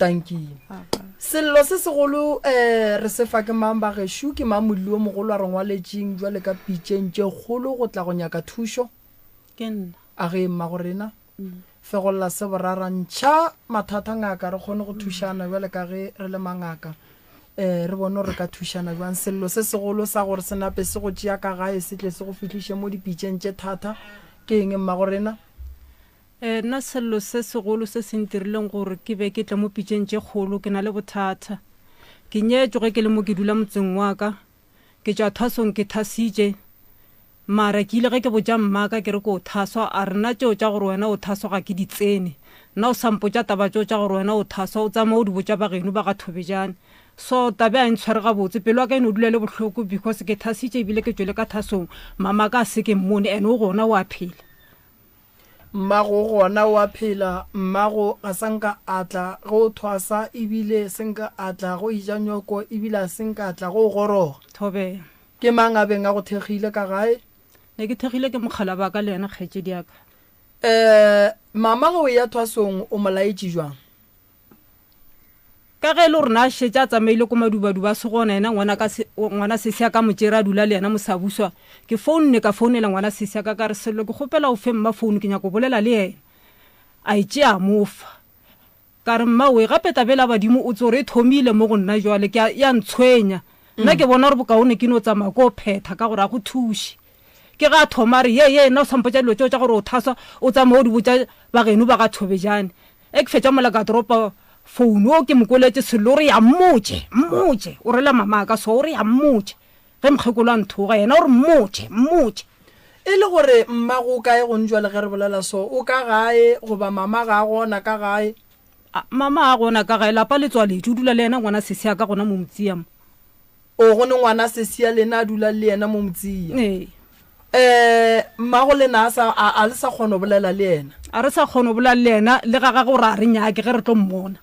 Tanki. Sello se segolo um re se fa ke mang bagešo? Ke mang molli o mogolo a re ngwaletšeng jwale ka pitšeng tše kgolo go tla go nyaka thušo? Ke nna. A ge mmago rena. Fegolla se borara ntšha mathata ngaka re kgone go thušana bjale ka ge re le mangaka. Um re bone gore re ka thušana bjang. Sello se segolo sa gore se nape se go tšea ka gae se tle se go fihliše mo dipitšeng tše thata ke eng mmago rena? Ee, nna sello se segolo se se ntirileng gore ke be ke tle mo pitšeng tše kgolo, ke na le bothata. Ke nyetšwe ge ke le mo ke dula motseng wa ka. Ke tšwa thwasong ke thwasitše. Mara ke ile ge ke botša mmaka ke re ke o thaswa, a re nna tšeo tša gore wena o thaswa ga ke di tsene. Nna o sa mpotša taba tšeo tša gore wena o thaswa, o tsamaye o di botša ba geno ba ga Thobejane. So tabe a e ntshware gabotse, pelo ya ka e no dula e le bohloko because ke thasitše ebile ke tšwele ka thasong, mamaka a se ke mmone and o gona o a phela. Mmago gona o a phela. Mmago ga sa nka a tla ge o thwasa, ebile se nka a tla ge o eja nyoko, ebile a se nka a tla ge o goroga. Thobela. Ke mang a beng a go thekgile ka gae? Ne ke thekgile ke mokgalabje wa ka le yena kgaetšedi ya ka. Eh, mama ge o eya thwasong o mo laetše jwang? Ka ge e le gore na a šetše a tsamaile ko Madubaduba a se gona yena ngwana ka se, ngwana sesi a ka mo tšere a dula le yena Mosabuswa, ke founne ka founela ngwana sesi a ka ka re, Sello ke kgopela o fe mma founu ke nyaka go bolela le yena. A e tšea a mo fa. Ka re, Mma we, gape taba ela badimo o tsore e thomile mo go nna jwale, ke a, e a ntshwenya. Nna ke bona gore bokaone ke no tsamaya ko phetha ka gore a go thuše. Ke ge a thoma a re, Ye, ye, nna o sa mpotša dilo tšeo tša gore o thaswa, o tsamaye o di botša bageno ba ga Thobejane. E ke fetša mola ka dropa phone o ke mo kweletše Sello o re ya mmotše, mmotše, o rela mama ka so o re ya mmotše. Ge mokgekolo a nthoga yena o re mmotše, mmotše. E le gore mmago o kae gong jwale ge re bolela so? O ka gae goba mama ga a gona ka gae? A, mama ga a gona ka gae, lapa le tswaletšwe, o dula le yena ngwana sesi a ka gona mo Motsia mo. O, go ne ngwana sesi ya lena a dulang le yena mo Motsia? Ee. Eh, mmago lena a sa, a, a le sa kgona go bolela le yena? A re sa kgona go bolela le yena, le ga gagwe o re a re nyake ge re tlo mmona.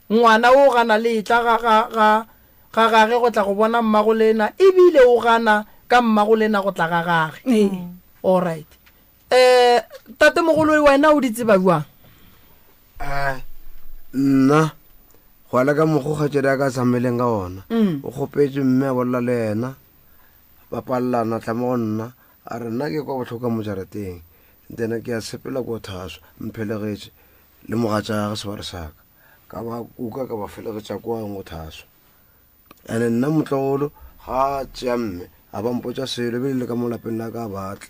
Ngwana o gana le etla ga, ga, ga, ga gage go tla go bona mmago lena, ebile o gana ka mmago lena go tla ga gage. Ee. All right. Eh, tatemogolo wena o di tseba bjang? Eh, nna go ya le ka mokgo kgaetšedi a ka tsamaileng ka ona mm. o kgopetse mme a bolela le yena ba palelana tla mo go nna a re nna ke kwa botlhoka mo jarateng then ke a sepela ko thaswa mphelegetše le mogatša gage sebare saka ka ba kuka ka ba felegetša kwa go thaswa Ene nna motlogolo ga a tšea mme a ba mpotša selo ebile le ka mo lapeng la ka a batle.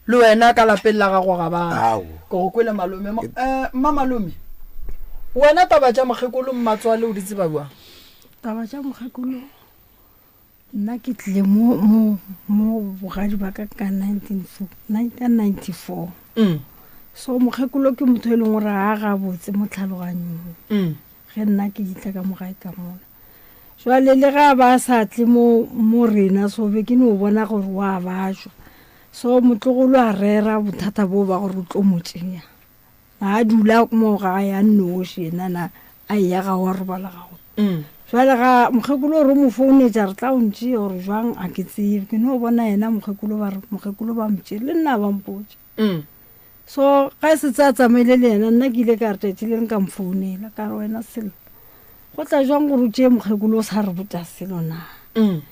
Le wena ka lapeng la gago ga ba Ao. Ke go kwele malome. Eh, mma malome, wena taba tša mokgekolo mmatswale o di tseba bjang? Taba tša mokgekolo nna ke tlile mo mo mo bogadi ba ka ka 1994 Mm. so mokgekolo ke motho e leng gore ga gabotse mo tlhaloganyong Mm. ge nna ke itla ka mogae ka mola jwale le ga ba sa tle mo mo rena so be ke no bona gore wa bajwa so motlogolo a rera bothata bo ba gore o tlo mo tšea A dula mo gae a nnoši, yena na a eya ga wa robala ga gona. Mm. Jwale ga mokgekolo gore o mo founetša re tla o ntšee gore jwang a ke tsebe ke no bona yena mokgekolo ba re mokgekolo ba motšere le nna ba mpotša. Mm. So ga e setse a tsamaile le yena nna ke ile ka re tšatši le leng ka mo founela ka re wena selo go tla jwang gore o tšee mokgekolo o sa re botša selo na. Mm.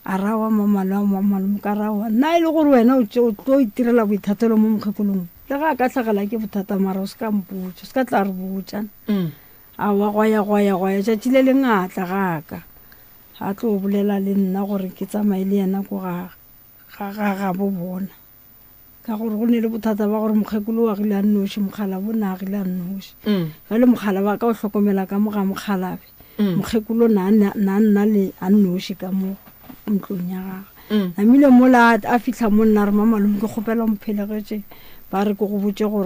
A ra wa mamalo a mamalome ka ra wa nna e le gore wena o tše o tlo itirela boithatelo mo mokgekolong le ga a ka hlagela ke bothata mara o se ka mpotša o se ka tla re botša mm. a wa gwa ya gwa ya gwa ya tšatši le leng a tla ga ka a tlo bolela le nna gore ke tsamaye le yena ko ga ga ga gabo bona ka gore go ne le bothata ba gore mokgekolo o agile a nnoši mokgalabo o ne agile a nnoši mm. jale mokgalabo a ka o hlokomela ka mo ga mokgalabe mm. mokgekolo na na nna le a nnoši ka mo ntlong ya gagwe mm. namile mola a fitlha mo nna re mamalome ke kgopela mphelegetše ba re ke go botse gore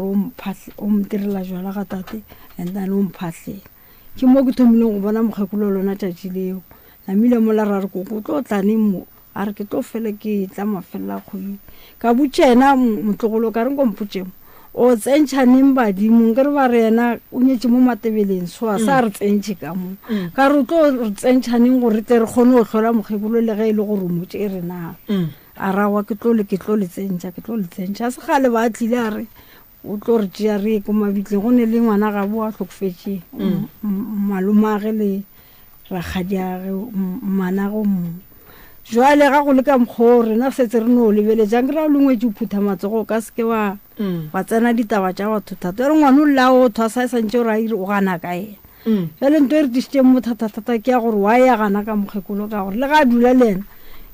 o mtirela jala ga tate and then o mphatlhela ke mo ke thomileng go bona mokgekolo lona tšatši leo namile mola ra re koko o tlo tlaneng mo A re, Ke tlo fele ke etla mafelelo a kgwedi. Ka botša yena motlogolo ka re nko mpotše mo o tsentšha neng badimo nke re ba re yena o nyetše mo Matebeleng so a sa re tsentšhe ka mo. Ka re o tlo re tsentšha neng gore re tle re kgone go hlola mokgekolo le ge e le gore o mo tšere na. A ra wa ke tlo le ke tlo le tsentšha ke tlo le tsentšha. A se kgale ba tlile a re. O tlo re tšea re ye ko mabitleng go ne le ngwana gabo a hlokofetše malomage le rakgadiage mmanage o mongwe. Jwale ga go le ka mokgwa o rena re setse re no lebeletša nkere ga o le ngwetši o phutha matsogo o ka se ke wa wa tsena ditaba tša batho thata. Jwale ngwana o lla o thwasa e santše o re a ire o gana ka yena. Bjale nto e re tlišitšeng mo thatathata ke ya gore wa ya gana ka mokgekolo ka gore le ga a dula le yena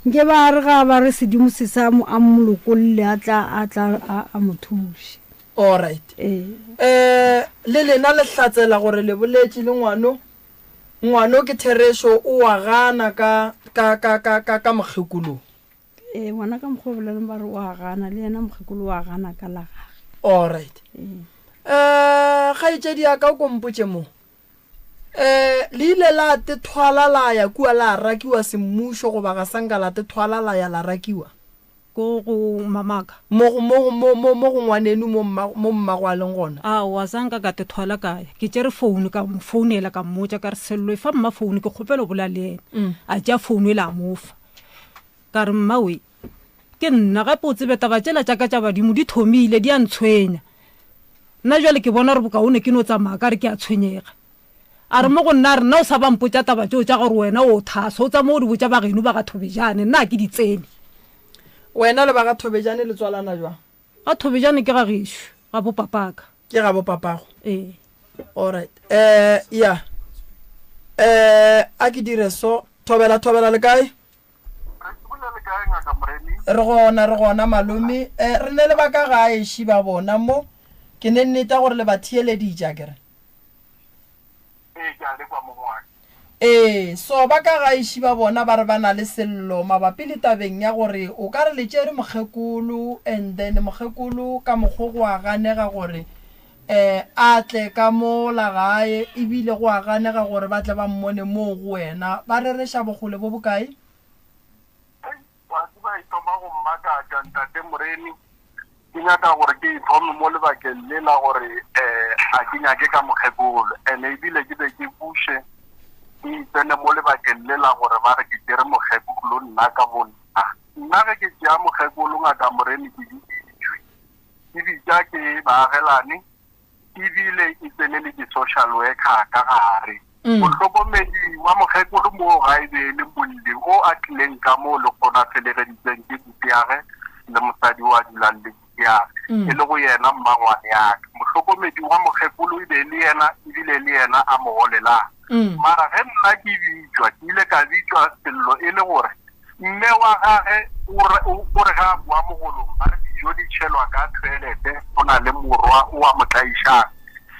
nke ba re ga ba re sedimo se sa mo a mo lokolle a tla a tla a mo thuše. Alright. Ee. Eh le lena le hlatsela gore le boletše le ngwano? Ngwano ke therešo o a gana ka ka ka ka ka ka mokgekolo. Ee bona ka mokgwa o boleleng ba re o a gana le yena mokgekolo o a gana ka la gage. Alright. Ee. Eh kgaetšedi ya ka o ko mpotše mo. Eh le ile la te thwala la ya kua la rakiwa semmušo goba ga sa nka la te thwala la ya la rakiwa? Ko go mamaka. Mo go, mo go, mo, mo, mo go ngwanenu mo mma, mo mmago a leng gona. Aowa, sa nka ka te thwala ka ya. Ke tšere founu ka mo founela ka mmotša ka re, Sello, efa mma founu ke kgopela go bolela le yena. A tšea founu ela a mo fa. Ka re, Mma we, ke nna, gape o tsebe taba tšela tša ka tša badimo di thomile, di a ntshwenya. Nna bjale ke bona gore bokaone ke no tsamaya ka re ke a tshwenyega. A re mo go nna, a re, Nna o sa ba mpotša taba tšeo tša gore wena o thasa, o tsamaye o di botša ba geno ba ga Thobejane, nna ga ke di tsene. Wena le ba ga Thobejane le tswalana bjang? Ga Thobejane ke ga gešo, ga bo papaka. Ke ga bo papago? Ee. Alright. Eh, ya. Eh, a ke dire so. Thobela, thobela le kae? Re tsebole le kae, Ngaka Moremi? Re gona, re gona, malome. Eh, re ne le ba ka gae ši ba bona mo. Ke ne nneta gore le ba theeleditše, akere? Ee, ke a le kwa, mong wa ka. Ee, so ba ka gae ši ba bona ba re ba na le sello mabapi le tabeng ya gore o ka re le tšere mokgekolo and then mokgekolo ka mokgo go a ganega gore um a tle ka mo la gae ebile go a ganega gore ba tle ba mmone moo go wena. Ba rereša bokgole bo bokae? Hei, wa tseba e thoma go mmakatša, Ntate Moremi. Ke nyaka gore ke e thome mo lebakeng le la gore um ga ke nyake ka mokgekolo. And ebile ke be ke buše ke itsene mo lebakeng le la gore ba re ke tšere mokgekolo nna ka bonna. Nna ge ke tšea mokgekolo, Ngaka Moremi, ke biditšwe. Ke bitša ke baagelane ebile e tsene le di-social worker ka gare. Mohlokomedi wa mokgekolo moo ga e be e le molli o a tlileng ka moo le kgono a felegeditsweng ke butiage le mosadi o a dulang le butiage, e lego yena mmangwane ya ka. Mohlokomedi wa mokgekolo e be e le yena ebile le yena a mo golelang. Mara ge nna ke bitšwa, ke ile ka bitšwa sello e le gore Mme wa gage o re, o re ge a boa mogolong, ba re dijo di tšhelwa ka thoelete, go na le morwa o a mo tlaišang.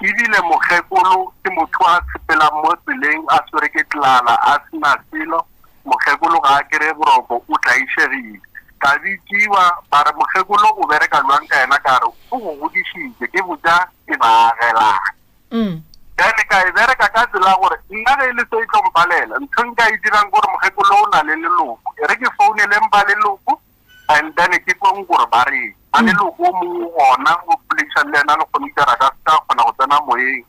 Ebile mokgekolo ke motho a sepelang mo tseleng a swere ke tlala, a se na selo, mokgekolo ga a kere boroko, o tlaišegile. Ka bitšiwa, ba re mokgekolo o bereka bjang ka yena, ka re o go godišitše, ke botša ke baagelane. Bjale ka e bereka ka tsela ya gore nna ge e le se e tlo mpalela, ntho nka e dirang ke gore mokgekolo o na le leloko, e re ke founeleng ba leloko and then ke kweng gore ba reng. Ba leloko o mongwe o gona o boledišane le yena le kgone itse ra ka se ka kgona go tsena moyeng.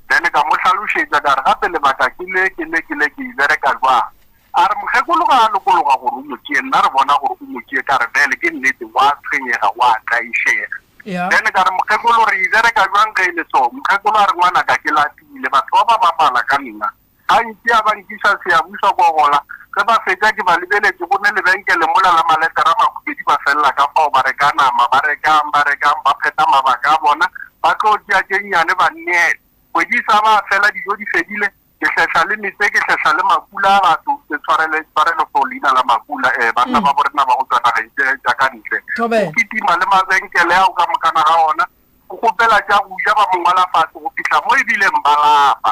Then ka mo hlalošetša ka re gape lebaka ke le ke le ke le ke e bereka jwang. A re mokgekolo ga a lokologa gore o mo tšee, nna re bona gore o mo tšee. Ka re bjale ke nnete wa tshwenyega, wa tlaišega. Then ka re mokgekolo re e bereka bjang ge e le so? Mokgekolo a re ngwanaka ke lapile, batho ba ba bapala ka nna. Gantši a ba nkiša Siyabuswa kwa gola, ge ba fetša ke ba lebeletše go ne lebenkele mola la maletera a makhubedi ba felela ka fao ba reka nama, ba rekang, ba rekang, ba phetha mabaka a bona, ba tlo tšea tše nnyane ba nneela. Kgwedi e sa ba fela dijo di fedile, Ke hlehla le metse, ke hlehla le makula a batho, ke tshwarele, tshwarelo for leina la makula, eh, banna ba borena ba go tšwa nageng tše tša ka ntle. Thobela. O kitima le mabenkele ao ka mokana ga ona, o kgopela tša go ja ba mo ngwala fase go fihla mo e bileng ba lapa.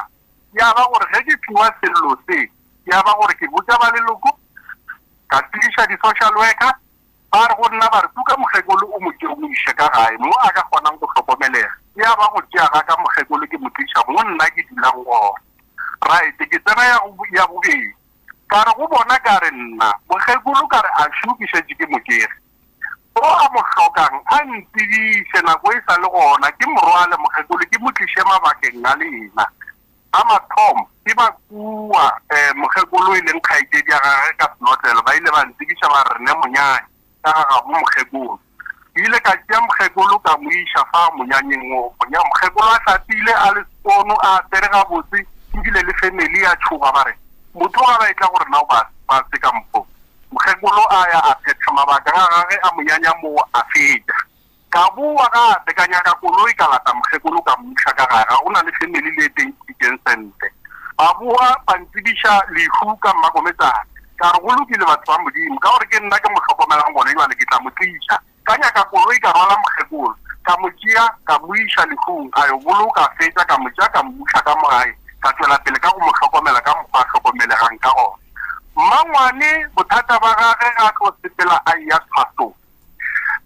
Ya ba gore ge ke fiwa sello se, ya ba gore ke botša ba leloko, ka tsebiša di-social worker, Ba re go nna, ba re, Tuka mokgekolo o mo tšee o mo iše ka gae, mo a ka kgonang go hlokomelega. Ya ba go tšea ga ka mokgekolo ke mo tliša mo nna ke dulang gona. Right, ke tsena ya go, ya bobedi. Ka re go bona, ka re, Nna, mokgekolo, ka re, a šo ke šetše ke mo tšere. O a mo hlokang a ntsebiše nako e sa le gona, ke mo rwale mokgekolo ke mo tliše mabakeng a lena. A mathomo, ke ba kua mokgekolo e leng kgaetšedi ya gagwe ka senotlelo, ba ile ba ntsebiša ba re, Re ne monyanya ka ga gabo mokgekolo. Ke ile ka tšea mokgekolo ka mo iša fa monyanyeng wo. Monya mokgekolo a hlapile a le sekono a apere gabotse ebile le family ya tšhoga ba re motho ga ba etla go rena o ba ba se ka mokgo. Mokgekolo a ya a phetha mabaka a gage a monyanya moo a fetša. Ka bowa gape ka nyaka koloi ka lata mokgekolo ka mo iša ka gae ga go na le family le e twenty sente. Ba bowa ba ntsebiša lehu ka mmakometsana. Ka re go lokile batho ba Modimo ka gore ke nna ke mo hlokomelang gone jwale ke tla mo tliša. Ka nyaka koloi ka rwala mokgekolo ka mo tšea ka mo iša lehung a yo boloka a fetša ka mo tšea ka mmuša ka mo gae ka tšwela pele ka go mo hlokomela ka mokgwa a hlokomelegang ka gona. Mmangwane bothata ba gage ga a tlo sepela a eya thwasong.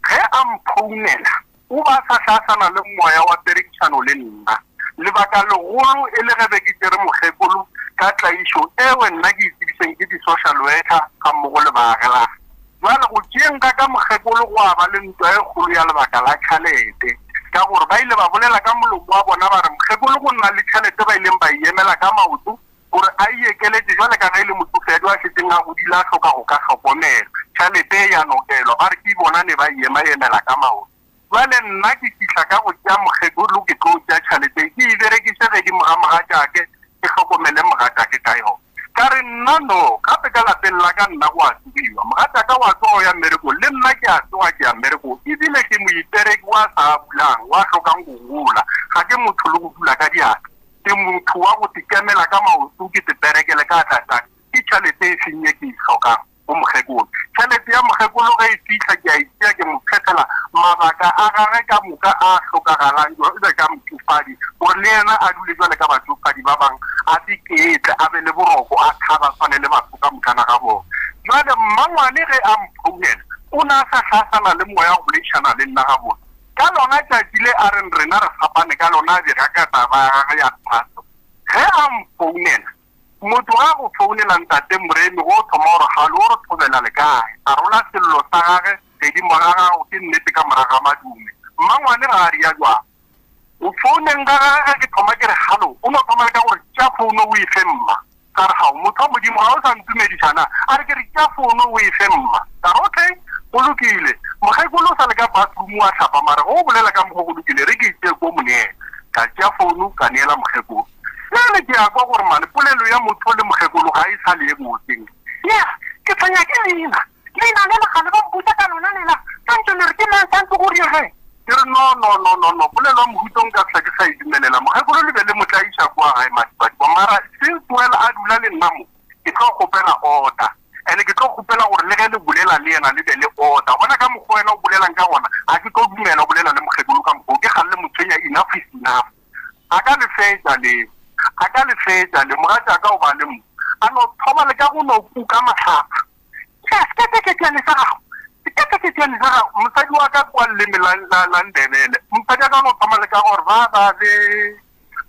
Ge a mphounela o ba sa hlasana le moya wa perekišano le nna. Lebaka legolo e le ge be ke tšere mokgekolo ka tlaišo ewe nna ke itsebišeng ke di-social worker gammogo le baagelani. Bjale go tšeeng ga ka mokgekolo go a ba le ntwa e kgolo ya lebaka la tšhalete, ka gore ba ile ba bolela ka molomo wa bona ba re mokgekolo go nna le tšhalete ba ileng ba e emela ka maoto gore a e ekeletše bjale ka ge e le motšofadi a šetšeng a godile a hloka go ka hlokomelwa. Tšhalete e ya nokelwa, ba re ke bona ne ba e ema-emela ka maoto. Bjale nna ke fihla ka go tšea mokgekolo ke tlo tšea tšhalete ke e berekiše gedimo ga mogatšake ke hlokomele mogatšake ka yona. Ka re nna no, gape ka lapeng la ka nna go a tsogiwa. Mogatšaka wa tsoga o ya mmerekong le nna ke a tsoga ke ya mmerekong ebile ke moipereki wa sa bulang wa hlokang go gola. Ga ke motho le go dula ka diatla. Ke motho wa go tekemela ka maoto ke teperekele ka atla tša ka. Ke tšhalete e feng ye ke e hlokang go mokgekolo? Tšhalete ya mokgekolo ge e fihla ke a e tšea ke mo phethela mabaka a gage ka moka a hlokagalang jwalo ka motšofadi gore le yena a dule jwale ka batšofadi ba bang a iketle a be le boroko a thaba swane le batho ka mokana ga bona. Jwale mmangwane ge a mphounela o ne a sa hlasana le moya wa go boledišana le nna gabotse. Ka lona tšatši le a reng rena re fapane ka lona a bega ka taba ya gagwe ya thato. Ge a mfounela, motho ge a go founela Ntate Moremi go thoma o re galo o re thobela le kae? A rola sello sa gage gedimo ga gago ke nnete ka morago ga madume. Mmangwane ga a ria jwang? Go founeng ga gage ge ke thoma ke re galo o no thoma le ka gore tšea founo o e fe mma. Ka re, Gao, motho wa Modimo, ga o sa ntumediša na? A re, Ke re, tšea fono o e fe mma. Ka re, Okay, go lokile. Mokgekolo o sa le ka bathroom wa hlapa, mara ge o bolela ka mokgwa go lokile, re ke e tšee ko mo neela. Ka tšea fono ka neela mokgekolo. Bjale ke a kwa gore mane polelo ya motho le mokgekolo ga e sa le ye botse. Yeah, ke tshwenya ke leina. Leina lela ga le ba mpotša ka lona lela. Santse le re ke mang santse go riege? Ke re no no no no no polelo ya mohuta o nka fihla ke sa e dumelela. Mokgekolo le be le mo tlaiša kua gae Madiba mara since well a dula le nna mo ke tlo kgopela order and ke tlo kgopela gore le ge le bolela le yena le be le order. Bona ka mokgwa wena o bolelang ka gona ga ke tlo dumela o bolela le mokgekolo ka mokgwa o ke kgale le mo tshwenya enough is enough. A ka le fetša le a ka le fetša le mogatšaka o ba le mo a no thoma le ka go no kuka mahlapa. Seketeketšane sa gago seketeketšane sa gago mosadi wa ka kwa leleme la, la, la Ndebele mosadi wa ka no thoma le ka gore ba ba be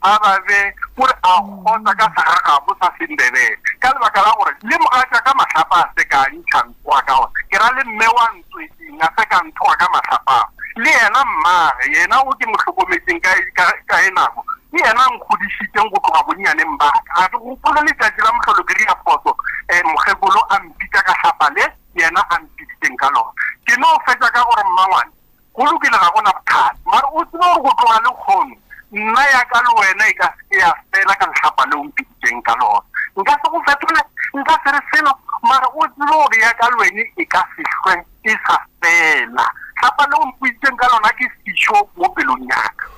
ba ba be gore a kgotsa ka segagabo sa Sendebele ka lebaka la gore le mogatša ka mahlapa a se ka ntšha ntwa ka ona ke ra le mme wa ntswetseng a se ka nthoga ka mahlapa le yena mmage yena o ke mo hlokometseng ka, ka, ka e nako Ke yena a nkgodišitšeng go tloga bonnyaneng ba ka. Ga ke gopole letšatši la mohlolo ke dira phoso, um mokgekolo a mpitša ka hlapa le yena a mpiditšeng ka lona. Ke no fetša ka gore, Mmangwane, go lokile ga go na bothata. Mara o tsebe gore go tloga lekgono nna ya ka le wena e ka se ke ya fela ka lehlapa le o mpiditšeng ka lona. Nka se go fetole, nka se re selo, mara o tsebe gore ya ka le wene e ka se hlwe e sa fela. Hlapa le o mpoditseng ka lona ke fišo mo pelong ya ka.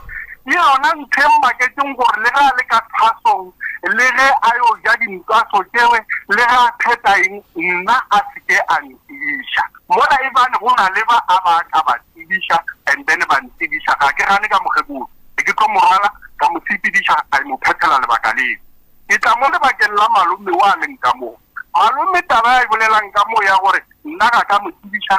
Ke yona ntho e mmaketšeng gore le ge a le ka thwasong, le ge a yo ja dintwaso tšewe, le ge a phetha eng, nna a se ke a ntsebiša. Mola e bane go na le ba a ba ka ba tsebiša and then ba ntsebiša, ga ke gane ka mokgekolo. Ke tlo mo rwala ka mo sepediša a mo phethela lebaka leo. Ke tla mo lebakeng la malome wa leng ka moo. Malome taba ya e bolelang ka moo ya gore nna ga ka mo tsebiša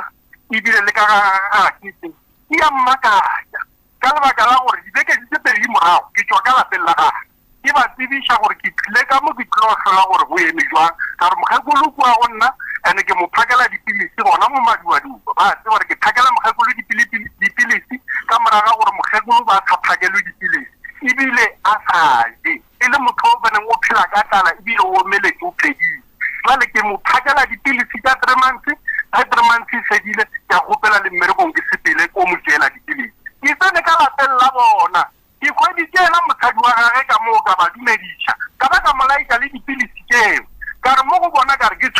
ebile le ka ga ga ke tse ke ya mmakatša ka lebaka la gore dibeke di tse pedi morago ke tšwa ka lapeng la gage ke ba tsebiša gore ke tlile ka mo ke tlilo hlola gore go eme jwang ka gore mokgekolo kua go nna ene ke mo phakela dipilisi gona mo maduaduba ba tseba gore ke phakela mokgekolo dipilisi ka moraga gore mokgekolo ba sa phakelwe dipilisi ebile a sa je e le motho o baneng o phela ka tlala ebile o omeletse o phedile jwale ke mo phakela dipilisi tša 3 months ge 3 months e fedile ke a gopela le mmerekong ke sepele ko.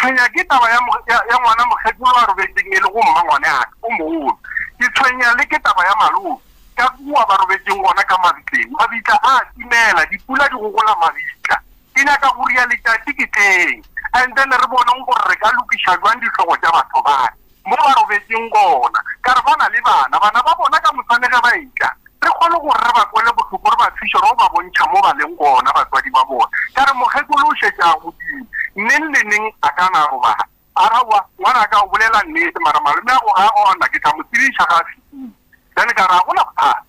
tshwenya ke taba ya ya ngwana mokgekolo a robetseng e le go mmangwane aka o mogolo. Ke tshwenya le ke taba ya malome ka kua ba robetseng gona ka mabitleng. Mabitla a timela, dipula di gogola mabitla. Ke nyaka go ria letšatši ke tleng and then re boneng gore re ka lokiša jwang dihlogo tša batho bale mo ba robetšeng gona. Ka re ba na le bana, bana ba bona ka moswane ge ba etla re kgone gore re ba kwele bohloko, re ba thuše re o ba bontšha mo ba leng gona batswadi ba bona. Ka re mokgekolo o šetše a godile, neng le neng a ka na robala. A re aowa ngwanaka o bolela nnete mara malome a go ga a gona, ke tla mo tsebiša ga a fihlile. Then ka re ga gona bothata.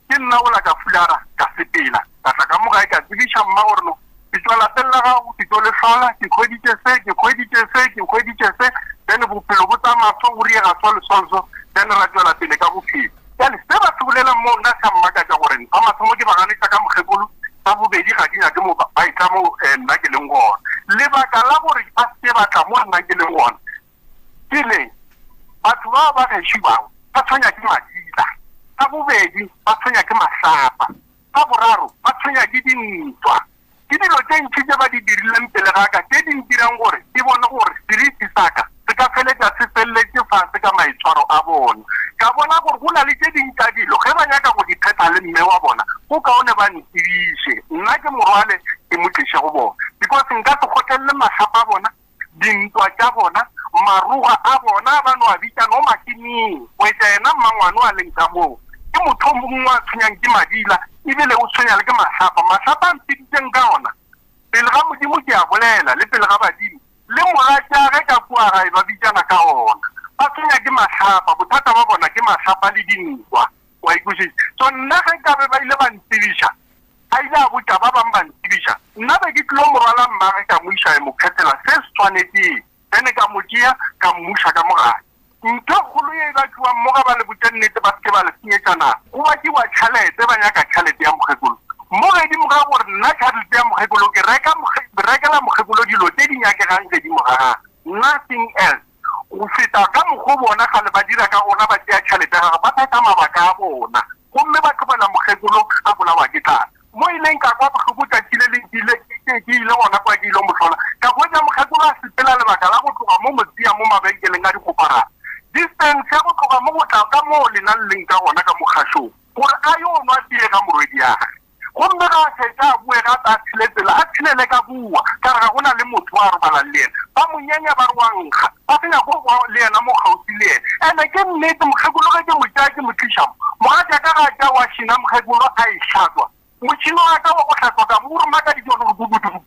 Ke nna ola ka fulara, ka sepela, ka tla ka mo gae ka tsebiša mma gore no, ke tšwa lapeng la gago, ke tšo le hlola, ke hweditše se, ke hweditše se, ke hweditše se, then bophelo bo tsamaya so, go riega so le so le so, then ra tšwela pele ka bophelo. Bjale se ba se bolelang moo nna se a mmakatša gore sa mathomo ke ba ganetša ka mokgekolo, sa bobedi ga ke nyake mo ba etla mo nna ke leng gona. Lebaka la gore ba se ke ba tla mo nna ke leng gona ke le, batho bao ba gešo bao ba tshwenya ke madila, sa bobedi ba tshwenya ke mahlapa, sa boraro ba tshwenya ke dintwa. Ke dilo tše ntši tše ba di dirileng pele ga ka tše di ntirang gore ke bone gore seriti sa ka se ka feletša se feleletše fase ka maitshwaro a bona. Ka bona gore go na le tše ding tša dilo ge ba nyaka go di phetha le mme wa bona, go kaone ba ntsebiše nna ke mo rwale ke mo tliše go bona because nka se kgotlelele mahlapa a bona, dintwa tša bona, maroga a bona ba no a bitša no makining, go etša yena mmangwane a leng ka moo. Ke motho o mongwe a tshwenyang ke madila, ebile o tshwenya le ke mahlapa. Mahlapa a mpiditšeng ka ona, pele ga Modimo ke a bolela, le pele ga badimo, le mogatšage ka kua gae ba bitšana ka ona. Ba tshwenya ke mahlapa, bothata ba bona ke mahlapa le dintwa. Wa ikwešiša? So nna ge nkabe ba ile ba ntsebiša, a ile a botša ba bang ba ntsebiša, nna be ke tlilo mo rwala mmage ka mo iša e mo phethela se se swanetšeng, then ka mo tšea ka mmuša ka mo gae. Ntho e kgolo ye e batliwang mo ga ba le botše nnete ba se ke ba le senyetša nako, go batliwa tšhalete, ba nyaka tšhalete ya mokgekolo. Mo gedimo ga gore nna tšhalete ya mokgekolo ke reka rekela mokgekolo dilo tše di nyakegang gedimo ga gagwe, nothing else. Go feta ka mokgo bona kgale ba dira ka gona, ba tšea tšhelete ya gagwe, ba phetha mabaka a bona, gomme ba tlogela mokgekolo a bolawa ke tlala. Mo ileng ka kwa bohloko tšatši le leng ke ile, ke, ke ile gona kwa ke ilo mo hlola, ka hwetša mokgekolo a sepela lebaka la go tloga mo Motsea mo mabenkeleng a dikgoparara, distance ya go tloga mo go tla ka moo lena le leng ka gona ka mo kgašong, gore a yo nwa tee ga morwediagwe. Gomme ga a fetša a boe gape a tshele tsela, a tshelele ka kua, ka re ga go na le motho a robalang le yena. Ba mo nyenya ba re wa nkga, ba se nyake go ba le yena mo kgauswi le yena. Ene ke nnete, mokgekolo ge ke mo tšea ke mo tliša mo, mogatšaka ga a tšea wašina mokgekolo a e hlatswa, motšhini wa ka wa go hlatswa ka mo o re makaditše gore bubudubudu.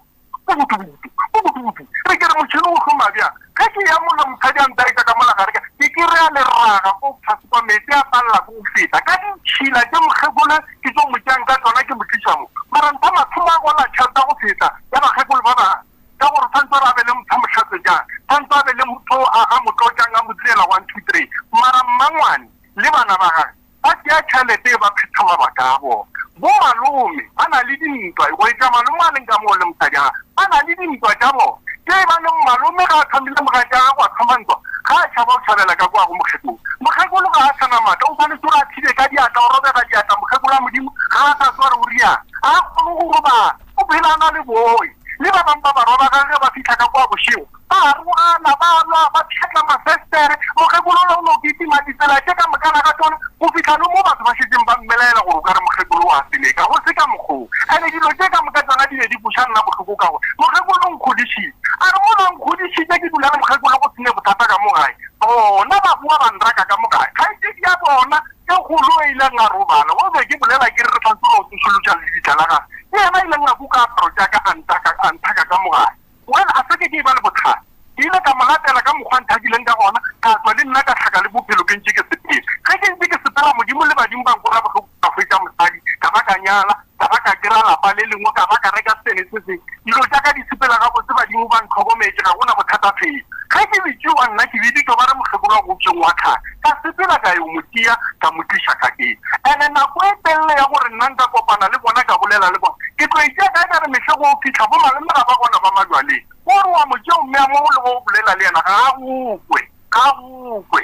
Bubudubudu, bubudubudu. Re ke re motšhini o šoma bjang? Ge ke ya mola mosadi a ntaetša ka mola gare ka, ke kry-a leraga ko tlase kwa meetse a palela ke go feta. Ka ditšhila tše mokgekolo ke tlo mo tšeang ka tšona ke mo tliša mo. Mara ntha mathomo a gola tšhelete ya go feta ya bakgekolo ba bangwe. Ka gore tshwantse gore a be le motho a mo hlatswetšang, tshwantse a be le motho a a mo tlotšang a mo direla one two three. Mara mmangwane le bana ba gage Ba tšea tšhelete e ba phetha mabaka a bona. Bo malome ba na le dintwa, go etša malome a leng ka moo le mosadi wa gagwe, ba na le dintwa tša bona. Ge e ba le malome ga a thomile mogatša gagwe a thoma ntwa, ga a tšhaba o tšhabela ka kua go mokgekolo. Mokgekolo ga a sa na maatla, o swanetše gore a thibe ka diatla, o robega diatla, mokgekolo wa Modimo ga a sa tseba gore o riang, ga a kgone go robala, o phela a na le boi. Le ba bangwe ba barwa ba gagwe ge ba fihla ka kua bošego, Ba arogana, ba lwa, ba pšhatla mafestere. Mokgekolo yola o no kitima ditsela tše ka mokana ga tšona go fihla le mo batho ba šetšeng ba mmelaela gore o ka re mokgekolo o a seleka. Go se ka mokgwa wo. Ene dilo tše ka moka tšona di be di kweša nna bohloko ka gore mokgekolo o nkgodišitše. A re mola o nkgodišitše ke dula le mokgekolo go se ne bothata ka mo gae. Bona ba boa ba nraka ka mo gae. Kgaetšedi ya bona e kgolo e ileng a robala go be ke bolela ke re re tshwanetse go tsošološa lebitla la gagwe, ke yena a ileng a kuka aparo tša ka a nthaka ka mo gae. Well, a se ke ke eba le bothata. Ke ile ka mo latela ka mokgwa a nthakileng ka gona, ka tswa le nna ka hlaka le bophelo ke ntše ke sepela. Ge ke ntše ke sepela, Modimo le badimo ba nkwela bohloko ka hwetša mosadi, ka ba ka nyala, ka ba ka kry-a lapa le lengwe, ka ba ka reka sene se sengwe. Dilo tša ka di sepela gabotse, badimo ba ntlhokometše, ga go na bothata felo. Ge ke bitšiwa nna ke biditšwe ba re mokgekolo wa go upšeng wa tlhaka. Ka sepela ka yo mo tšea, ka mo tliša tlhakeng. Ene nako e telele ya gore nna nka kopana le bona ka bolela le bona, ke tlo e tšea kae ka re mehlego o fihla bo malome ga ba gona ba majwaleng. O re wa mo tšea o mmea mo le go bolela le yena ga a go kwe, ga a go kwe.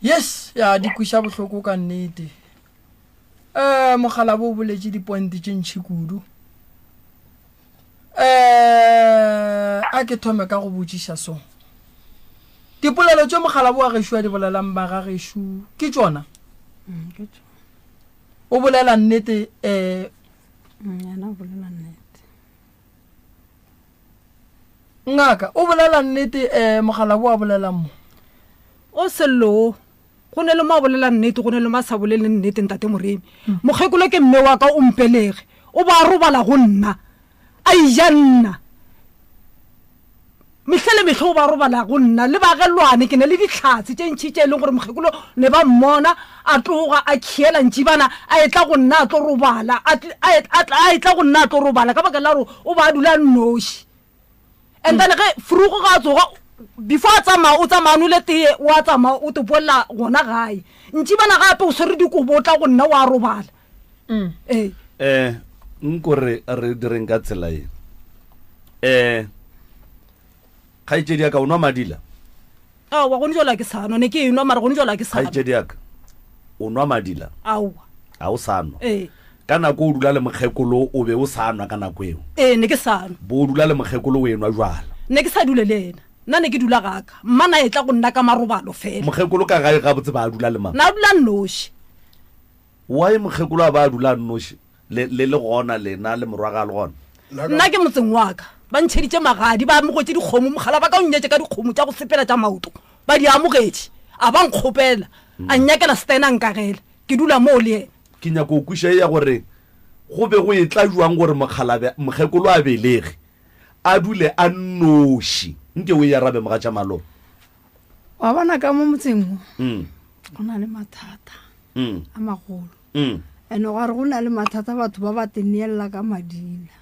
Yes, ya di kweša bohloko ka nnete. Eh mokgalabo o boletše di point tše ntši kudu. Eh. A ke thome ka go botšiša so. Dipolelo tše mokgalabo wa gešo a di bolelang ba ga gešo ke tšona? Mm, ke tšona. O bolela nnete eh Mm, yena o bolela nnete. Ngaka, o bolela nnete eh mokgalabo a bolelang mo? O Sello o, go ne le mo a bolela nnete, go ne le mo a sa bolele nnete, Ntate Moremi. Mokgekolo ke mme wa ka, o mpelege. O ba a robala go nna, a eja nna. Mehla le mehla o ba robala go nna le bagelwane. Ke ne le dihlatse tše ntši tše e leng gore mokgekolo ne ba mmona a tloga a khiela ntšibana a etla go nna a tlo robala, a, a, a, a etla go nna a tlo robala ka baka la gore o ba a dula a nnoši. And then ge frugo ga a tsoga before a tsamaya o tsamaya a nole tee o a tsamaya o topolla gona gae. Ntšibana gape o swere dikobo o tla go nna o a robala. Ee. Eh, nko re re direng ka tsela ye. Eh, kgaetšedi ya ka o nwa madila? Aowa, gone jwale ke sa nwa, ne ke enwa mara gone jwale ke sa nwa. Kgaetšedi ya ka o nwa madila? Aowa. A o sa nwa? Ee. Ka nako o dula le mokgekolo o be o sa nwa ka nako eo? Ee, ne ke sa nwa. Bo o dula le mokgekolo o enwa jwala? Ne ke sa dule le yena. Nna ne ke dula gaka. Mma na etla go nna ka marobalo fela. Mokgekolo ka gae gabotse ba dula le mang? Na dula nnoši. Why mokgekolo a ba a dula a nnoši le le le gona lena le morwa ga a le gona? Nna ke motseng wa ka. Ba ntšheditše magadi, ba amogetše dikgomo, mogala ba ka o nnyetše ka dikgomo tša go sepela tša maoto. Ba di amogetše. A ba nkgopela, a nnyakela setena a nkagela. Ke dula moo le yena. Ke nyaka go kweša ye ya gore go be go etla jwang gore mokgalabe mokgekolo a belege a dule a nnoši. Nke o e arabe mogatša Malome. Wa bona ka mo motseng mo go na le mathata a magolo. And gwa re go na le mathata batho ba ba teneelela ka madila.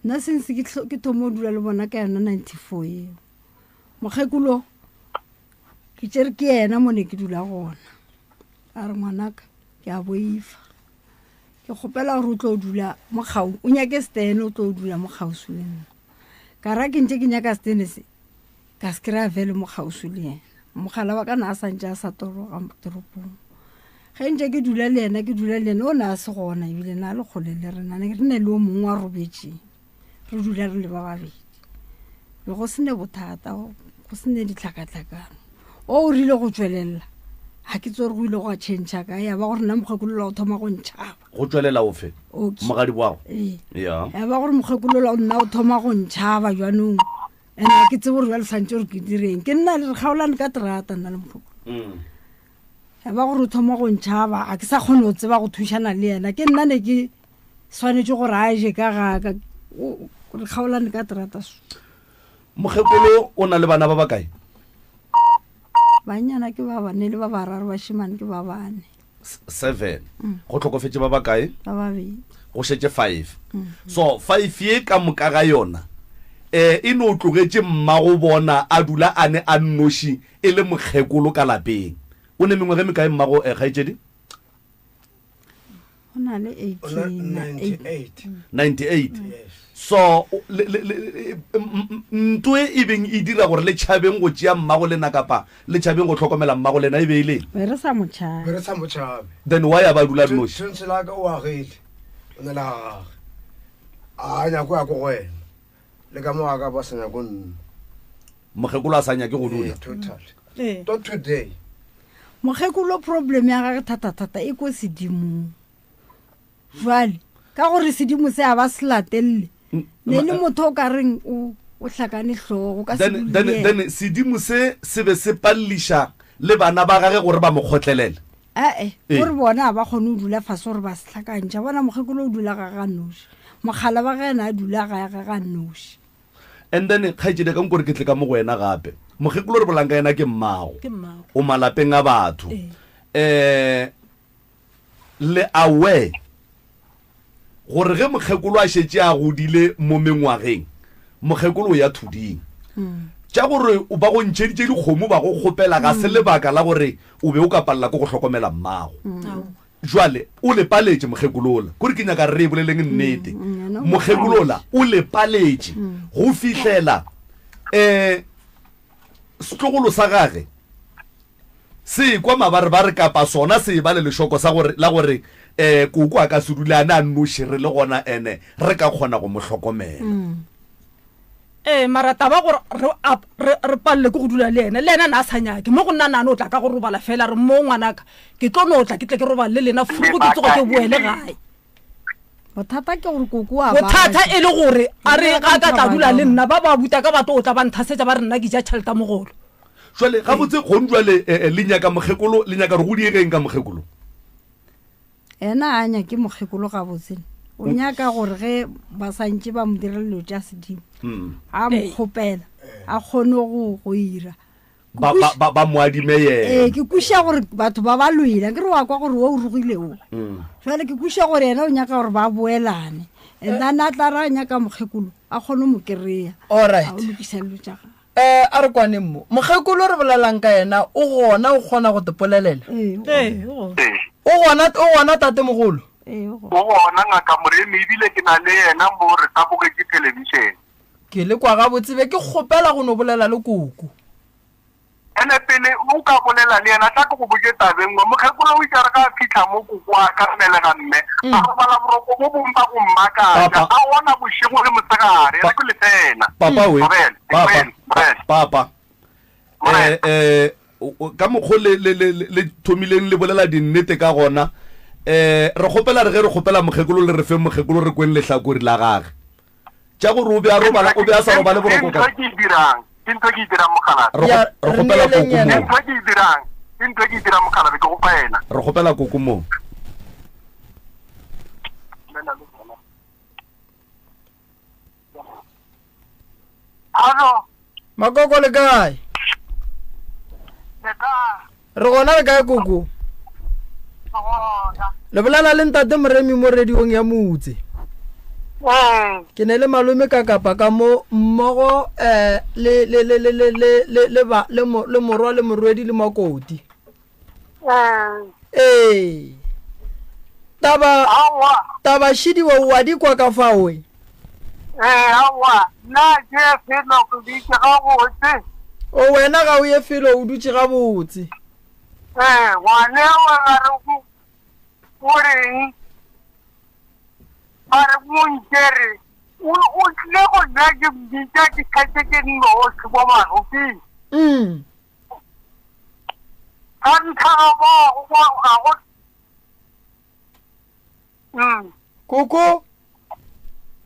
Nna since ke ke thomo dula le bona ka yona 94 eo. Mokgekolo ke tšere ke yena mo ne ke dula gona. A re ngwanaka ke a boifa. Ke kgopela gore o tlo dula mo kgau, o nyake stene o tlo dula mo kgauswi le nna. Ka ra ke ntse ke nyaka stene se ka se kry-a fele mo kgauswi le yena. Mogala wa ka na a santse a sa toroga toropong. Ge ntse ke dula le yena, ke dula le yena, o ne a se gona ebile na le kgole le rena, ne re ne le o mongwe wa robetšeng. Re dula re le ba babedi. Be go sene bothata, go sene ditlhakatlhakano. O o rile go tšwelela, ga ke tsore go ile go a change ka ya ba gore nna mokgekolola o thoma go ntšhaba. Go tšwelela ofe? Okay. Mogadi wa go? Ee. Ya. Ya ba gore mokgekolola o nna o thoma go ntšhaba jwanong. And ga ke tsebe gore jwale santse gore ke direng. Ke nna le re kgaolane ka terata nna le mokgekolo. Ya ba gore o thoma go ntšhaba, ga ke sa kgone go tseba go thušana le yena. Ke nna ne ke swanetše gore a je ka gaka. Re kgaolane ka terata so. Mokgekolo o na le bana ba bakae? Bannyana ke ba bane le ba bararo, bašemane ke ba bane. 7. Go hlokofetše ba bakae? Ba babedi. Go šetše 5. So 5 ye ka moka ga yona eh e no tlogetše mmago bona a dula a ne a nnoši e le mokgekolo ka lapeng. O ne mengwaga e mekae mmago eh, kgaetšedi? O na le 98. 98. So le, le, le, ntwe e beng e dira gore le tšhabeng go tšea mmago lena kapa le tšhabeng go hlokomela mmago lena e be e leng? Be re sa mo tšhabe. Be re sa mo tšhabe. Then why a ba dula noši? Tshwantse la ka o agile. O ne la gagwe. A nyako ya ko go wena. Le ka mo a ka ba sa nyako nna. Mokgekolo a sa nyake go dula. Eh, total. Eh. Not today. Mokgekolo problem ya gage thata-thata e ko sedimong. Jwale ka gore sedimo se a ba se latelele ne le motho o ka reng o o hlakane hlogo ka then, then, then sedimo se se be se palliša le bana ba gage gore ba mo kgotlelele. Ee, gore bona ga ba kgone go dula fase gore ba se hlakantšha. Bona mokgekolo o dula ga ga noši, mokgala wa ge yena a dula ga ga ga noši. And then kgaetšedi ka nkore ke tle ka mo go wena gape. Mokgekolo re bolang ka yena ke mmago. Ke mmago. O malapeng a batho. Ee. Eh le aware gore ge mokgekolo a šetše a godile mo mengwageng, mokgekolo o ya thuding. Tša gore ba go ntšheditše dikgomo ba go kgopela ga se lebaka la gore o be o ka palela ke go hlokomela mmago. Jwale o le paletše mokgekolola. Kore ke nyaka re boleleng nnete. Mokgekolola o le paletše go fihlela um setlogolo sa gage se kwa mabarebare kapa sona se eba le lešoko sa gore la gore um koko a ka se dule a ne a nnoši re le gona ene re ka kgona go mo hlokomela. Ee. Ee, mara taba gore re, re, re palele ke go dula le yena, le yena na a sa nyake. Mo go nna nane o tla ka go robala fela, re mo ngwanaka, ke tlo no tla ke tle ke robale le lena furugo ke tsoge ke boele gae. Bothata ke gore koko wa Bothata e le gore a re ga ka tla dula le nna ba ba buta ka ba tlo tla ba nthasetša ba re nna ke ja tšhelete ya mogolo. Jwale gabotse gong jwale eh, eh, le nyaka mokgekolo, le nyaka gore go diegeng ka mokgekolo? Ena a nyake mokgekolo gabotse. O nyaka gore ge ba santše ba mo direla dilo tša sedimo, a mo kgopela a kgone go go ira. Ba, ba, ba, ba mo adime yena. Ee, ke kwešiša gore batho ba ba lwele. Akere wa kwa gore wo o rogile wo. Jwale ke kwešiša gore yena o nyaka gore ba boelane. And then a tla re a nyaka mokgekolo, a kgone go mo kry-a. Alright. A o lokisa dilo tša gagwe. Eh, a re kwaneng mo. Mokgekolo re bolelang ka yena o gona o kgona go te polelela? Ee, o Ee, o gona. Ee. O gona, o gona tatemogolo? Ee, o O gona. gona Ngaka Moremi ebile ke na le yena mo re sa bogetše thelebišene. Ke le kwa gabotse be ke kgopela go no bolela le koko. Ene pele o ka bolela le yena, tla ke go botše taba e nngwe. Mokgekolo o itše a re ge a fihla mo koko a ka belega mme, a robala boroko bo bongwe ba go mmakatša, Papa. a ona bošego le mosegare, re ke lefeela. Papa we, Morena, papa, Morena, Morena. papa. Morena. Eh, eh, o- o- ka mokgo le, le, le, le thomileng le bolela dinnete ka gona, eh, re kgopela re ge re kgopela mokgekolo le re feng mokgekolo re kweng lehlakore la gage. Tša gore o be a robala, o be a sa robale boroko ka. Ke ntho e ke e dirang, ke ntho e ke e dirang mokgalabje. Re Ya, re re kgopela neeleng koko yena. moo. Ke ntho e ke e dirang, ke ntho e ke e dirang mokgalabje, ke go fa yena. Re kgopela koko moo. Hallo. Makoko le kae? Le kae? Re gona le kae koko? Re gona. Le bolela le ntate Moremi mo radiong ya motse. Ee. Ke ne le malome ka kapa ka mo mmogo eh le le le le le le le le ba le mo le morwa le morwedi le makoti. Ee. Ee. Taba Aowa. taba šidiwa o a di kwa ka fao e. Ee, aowa. Nna ke ye felo ke dutše gabotse. O wena ga o ye felo o dutše gabotse. Ee, ngwaneo a re go o reng? Ba re mo ntšere. O o tlile go nna ke mmitša ke šetše ke nnoši mo maroping. Mm. Ka nthago moo go ga go Mm. Koko?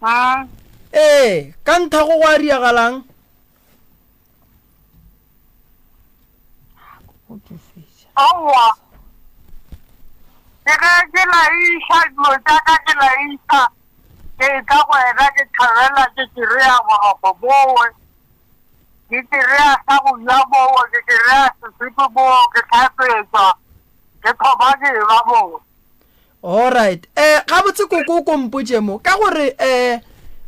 Mm. Ee, ka nthago go a riagalang? Aowa. Ke ge ke laiša dilo tša ka ke laiša ke tla go wena ke thabela ke kry-a boroko bowe ke kry-a sa go ja bowe ke kry-a sesepe bowe ke tlhapetšwa ke thoma ke eba bowe. Alright. Eh, gabotse koko o ko mpotše mo ka gore eh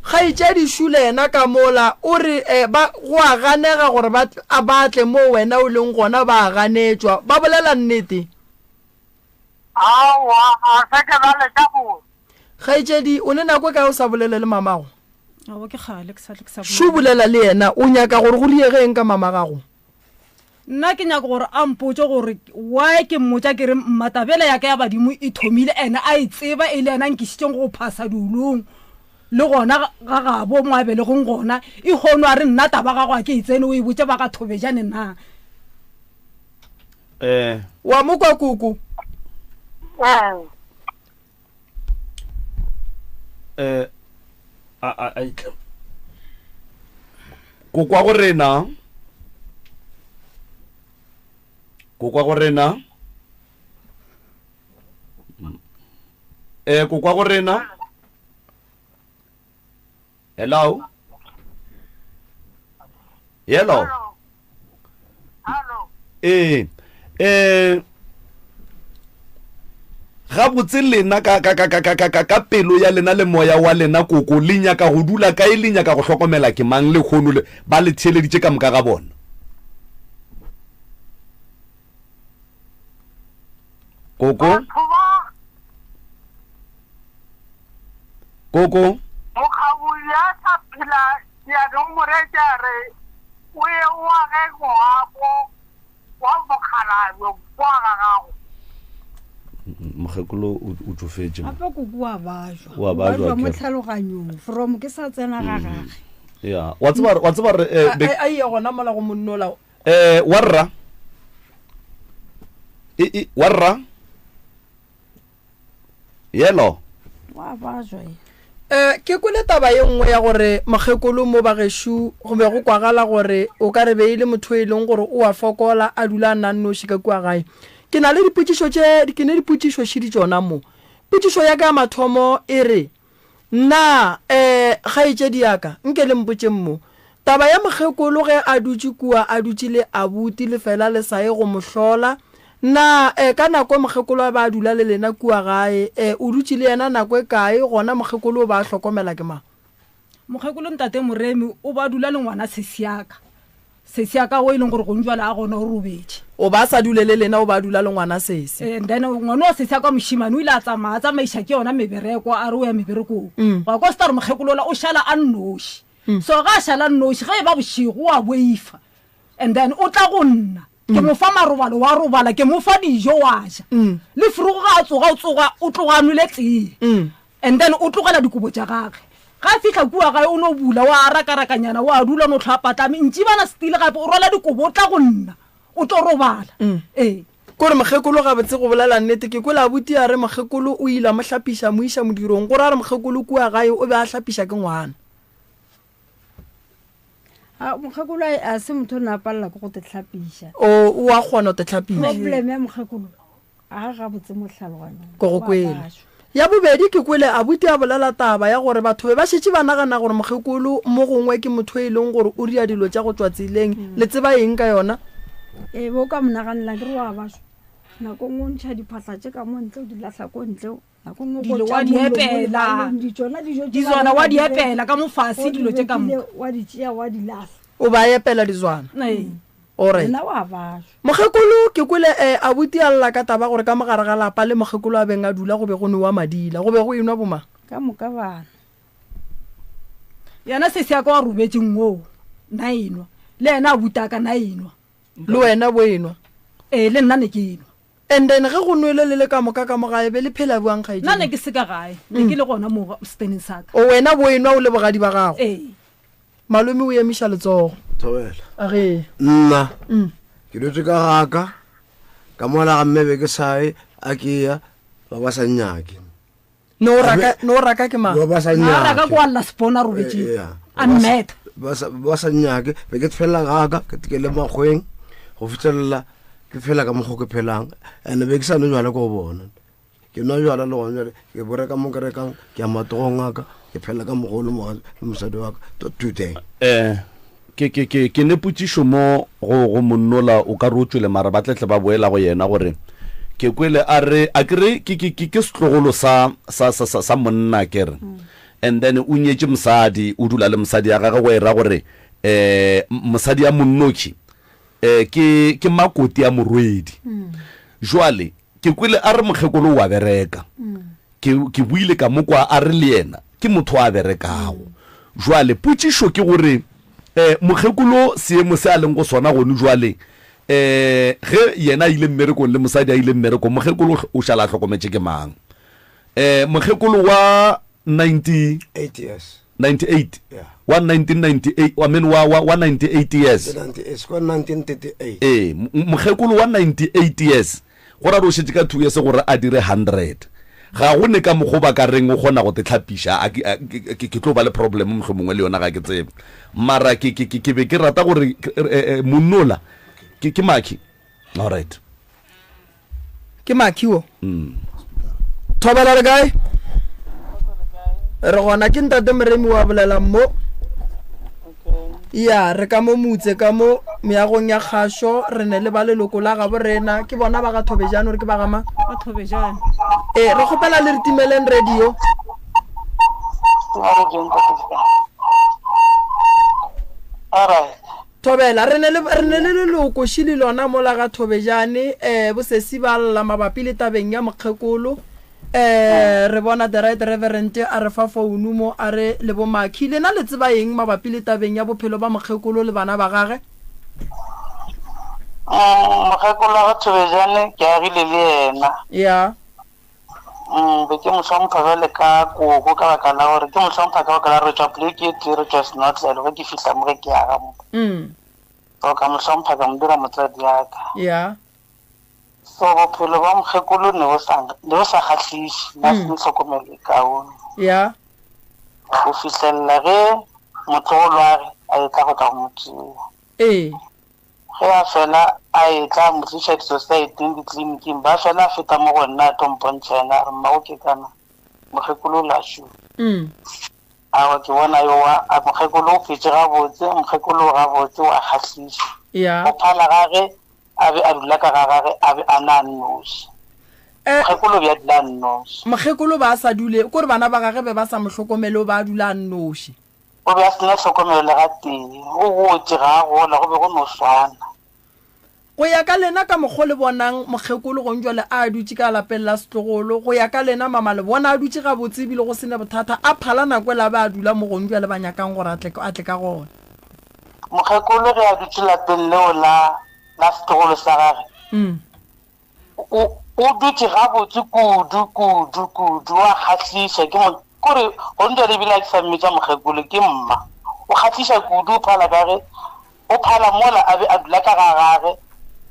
kgaetšedi Shule yena ka mola o re eh ba go a ganega gore ba a ba tle mo wena o leng gona ba a ganetšwa. Ba bolela nnete? Aowa, ga se ke ba leka go. Kgaetšedi, o ne nako e kae o sa bolele le mamago? Aowa ke kgale ke sa tle ke sa Šo bolela. bolela le yena, o nyaka gore go riege eng ka mama gago? Nna ke nyaka gore a mpotše gore why ke mmotša ke re mma tabela ya ka ya badimo e thomile ene a e tseba e le yena a nkišitšeng go phasa diolong le gona ga gabo mo a belegong gona e hono a re nna taba gago a ke e tsene o e botše ba ga Thobejane na. Eh. Wa mo kwa koko? Ee. Eh a a a itle. Kokwa go rena. Kokwa go rena. Eh kokwa go rena. Hello. Hello. Hello. Ee. Eh gabotse lena ka ka ka ka ka ka ka pelo ya lena le moya wa lena koko le nyaka go dula kae le nyaka go hlokomela ke mang le kgono le ba le theeleditše ka moka ga bona koko Koko. Mokgabuli a sa phela Seyalemoretša a re o ye o age ngwako wa mokgalabje kwa ga gago. Mokgekolo o tšofetše. Gape koko wa bajwa. Wa bajwa mo akere. tlhaloganyong from ke sa tsena ga gage. Ya, wa tseba wa tseba re eh, a ye gona mola go monnola. Eh, wa rra. E e wa rra. Yelo. Wa ba jwa. Eh, ke kwele taba ye nngwe ya gore mokgekolo mo bagešo go be go kwagala gore o ka re be e le motho e leng gore o a fokola a dula a nna nnoši ka kua gae. Ke na le dipotšišo tše, ke ne dipotšišo šidi tšona mo. Potšišo ya ka ya mathomo e re, Na, eh, kgaetšedi ya ka, nke le mpotšeng mo. Taba ya mokgekolo ge a dutše kua a dutše le abuti le fela le sa ye go mo hlola, na, eh, ka nako e mokgekolo a be a dula le lena kua gae, eh, o dutše le yena nako e kae, gona mokgekolo o ba a hlokomela ke mang? Mokgekolo Ntate Moremi o ba dula le ngwana sesi ya ka. Sesi ya ka o e leng gore gong jwale a gona o robetše. O ba a sa dule le lena o ba a dula le ngwana sesi. And then ngwana wa sesi ya ka mošemane o ile a tsamaya a tsamaiša ke yona mebereko a re o ya meberekong. Gwa kwa star mokgekolo ola o šala a nnoši. So ga a šala nnoši ge e ba bošego o a boifa and then o tla go nna ke mo fa marobalo wa robala ke mo fa dijo wa ja. Le forogo ga a tsoga o tsoga o tloga a nwele tee. And then o tlogela dikobo tša gage. Ga a fihla kua gae o no bula, wa rakarakanyana, wa dula o no hlwa a patlame. Ntšibana still gape o rwala dikobo o tla go nna o tlo robala. Ee. Kore mokgekolo gabotse go bolela nnete ke kwele abuti a re mokgekolo o ile a mo hlapiša a mo iša modirong gore a re mokgekolo kua gae o be a hlapiša ke ngwana. A mokgekolo a se motho o ne a palela ke go te hlapiša. O o a kgona go te hlapiša. Problem ya mokgekolo a gabotse mo tlhaloganyong. Ko go kwele. Ya bobedi ke kwele abuti a bolela taba ya gore batho be ba šetše ba nagana gore mokgekolo mo gongwe ke motho e leng gore o ria dilo tša go tšwa tseleng. Le tseba eng ka yona? Ee, bo ka mo naganela ke re wa bašwa. Nako nngwe o ntšha diphahla tše ka mo ntle o di lahla ko ntle. Nako nngwe Dilo wa di epela. Dizwana wa di epela ka mo fase dilo tše ka moka. Wa di tšea wa di lahla. O ba epela dizwana. Ee. Alright. Yena wa bašwa. Mokgekolo ke kwele eh, abuti a lla ka taba gore ka mo gare ga lapa le mokgekolo a beng a dula go be go nwewa madila. Go be go enwa bomang? Ka moka bana. Yena sesi ya ka wa robetšeng oo na enwa. Le yena abuti a ka na enwa. Le wena bo enwa? Ee, le nna ne ke enwa. And then ge go nwele le le ka moka ka mo gae be le phela bjang kgaetšedi? Nna ne ke se ka gae, ne ke le gona mo steneng sa ka. O wena bo enwa o le bogadi ba gago? Ee. Malome o emiša letsogo. Thobela. A ge. Nna ke dutše ka gaka ka mola ga mme be ke sa ye a ke ya ba ba sa nnyake. No o raka no o raka ke mang? Ba ba sa A raka nnyake. ko a lla sepona a robetše Eh, yeah. a mmetha. Ba sa ba sa nnyake be ke felela gaka ke ke le makgweng go fitlhelela ke phela ka mokgwa ke phelang and be ke sa nwe jwala ko go bona. Ke nwa jwala le gona jwale ke bo reka mo ke rekang ke ya matogong a ka ke phela ka mogolo le mosadi wa ka today. Eh ke ke ke ke ne potšišo mo go go monnola o ka re o tšwele mara ba tletle ba boela go yena gore ke kwele a re a ke re ke ke ke ke setlogolo sa sa sa sa, sa monna ke re and then o nyetše mosadi o dula le mosadi ya gagwe go e ra gore eh mosadi ya monnoki eh ke ke makoti ya morwedi jwale Ke kwele a re mokgekolo o a bereka. Ke, ke buile ka mo kwa a re le yena ke motho a berekago. Jwale potšišo ke gore, eh, mokgekolo seemo se a leng go sona gone jwale, eh, ge yena a ile mmerekong le mosadi a ile mmerekong, mokgekolo o šala a hlokometše ke mang? Eh, mokgekolo wa 90, 8 years. 98 Yeah. wa 1998 I mean wa, wa, wa 98 years Ke 98 kwa 1938 ee mokgekolo wa 98 years go ra re o šetše ka 2 years gore a dire 100 ga go ne ka mokgo ba ka reng o kgona go te tlhapiša a ke- a- ke ke- ke tlo ba le problem mohlomongwe mongwe le yona ga ke tsebe mara ke ke ke ke be ke rata gore eh, eh, monnola ke ke maki all right Ke Makhi wo. Thobela le kae? Re gona ke ntate Moremi wa bolelang mo. Ya, re ka mo motse ka mo meagong ya kgašo re ne le ba leloko la gabo rena ke bona ba ga Thobejane gore ke ba ga mang? Ba Thobejane. Ee, re kgopela le re timeleng radio. All right. Thobela, re ne le, re ne le leloko šili lona mola ga Thobejane, eh, bosesi ba lla mabapi le tabeng ya mokgekolo. Eh, re bona the right reverend a re fa founu mo, a re le bo Makhi, lena le tseba eng mabapi le tabeng ya bophelo ba mokgekolo le bana ba gage? Mm, mokgekolo wa ga Thobejane ke agile le yena. Ya. Mm, be ke mo hlompha bjale ka koko ka baka la gore ke mo hlompha ka baka la gore re tšwa poleke e tee re tšwa senotlelo ge ke fihla mo ge ke aga mo. Mm. So ka mo hlompha ka mo dira motswadi ya ka. Ya. So bophelo ba mokgekolo ne bo sa ne bo sa kgahliše, ne a se ne tlhokomelo e kaone. Ya. Go fihlelela ge motlogolwage a etla go tla go mo tšea. Ee. Ge a fela a etla a mo tliša disosaeteng, ditleliniking, ba fela a feta mo go nna a tlo mpontšha yena a re, Mmago ke kana, mokgekolo o la šo. Aowa ke bona yowa, a mokgekolo o phetše gabotse, mokgekolo o gabotse, o a kgahliša. Go phala ga ge a be a dula ka ga gage a be a na a nnoši. Mokgekolo o be a dula a nnoši. Mokgekolo o be a sa dule, kore bana ba gage be ba sa mo hlokomele, o be a dula a nnoši. O be a se na tlhokomelo le gatee. O gotše, ga a gola, go be go no swana. Go ya ka lena, ka mokgo le bonang mokgekolo gonjwale a dutše ka lapeng la setlogolo, go ya ka lena, mama, le bona a dutše gabotse ebile go se ne bothata, a phala nako ela a be a dula mo gonjwale ba nyakang gore a tle, a tle ka gona. Mokgekolo ge a dutše lapeng leo la, la setlogolo sa gage, O, o dutše gabotse kudu, kudu, kudu. O a kgahliša. Ke mo, kore, gontšale ebile a ke sa mmitša mokgekolo, ke mma. O kgahliša kudu, o phala ka ge, o phala mola a be a dula ka ga gage,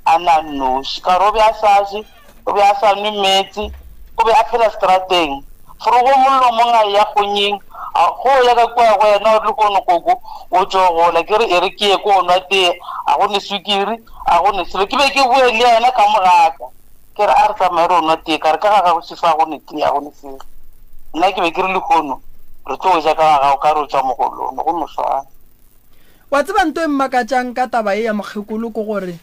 a na a nnoši. Ka gore o be a sa je, o be a sa nwe meetse, o be a phela seterateng. Forogo mollo mong a eya kgonyeng, a go ya ka kua go yena, o re lehono koko, o tšo gola. Ke re, e re ke ye ko nwa tee, a go ne swikiri. A go ne selo. Ke be ke boe le yena ka mo gaka. Ke re, a re tsamaye re o nwa tee. Ka re, ka ga gago šefo a go ne tee, a go ne selo. Nna ke be ke re lehono re tlo ja ka ga gago, ka re o tšwa mogolong, go no swana. Wa tseba nto e mmakatšang ka taba ye ya mokgekolo ke gore,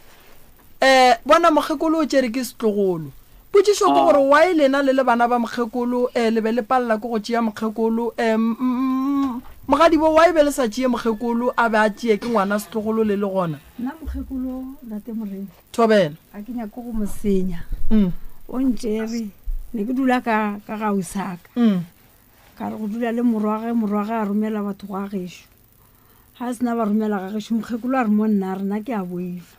um bona mokgekolo o tšere ke setlogolo. Potšišo ke gore why lena le le bana ba mokgekolo um le be le palela ke go tšea mokgekolo um mogadibo why be le sa tšee mokgekolo a be a tšee ke ngwana setlogolo le le gona? Nna mokgekolo ntate Moremi. Thobela. Ga ke nyake go mo senya. O ntšere ne ke dula ka ka ga ausi-aka. Ka re go dula le morwage, morwage a romela batho gwa gešo. Ga a sena ba romela ga gešo, mokgekolo a re mo nna a re nna ke a boifa.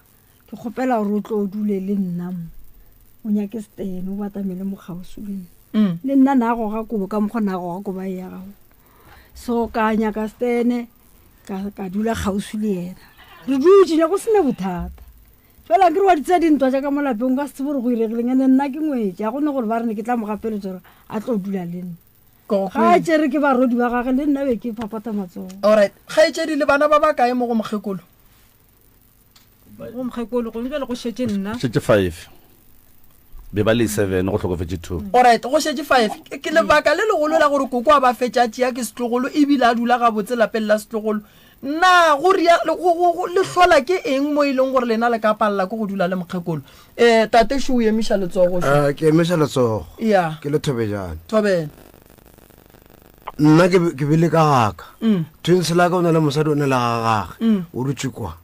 Ke kgopela gore o tlo o dule le nna mo. O nyake setene o batamele mo kgauswi le nna. Le nna na goga kobo ka mokgwa na goga kobo e ya gago. So ka nyaka setene. Ka, ka dula kgauswi le yena. Re dutše, ne go se ne bothata. Fela ke re wa di tsea dintwa tša ka mo lapeng, o ka se tsebe gore go iregileng. Ene nna ke ngwetši, ga go ne gore ba re ne ke tla mo gapeletša gore a tlo dula le nna. Ga a tšere ke barodi ba gage, le nna be ke phaphatha matsogo. Alright. Kgaetšedi, le bana ba bakae mo go mokgekolo? Go mokgekolo, gone bjale go šetše nna. Šetše five. Be ba le seven, go hlokofetše two. Alright, go šetše five. Ke lebaka le legolo la gore koko a ba fetše a tšea ke setlogolo ebile a dula gabotse lapeng la setlogolo. Na go ria, go, go, go, le hlola ke eng mo e leng gore lena le ka palela ke go dula le mokgekolo? Eh, tate šo o emiša letsogo šo. Eh, ke emiša letsogo. Ya. Ke le Thobejane. Thobela. Nna ke, ke bile ka gaka. Twins la ka o na le mosadi o na le ga gage. O dutše kwa.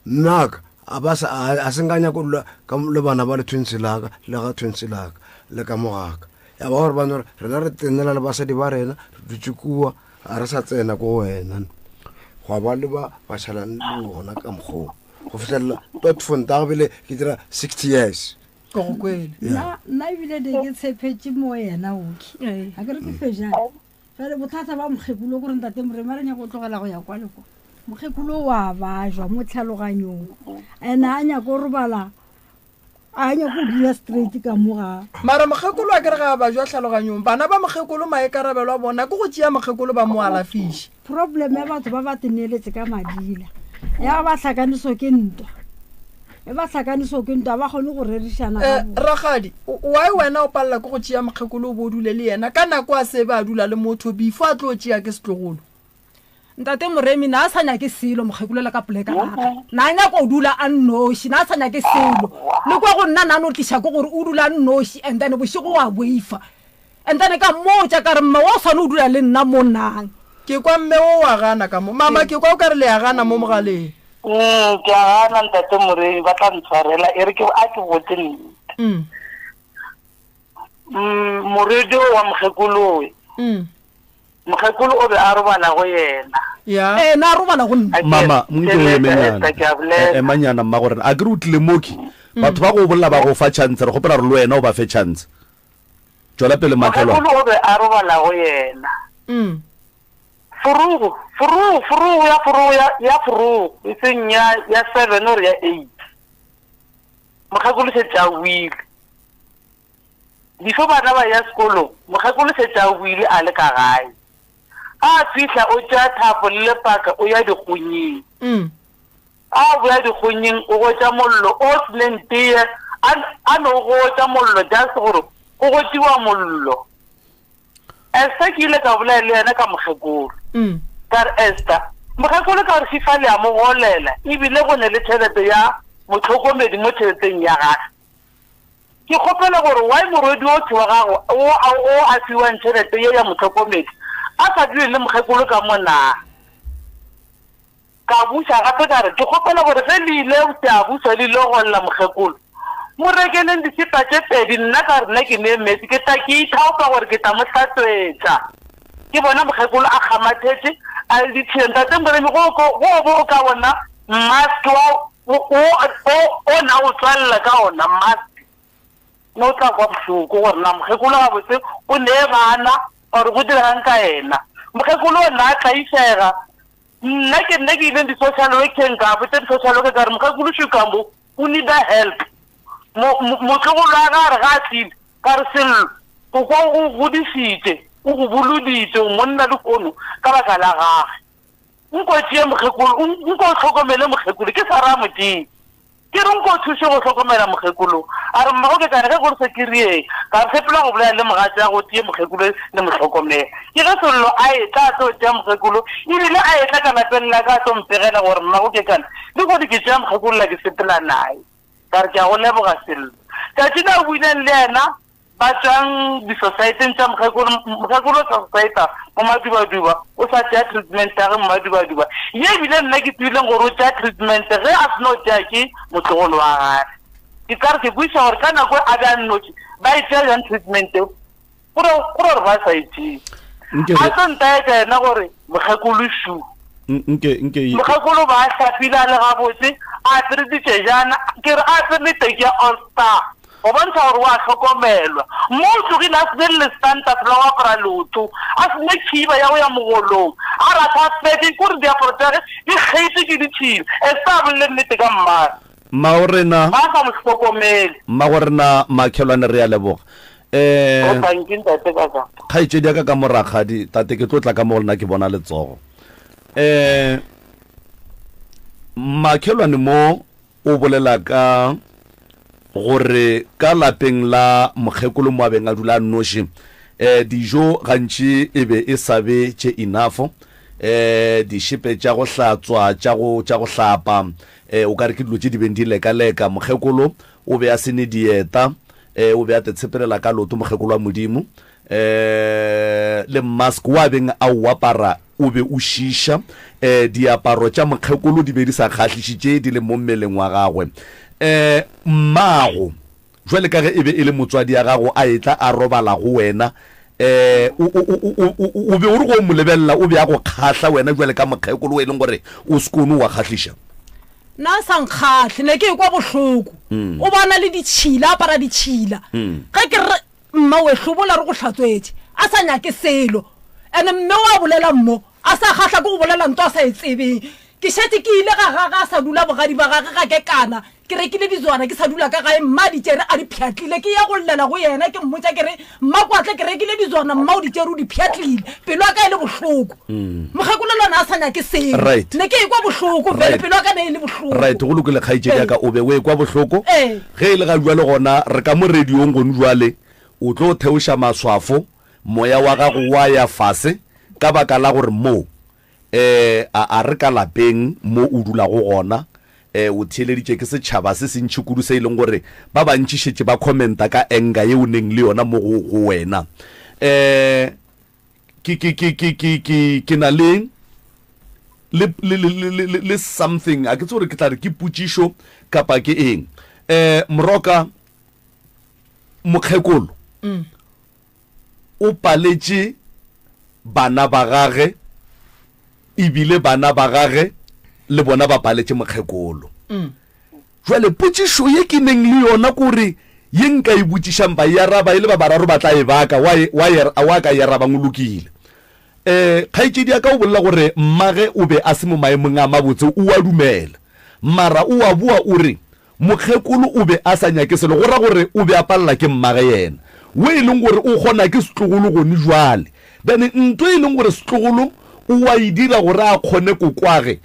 Mme ka a ba sa a se nka nyaka go dula ka le bana ba le twins la ka le ga twins la ka le ka mo gaka. Ya ba gore ba no re rena re tenela le basadi ba rena re dutše kua a re sa tsena ko wena. Gwa ba le ba ba šalang le bona ka mokgwa o. Go fihlelela tot fontago bile ke dira 60 years. Ke go kwele. Nna nna ebile ne ke tshepetše mo yena oki. Ga ke re ke fejane. Jale bothata ba mokgekolo kore ntate Moremi a re nyaka go tlogela go ya kwa le kwa. Mokgekolo wa bajwa mo tlhaloganyong. Ene a nyaka go robala a nyaka go dula straight ka mo ga. Mara mokgekolo a kere ga a bajwa tlhaloganyong. Bana ba mokgekolo maikarabelo a bona ke go tšea mokgekolo ba mo alafiše. Problem ya batho ba ba teneeletse ka madila ya ba hlakaniso ke ntwa. E ba hlakaniso ke ntwa, ba kgone go rerišana Eh, gabotse. Rakgadi, why wena o palela ke go tšea mokgekolo o bo o dule le yena ka nako a se be a dula le motho before a tlo tšea ke setlogolo? Ntate Moremi na a sa nyake selo mokgekolo le ka poleka gage. Na a nyaka go dula a nnoši, na a sa nyake selo. Le kwa go nna na no tliša ke gore o dula a nnoši and then bošego wa boifa. And then ka mmotša ka re, Mma wa o swane o dula le nna mo nang? Ke kwa mme o wa gana ka mo. Mama, ke kwa o ka re le a gana mo mogaleng. Mm, ke a gana ntate Moremi, ba tla ntshwarela. E re ke a ke botse nnete. Mm. Mm, morwedi o wa mokgekolowe. Mm. Mokgekolo o be a robala go yena. Ya. Ee, na a robala go nna. Mama, nke o emenyana. Emanyana mma gore a ke re o tlile moki. Batho ba go bolela ba go fa chance, re kgopela gore le wena o ba fe chance. Tšwela pele Makhelwane. Mokgekolo o be a robala go yena. Furugu, furugu, furugu ya furugu ya, ya furugu, e seng ya, ya seven or ya eight. Mokgekolo šetše a boile. Before bana ba ya sekolong, mokgekolo šetše a boile a le ka gae. Ga a fihla o tšea thapo le lepaka o ya dikgonyeng. A boya dikgonyeng o gotša mollo o seneng teye, a, a no gotša mollo just gore go gotiwa mollo. Esther ke ile ka bolela le yena ka mokgekolo. Ka re, Esther, mokgekolo ka gore FIFA le a mo golela ebile go ne le tšhelete ya mohlokomedi mo tšheleteng ya gage. Ke kgopela gore why morwedi ohle wa gago o a o a fiwang tšhelete ye ya mohlokomedi a sa dule le mokgekolo ka mo na? Ka buša gape ka re, Ke kgopela gore ge le ile Seabuswa le ile go lla mokgekolo, mo rekeleng disepa tše pedi, nna ka re nna ke nee meetse, ke tla ke ithaopa gore ke tla mo hlatswetša. Ke bona mokgekolo a kgamathetše, a le ditšhila. Ntate Moremi, go ko, go bo o ka bona mask wa, o, o, o, o na o tswalela ka ona mask, ne o tla kwa bohloko gore na mokgekolo gabotse o nee bana or go diregang ka yena. Mokgekolo o na a tlaišega. Nna ke nna ke ileng di-social workeng ka botša di-social worker ka re mokgekolo Shukambo o needa help. Motlogolo wa ga a re ga a tlile ka re Sello o kwa o go godišitše o go boloditše o monna lehono ka baka la gage. Nko tšee mokgekolo nko o hlokomele mokgekolo ke sa ra Modimo. Ke re nko thuše go hlokomela mokgekolo. A re, Mmago ke tla re ge go le se ke rieng, ka re sepela go bolela le mogatšago o tšee mokgekolo le mo hlokomele. Ke ge Sello a etla a tlo tšea mokgekolo, ebile a etla ka lapeng la ka a tlo mpegela gore mmago Kekana lehono ke tšea mokgekolo la ke sepela naye. Ka re, Ke a go leboga Sello. Tšatši le a boileng le yena Ba tšwang disosaeteng tša mokgekolo, mokgekolo o sa sosaeta mo Madubaduba, o sa tšea treatment ya ge mo Madubaduba. Ye ebile nna ke tsebileng gore o tšea treatment ge a seno tšea ke motlogolo wa gage. Ke ka re ke kwešiša gore ka nako e a be a nnotši, ba e tšea bjang treatment eo? Go ra gore ba sa e tšee. A tlo ntaetša yena gore mokgekolo šu. Nke, nke. Mokgekolo ba a hlapile a le gabotse, a apere ditšejana, ke re a apere le teki ya All Star. Go bontšha gore o a hlokomelwa. Mo o tlogile a se ne le lesanta la go apara leoto, a se ne khiba ya go ya mogolong, a ratha a fetše, ke gore diaparo tša ge di kgeitšwe ke ditšhila. Esther a bolele nnete ka mmagwe. Mmagorena. Ba sa mo hlokomele. Mmagorena Makhelwane re a leboga. Eh. O tanki ntate ka ka. Kgaetšedi ya ka ka mo rakgadi, tate ke tlo tla ka mo go lena ke bona letsogo. Eh Makhelwane mo O bolela ka gore ka lapeng la mokgekolo mo a beng a dula a nnoši, dijo gantši e be e sa be tše enough, dišepe tša go hlatswa, tša go, tša go hlapa, o ka re ke dilo tše di beng di lekaleka. Mokgekolo o be a se ne dieta, o be a tetshepelela ka leoto mokgekolo wa Modimo. Le mask wa beng a o apara o be o šiša. Diaparo tša mokgekolo di be di sa kgahliše tše di leng mo mmeleng wa gagwe. Mmago, jwale ka ge e be e le motswadi ya gago a etla a robala go wena, o, o, o, o, o, o be o re go mo lebelela o be a go kgahla wena jwale ka mokgekolo o e leng gore o sekone wa kgahliša? Nna a sa nkgahle, ne ke ekwa bohloko. O bona le ditšhila, a apara ditšhila. Ge ke re Mma we hlobola re go hlatswetše a sa nyake selo and mme wa bolela mo a sa kgahla ke go bolela nto a sa e tsebeng ke šetše ke ile ga gage a sa dula bogadi ba gage ga ke kana ke rekile ditswana ke sa dula ka gae mma a di tšere a di pšhatlile ke ya go llela go yena ke mmotša ke re mma kwatle ke rekile ditswana mma o di tšere o di pšhatlile pelo ya ka e le bohloko mokgekolo le yona a sa nyake selo Right. ne ke ekwa bohloko fele Right. pelo ya ka ne e le bohloko Right, go lokile kgaetšedi ya ka, o be o ekwa bohloko. Ee. Ge e le ga bjale gona re ka mo radiong gone bjale, o tlo theoša maswafo, moya wa gago wa ya fase ka baka la gore mo, eh, a, a re ka lapeng mo o dulago gona, eh, o theeleditše ke setšhaba se sentši kudu se e leng gore ba bantši šetše ba commenta ka anger ye o neng le yona mo go, go wena. Eh, ke, ke, ke, ke, ke, ke, ke na le, le, le, le, le, le, le something, a ke tsebe gore ke tla re ke potšišo kapa ke eng. Eh, Moroka, mokgekolo o paletše bana ba gage, ebile bana ba gage le bona ba paletše mokgekolo. Jwale potšišo ye ke neng le yona kore. Ye nka e botšišang ba e araba e le ba bararo ba tla e baka, wa e, wa e, wa ka e arabang o lokile. Um kgaetšedi ya ka o bolela gore mmage o be a se mo maemong a mabotse, o a dumela. Mara o a boa o re mokgekolo o be a sa nyake selo, go ra gore o be a palela ke mmage yena, wo e leng gore o kgona ke setlogolo gone jwale. Then nto e leng gore setlogolo o a e dira gore a kgone kokwage,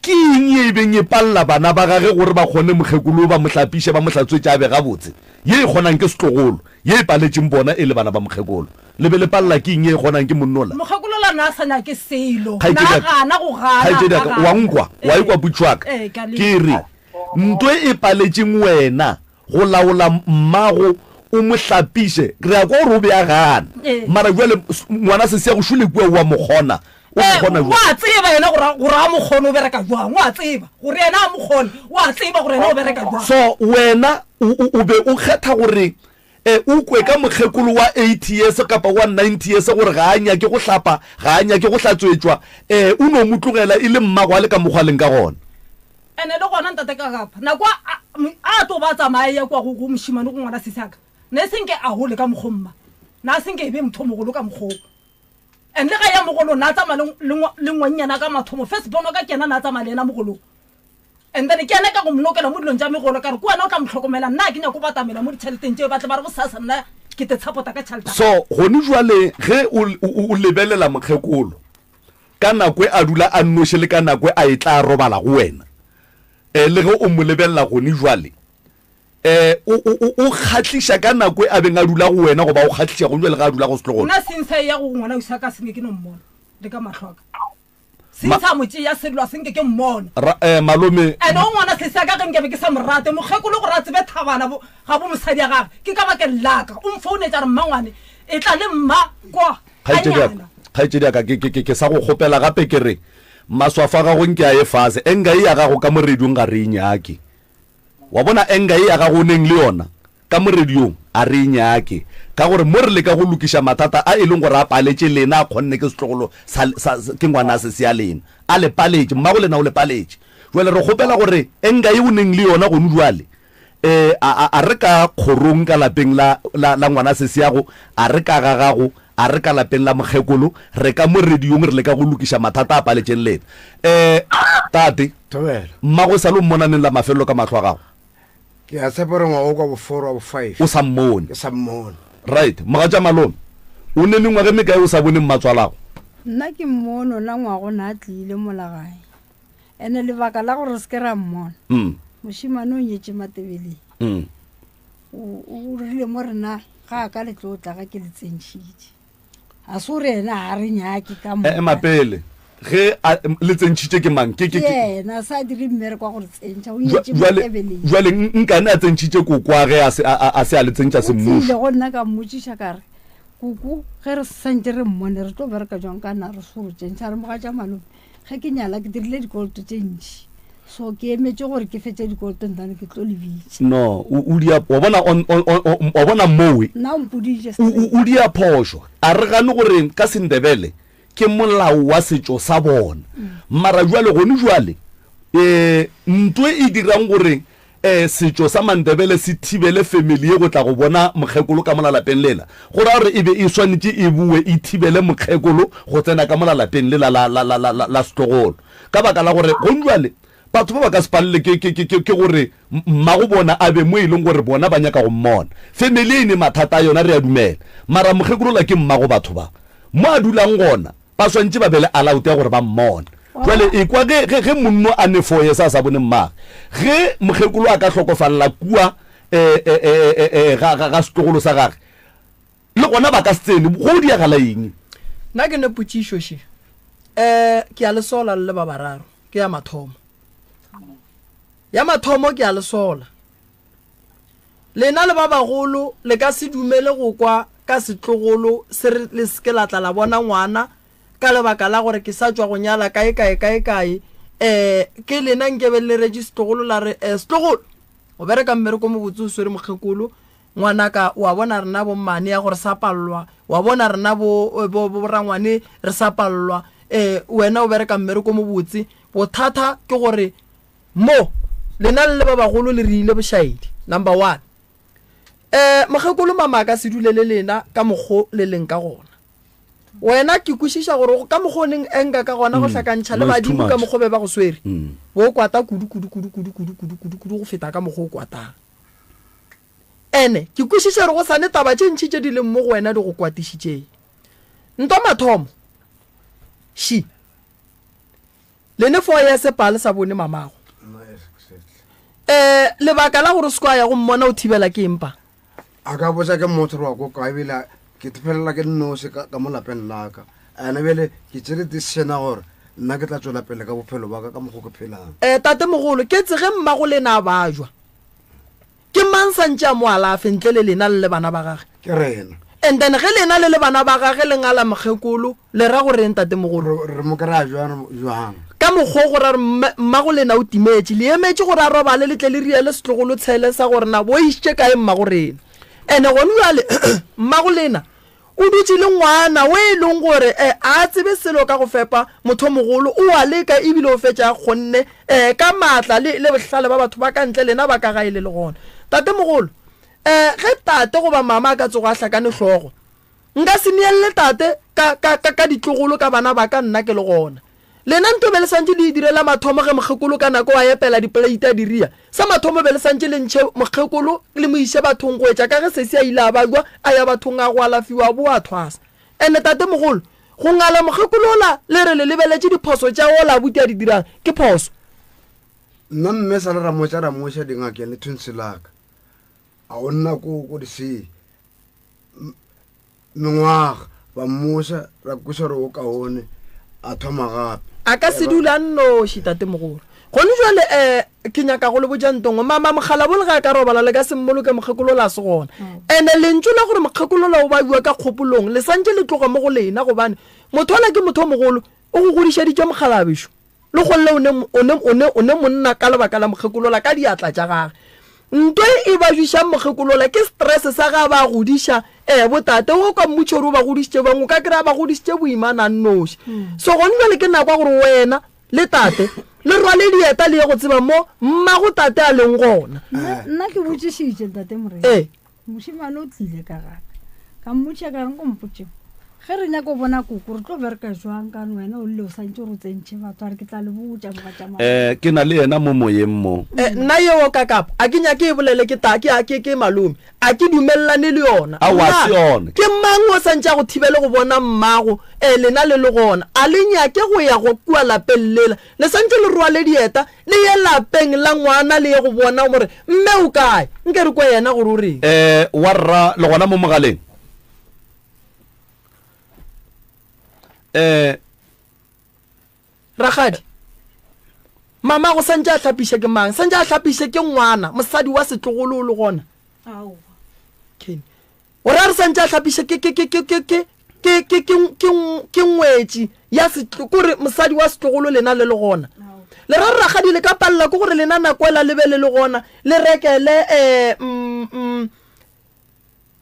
Ke eng ye e beng e palela bana ba gage gore ba kgone mokgekolo ba mo hlapiše, ba mo hlatswetše a be gabotse? Ye e kgonang ke setlogolo, ye e paletšeng bona e le bana ba mokgekolo. Le be le palela ke eng ye e kgonang ke monnola? Mokgekolo la na a sa nyake selo, na a gana go gana, Kgaetšedi ya ka, a wa gana. nkwa? Wa Ee, ekwa potšišo ya ka? ee, ke a le Ke kwa. re, nto e paletšeng wena go laola mmago o mo hlapiše, re a kwa gore o be a gana, Ee. mara bjale ngwana sesi ya go šole kua o a mo kgona, O mo Ee, kgona o bjang? a tseba yena gore, gore a mo kgone o bereka jwang. O a tseba gore yena a mo kgone, o a tseba gore yena o bereka jwang. So wena o, o, o be o kgetha gore e, o kwe ka mokgekolo wa 80 years kapa wa 90 years gore ga a nyake go hlapa, ga a nyake go hlatswetšwa, e, o no mo tlogela e le mmago a le ka mokgwa a leng ka gona. Ene le gona ntate Kakapa, nako a, a, a tlo ba tsamaya a eya kua go, go mošemane go ngwana sesi a ka, ne e se nke a gole ka mokgo mma, na a se nke e be motho o mogolo ka mokgoo. And le ga ya mogolong na tsamaya le, le, le ngwannyana ka mathomo first born wa ka ke yena na tsamaya le yena mogolong. And then ke yena ka go mnokela mo dilong tša megolo ka re ke wena o tla mo hlokomela nna ga ke nyako batamela mo ditšheleteng tšeo ba tle ba re bosasa nna ke te tshapota ka tšhelete. So gone jwale ge o, o, o lebelela mokgekolo ka nako e a dula a nnoši le ka nako e a e tla robala go wena, eh, le ge o mo lebelela gone jwale, Eh, o, o, o, o kgahliša ka nako e a beng a dula go wena goba o kgahliša go jwale ga a dula go setlogolo? Nna since a eya go ngwana ausi wa ka senke ke no mmona le ka mahlo a ka. Since a mo tšea sello a senke ke mmona. Ra, eh, malome. Ene o ngwana sesi a ka ge nkabe ke sa mo rate, mokgekolo gore a tsebe thabana bo, ga bo mosadi ya gage, ke ka bakeng la ka. O mfounetša a re mmangwane, etla le mma kwa, Kgaetšedi ya ka, ganyana. kgaetšedi ya ka, ke, ke, ke, ke sa go kgopela gape ke re, maswafo a gago nke a ye fase, enga e ya gago ka mo radiong ga re e nyake. Wa bona anger ye ya gago o neng le yona ka mo radiong a re e nyake ka gore mo re leka go lokiša mathata a e leng gore a paletše lena a kgonne ke setlogolo sa, sa, ke ngwana sesi ya lena a le paletše mmago lena o le paletše jwale re kgopela gore anger ye o neng le yona gone jwale eh, a, a, a re ka kgorong ka lapeng la, la, la ngwana sesi yago a re ka ga gago a re ka lapeng la mokgekolo re ka mo radiong re leka go lokiša mathata a paletšeng lena eh, tate Thobela. Mmago e sa le o mmona neng la mafelelo ka mahlo a gago? Ke a tshepa gore ngwaga o ka bo four wa bo five. O sa mmone. Ke sa mmone. Right. Mogatša malome, o ne mengwaga e mekae o sa bone mmatswalago? Nna ke mmone ona ngwaga o ne a tlile mola gae. Ene lebaka la gore re se ke ra mmona, mošemane o nyetše Matebeleng. O, o rile mo rena ga a ka le tlo tla ga ke le tsentšhitše. A se gore yena ga re nyake ka moka. Ema pele. Ge a, le tsentšhitše ke mang? Ke, ke, Ke ke. yena, a sa dire mmereko wa go re tsentšha, o nyetše Jwale, Matebeleng. jwale nkane a tsentšhitše koko wa ge a se, a, a, a se a le tsentša O tsile semmušo? go nna ka mmotšiša ka re, Koko, ge re santše re mmone re tlo bereka jwang ka na re se go tsentšha? A re, Mogatša malome, ge ke nyala ke dirile dikoloto tše ntši, so ke emetše gore ke fetše dikoloto ntane ke tlo le bitša. No, o, o dia, wa bona, on, on, on, on, wa bona mowe, Nna o mpoditše o, o, o dia phošo. A re gane gore ka Sendebele ke molao wa setšo sa bona. Mara bjale, gone bjale, um nto e dirang gore um setšo sa Mandebele se thibele family ye go tla go bona mokgekolo ka mola lapeng lela, go ra gore e be e swanetše e boe e thibele mokgekolo go tsena ka mola lapeng lela la, la, la, la, la, la setlogolo. Ka baka la gore gone bjale batho ba ba ka se palele ke, ke, ke, ke, ke gore mmago bona a be mo e leng gore bona ba nyaka go mmona. Family e ne mathata a yona, re a dumela. Mara mokgekolola ke mmago batho ba. Mo a dulang gona, ba swantše ba be le allowed ya gore ba mmone. Jwale ekwa ge, ge, ge monno a ne foye sa sa bone mmage. Ge mokgekolo a ka hlokofalela kua, e, e, e, e, e, ga, ga, ga setlogolo sa gage, le gona ba ka se tsene. Go diagala eng? Nna ke ne potšišo še. Um ke a le sola le le ba bararo. Ke ya mathomo. Ya mathomo ke a le sola. Lena le ba bagolo le ka se dumele go kwa ka setlogolo se re le se ke la tla la bona ngwana ka lebaka la gore ke sa tšwa go nyala kae kae kae kae. Um ke lena nkebe le retše setlogolo la re, um setlogolo o bereka mmereko o mobotse o swere mokgekolo ngwanaka wa bona rena bommane ya gore sa pallwa wa bona rena bo bo bo rangwane re sa pallwa um wena o bereka mmereko o mobotse. Bothata ke gore Mo, lena le le ba bagolo le re ile bošaedi, number one. Um mokgekolo mama a ka se dule le lena ka mokgo le leng ka gona. Wena ke kwešiša gore ka mokgo o neng anger ka gona go hlakantšha le No, it's too badimo ka much. mokgo be ba go swere, bo kwata kudu kudu kudu kudu kudu kudu kudu kudu go feta ka mokgo o kwatang. Ene ke kwešiša gore go sa ne taba tše ntši tše di leng mo go wena di go kwatišitšeng. Ntwa mathomo, She. Le ne fo ya sepa le sa bone mamago. Eh, lebaka la gore o se kwa ya go mmona o thibela ke eng pa? A ka botsa ke motho gore wa ko kae ebile ke felela ke nnoši ka, ka mo lapeng la ka. Ene bjale ke tšere decision ya gore nna ke tla tšwela pele ka bophelo ba ka ka mokgo ke phelang. Eh, tatemogolo, ke tse ge mmago lena a bajwa. Ke mang sa ntše a mo alafe ntle le lena le le bana ba gage? Ke rena. And then ge lena le le bana ba gage le ngala mokgekolo, le ra go reng tatemogolo? Re, re mo kry-a jwang, jwang? Ka mokgwa o go ra re mme, mmago lena o timetše, le emetše gore a robale le tle le riele setlogolo tshele sa gore na bo išitše kae mmago rena. And gone bjale mmago lena O dutše le ngwana o e leng gore e a tsebe selo ka go fepa motho mogolo, o a leka ebile o fetša a kgonne e ka maatla le, le bohlale ba batho ba ka ntle lena ba ka gae le le gona. Tatemogolo, e ge tate goba mama a ka tsoga a hlakane hlogo, nka se neelle tate ka, ka, ka, ka ditlogolo ka bana ba ka nna ke le gona. Lena nto be le santše le e dire la mathomo ge mokgekolo ka nako a epela dipoleite a di ria. Sa mathomo be le santše le ntšhe mokgekolo le mo iše bathong go etša ka ge sesi a ile a bajwa a ya bathong a go alafiwa a boa a thwasa. Ene tatemogolo, go ngala mokgekolo ola le re le lebeletše diphoso tša ola abuti a di dirang ke phoso. Nna mme sa le ra motša ra moša dingakeng le thuntshe laka a o nna ko ko disee Mengwaga, ba mmoša, ra kweša gore o kaone, a thoma gape. A ka se dule a nnoši, tatemogolo. Gone jwale, um ke nyaka go le botša nto nngwe. Mama Mokgalabole ge a ka robala, le ka se mmoloke, mokgekolola a se gona. Ene lentšu la gore mokgekolola o babiwa ka kgopolong, le santše le tloga mo go lena, gobane motho ola ke motho o mogolo, o go godišeditše mokgalabešo. Le golle o ne, o ne, o ne, o ne monna ka lebaka la mokgekolola ka diatla tša gage. Nto e e ba jwišang mokgekolola ke stress sa ge a ba godiša, eh, botate o ka mmotša gore o ba godišitše bjang, o ka kry-a ba godišitše boimana a nnoši. So gone bjale ke nako ya gore wena le tate le rwale dieta le ye go tseba mo mmago tate a leng gona. Nna, nna ke botšišitše ntate Morena. Ee. Mošemane o tlile ka gaka. Ka mmotša ka re, Nko mpotše, ge re nyaka go bona koko re tlo bereka jwang ka wena o lle o santše gore o tsentšhe batho? A re, Ke tla le botša mogatšamama. Eh, ke na le yena mo moyeng mo. Eh, nna yeo ka kapa a ke nyake e bolele ke ta, ke, ke, ke malome. A ke dumelelane le yona. Aowa, Nna, se yona. Ke mang o santše a go thibele go bona mmago, eh, lena le le gona? A le nyake go ya go kua lapeng lela? Le santše le rwale dieta, le ye lapeng la ngwana le ye go bona gore mme o kae. Nke re kwe yena gore o reng. Eh, wa rra, le gona mo mogaleng? Eh. Rakgadi, mamago santše a hlapiše ke mang? Santše a hlapiše ke ngwana, mosadi wa setlogolo o le gona? Aowa. Kenny. O ra re santše a hlapiše ke ke ke ke ke ke ke ke ke ke ke ngwetši ya setlo kore mosadi wa setlogolo lena le le gona. Le ra re rakgadi le ka palela ke gore lena nako ela le be le le gona le rekele eh mm, mm,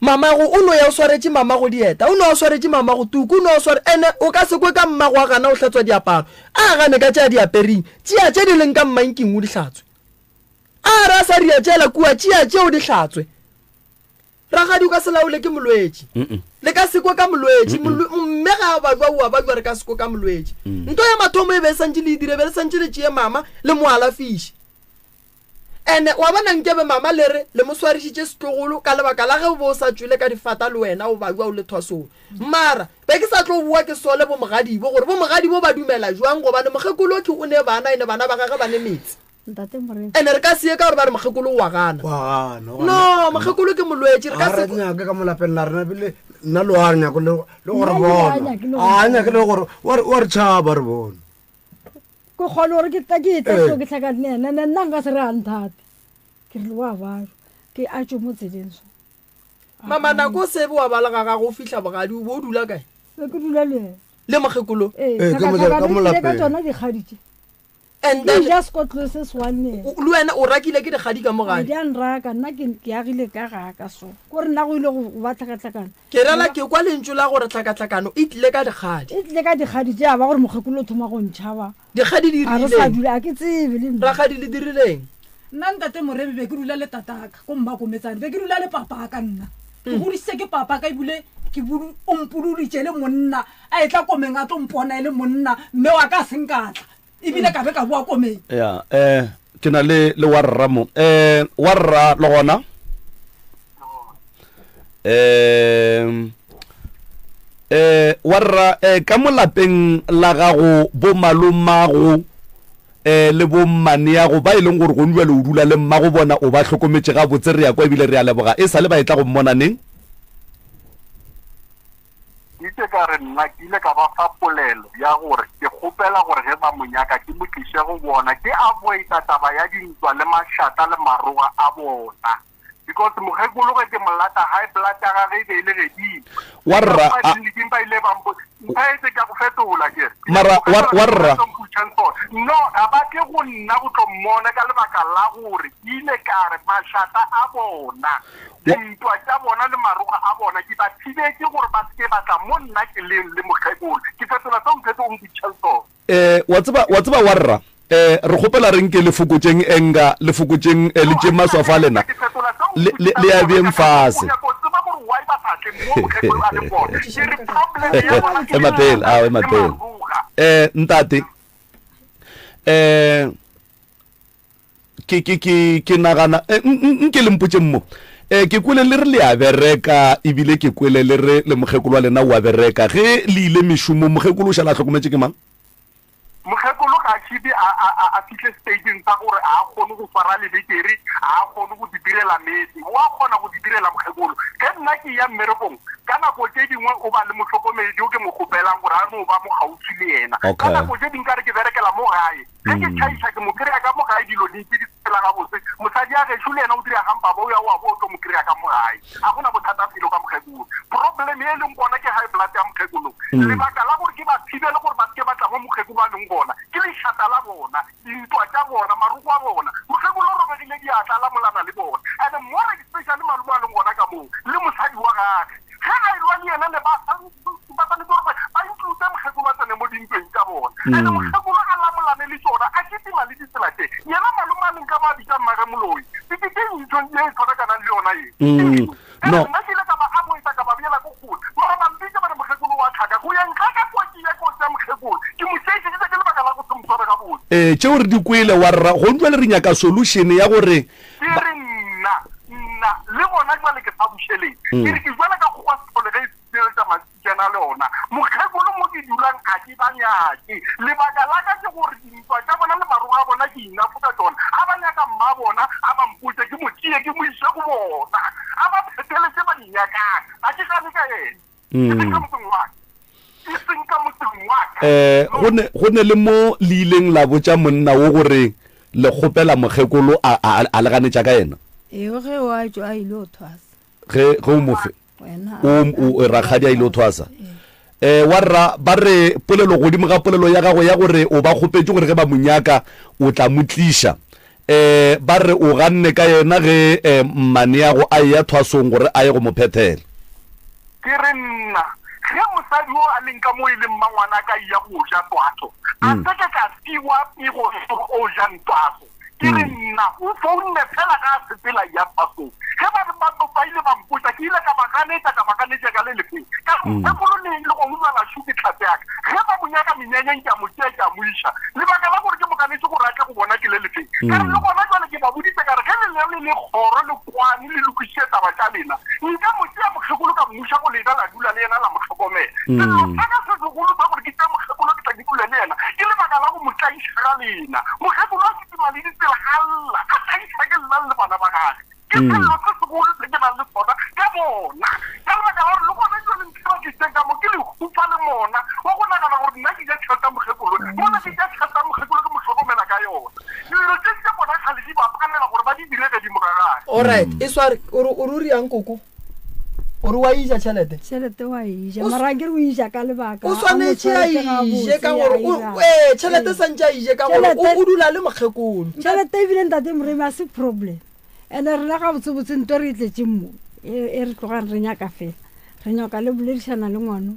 mamago o no ya o swaretše mamago dieta o no ya o swaretše mamago tuku o no ya o sware ene o ka se kwe ka mmago a gana o hlatswa diaparo a gane ka tše a di apereng tšea tše di leng ka mmanking o di hlatswe a re a sa ria tšela kua tšea tše o di hlatswe Rakgadi o ka se laole ke molwetši. Le ka se kwe ka molwetši. Mme ga a bajwa o a bajwa re ka se kwe ka molwetši. Mm. Nto ya mathomo e be e santše le e dire be le santše le tšee mama le mo alafiše. Ene wa bona nkebe mama le re le mo swarišitše setlogolo ka lebaka la ge o be o sa tšwele ka difata le wena o bajwa o le thwasong. Mara be ke sa tlo boa ke sole bo mogadibo gore bo mogadibo ba dumela jwang gobane mokgekolo ke o ne bana ene bana ba gage ba ne metse. Ntate Morena. Ene re ka se ye ka gore ba re mokgekolo o wa gana. Wa gana. No, mokgekolo ke molwetši re ka se. Ga re nyake ka mo lapeng la rena bile nna lo a re nyako le gore bona. A nyake le gore wa re tšhaba re bona. Ke kgone gore ke tla ke tla so ke hlakane le ena nna nka se re a nthate. Ke re wa ba ke a tšwe mo tseleng so. Mama nako o sebe wa ba le ga gago o fihla bogadi o bo o dula kae? Be ke dula le ena. Le mokgekolo? Ee, ka mo lapeng. Ka tsona dikgadi tše. And then Ke ja sekotlolo se se one. O, le wena o rakile ke dikgadi ka mo gae. Di a nraka, nna ke, ke agile ka ga ka so. Ko re nna go ile go, go ba tlhakatlhakano. Ke rela ke kwa lentšu la gore tlhakatlhakano e tlile ka dikgadi. E tlile ka dikgadi tše, a ba gore mokgekolo o thoma go ntšhaba. Dikgadi di A re sa dirileng? dula, a ke tsebe le nna. Rakgadi le dirileng? Nna ntate Moremi be ke dula le tataka ko Mmakometsane, be ke dula le papaka nna. Ke godisitse ke papaka ebile ke o mpoloditše le monna a etla komeng a tlo mpona e le monna mme wa ka a seng ka tla ebile ka be ka boa komeng. Ya, eh ke na le le wa rra mo. Eh wa rra le gona? Eh eh wa rra eh ka mo lapeng la gago bo malomago um le bommaneago ba e leng gore gone bjale o dula le mmago bona o ba hlokometše gabotse re ya kwa ebile re a leboga e sa le ba etla go mmona neng? Ke itše ka re nna ke ile ka ba fa polelo ya gore ke kgopela gore ge ba mo nyaka ke mo tliše go bona ke avoida taba ya dintwa le mašata le maroga a bona. Because mokgekolo ge ke mo lata high blood ya gage e be e le gedimo. Wa rra a Ba ile ba mpo mphaetse ka go fetola ke. Mara wa wa rra No, ga ba tle go nna go tlo mmona ka lebaka la gore ke ile ka re mašata a bona, dintwa tša bona le maroga a bona ke ba thibetše gore ba se ke ba tla mo nna ke leng le mokgekolo. Ke fetola seo Mphetho o mpitšang sona. Eh, wa tseba, wa tseba warra, eh, re kgopela re nke le fokotšeng enga, le fokotšeng, eh, le tšeng maswafo a lena, le, le, le a beeng fase. Ema pele, ao, ema pele. Eh, ntate, eh, ke ke ke ke nagana eh, nke le mpotšeng mo eh ke kwele le re le a bereka ebile ke kwele le re le mokgekolo wa lena o a bereka ge le ile mešomong mokgekolo o šala a hlokometše ke mang mokgekolo ga a šibe a fihle stageng sa gore a kgone go swara lebekere a kgone go di direla meetse o a kgona go di direla mokgekolo ge nna ke ya mmerekong ka nako tše dingwe o ba le mohlokomedi o ke mo kgopelang gore a no ba mo kgauswi le yena ka nako tše dingwe ka re ke berekela mo gae Ge ke tšhaiša ke mo kry-a ka mo gae dilo di ntše di sepela gabotse. Mosadi ya gešo le yena o dira gampa ba o ya o a bo o tlo mo kry-a ka mo gae. Ga go na bothata felo ka mokgekolo. Problem ye e leng gona ke high blood ya mokgekolo. Lebaka la gore ke ba thibele gore ba se ke ba tla mo mokgekolo a leng gona ke lešata la bona, dintwa tša bona, maroko a bona. Mokgekolo o robegile diatla a lamolana le bona. And more especially malome a leng gona ka moo le mosadi wa gage. Ge a elwa le yena ne ba ba swanetše gore ba include mokgekolo a tsene mo dintweng tša bona mm. and mokgekolo a lamolane le tšona a kitima le ditsela tše yena malome a leng ka mo a bitša mmage moloi ke ke ntho ye e tshwarakanang le yona ye mm. no nna ke ile ka ba avoida ka ba beela ko kgole mara ba mpitša ba re mokgekolo wa tlhaka go ya nka ka kwa ke ya ko tša mokgekolo ke mo tšeišeditše ke lebaka la go se mo sware gabotse ee tšeo re di kwele wa rra go jale re nyaka solution ya gore ke re nna nna le gona jwale ke sa bušeleng mm. ke re ke jwale ka kgokwa sethole ge e sireletša masikana le ona mokgekolo mo ke dulang a ke ba nyake lebaka la ka ke gore dintwa tša bona le marogo a bona ke inafo ka tsona a ba nyaka mma bona a ba mpotse ke mo tšee ke mo iše go bona a ba phethele tše ba di nyakang ga ke gane ka ena mm. ke ka motseng wa e seng ka motseng wa ka eh go ne go ne le mo le ileng la botša monna wo gore le kgopela mokgekolo a a le ganetša ka yena ee ge o a tšwa a ile o thwasa ge ge o mofe o rakgadi a ile o thwasa eh wa rra ba re polelo godimo ga polelo ya gago ya gore o ba kgopetše gore ge ba mo nyaka o tla mo tliša eh ba re o ganne ka yena ge eh, mmaneago a eya thwasong gore a ye go mo phethela ke re nna ge mosadi o a leng ka mo e leng mmangwana ka ya go ja twaso a mm. se ke ka fiwa pego o jang twaso ke re mm. nna o founne fela ga a sepela ya pasong ge ba re ba ba ile ba mpotsa ke ile ka ba ganetsa ka ba ganetsa ka le lefeng ka mm. sekolo le le go utlwa shu ke tlhatse yaka ge ba mo nyaka menyanyeng ke a mo tšea ke a mo iša lebaka la gore ke mo ganetse gore a tle go bona ke le lefeng ka re le mm. gona jale ke ba boditse ka re ge le le le le kgoro le kwane le lokišitše taba tša lena nka mo tšea mokgekolo ka mmuša go lena la dula le yena la mo tlhokomela sello sa ka se segolo sa gore ke tšea mokgekolo ke tla ke dula le yena ke lebaka la go mo tlaiša ga lena mokgekolo a kitima le ditsela a lla a tlaiša ke nna le bana ba gage ke sello se segolo se ke nang le sona ka bona ka lebaka la gore le gona jale ntho ba ke tšeng ka mo ke lehufa le mona wa go nagana gore nna ke ja tšhelete ya mokgekolo mona ke ja tšhelete ya mokgekolo ke mo hlokomela ka yona dilo tše tša bona kgale di ba palela gore ba di dire gedimo ga gage alright e sware o re o re yang koko o re wa ija tšhelete tšhelete wa ija mara ke re o ija ka lebaka o swanetše a ije ka gore ee tšhelete santše a ije ka gore o dula le mokgekolo tšhelete ebile ntate moremi a se problem ene rena ga botsebotse nto re e tletseng mo e, e re tlogang re nyaka fela re nyaka le boledišana le ngwano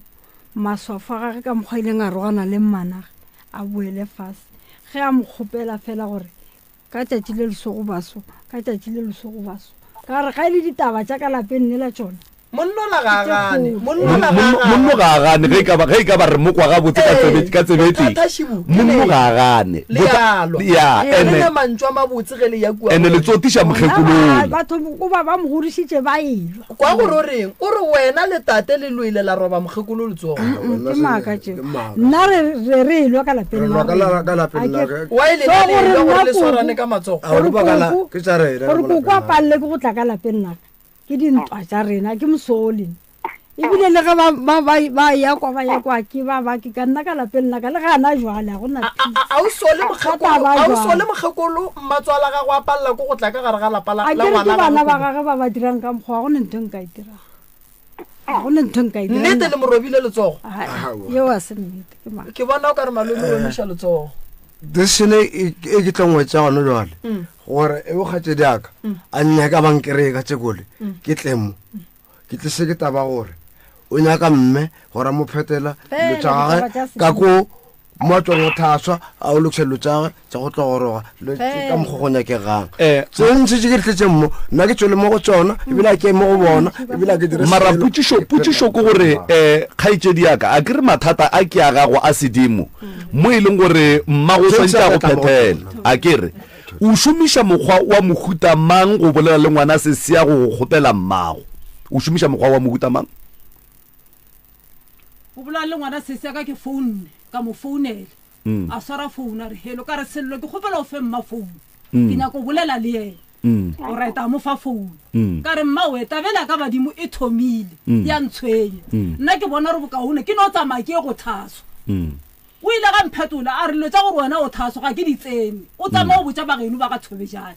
maswafo a gage ka mokgwa ileng a rogana le mmanage a boele fase ge a mo kgopela fela gore. Ka tšatši le lesogo baso, ka tšatši le lesogo baso. Ka re ga e le ditaba tša ka lapeng le la tšona. Monnola ga a gane. Monnola ga a gane. Monno ga a gane ge e ka ba ge e ka ba re mo kwa gabotse ka tsebe ka tsebe e tee. Bothata šibu ke Monno le ga a gane. le Botha a lwa. ya Ga le ene na mantšu a mabotse ge le ya kua ene go le yena. tsotiša Bona ba mokgekolola. batho ko ba ba mo godišitše ba elwa. Kwa gore o reng? O re wena le tate le lwele la roba mokgekolo letsogo. Wena Ke se- maaka tšeo. ke maaka. Nna re re re elwa ka lapeng Re la lwa ka rena. la- ka lapeng A la ke- ka. Why So lena le gore elwa gore nna le swarane koko ka matsogo? A gore o baka la koko ke tša rena gore mo koko lapeng a la. palele ke go tla ka lapeng la ka. Ke dintwa tša rena ke mosoli. Ebile le ge ba ba ba ba ya kwa ba ya kwa ke ba ba ke ka nna ka lapeng la ka le gana jwale ga gona A peace. a o sole Ka mokgekolo, taba a o jwale. sole mokgekolo mmatswala gago a palela ke go tla ka gare ga lapa la A la ke re ke ngwana bana gagwe ba kudu. gage ba ba dirang ka mokgwa ga gona ntho e nka e dirang. Ga gona ntho e nka e dirang. Nnete le mo robile letsogo. Ai, Aowa. yeo a se nnete ke maaka. Ke bona o ka re malome o emiša letsogo. Decision e e ke tlo ngwetša gona jwale gore e bokgatšedi aka a nnyaka ba nkereye ka tšekole ke tle mo ke tlise ke taba gore o nyaka mme gore a mo phetela dilo Fela tša ditaba gage tša ka sedimo. ko mo a tswang go thaswa a o lokisa dilo tša gage tša go tlo goroga dilo tše ka mokgwa go nyakegang Eh, tse ntši tše ke di tletseng mo nna ke tswele mo go tsona ebile a ke mo go bona ebile a ke dire mara selo. potšišo potšišo ke gore um kgaetšedi ya ka a ke re mathata a ke a gago a sedimo mo e leng gore mmago o Tse swantše a go tla mo go phethela tsona. a ke re o šomiša mokgwa wa mohuta mang go bolela le ngwana sesea go go kgopela mmago o šomiša mokgwa wa mohuta mang Go bolela le ngwana sesi ya ka ke founne ka mo founela a swara founu a re hello ka re sello ke kgopela o fe mma founu ke nyaka go bolela le yena o right a mo fa founu ka re mma we tabela ka badimo e thomile ya ntshwenya nna ke bona gore bokaone ke no tsamaya ke ye go thaswa o ile ga mphetola a re dilo tša gore wena o thaswa ga ke di tsene o tsamaya o botša bageno ba ga thobejane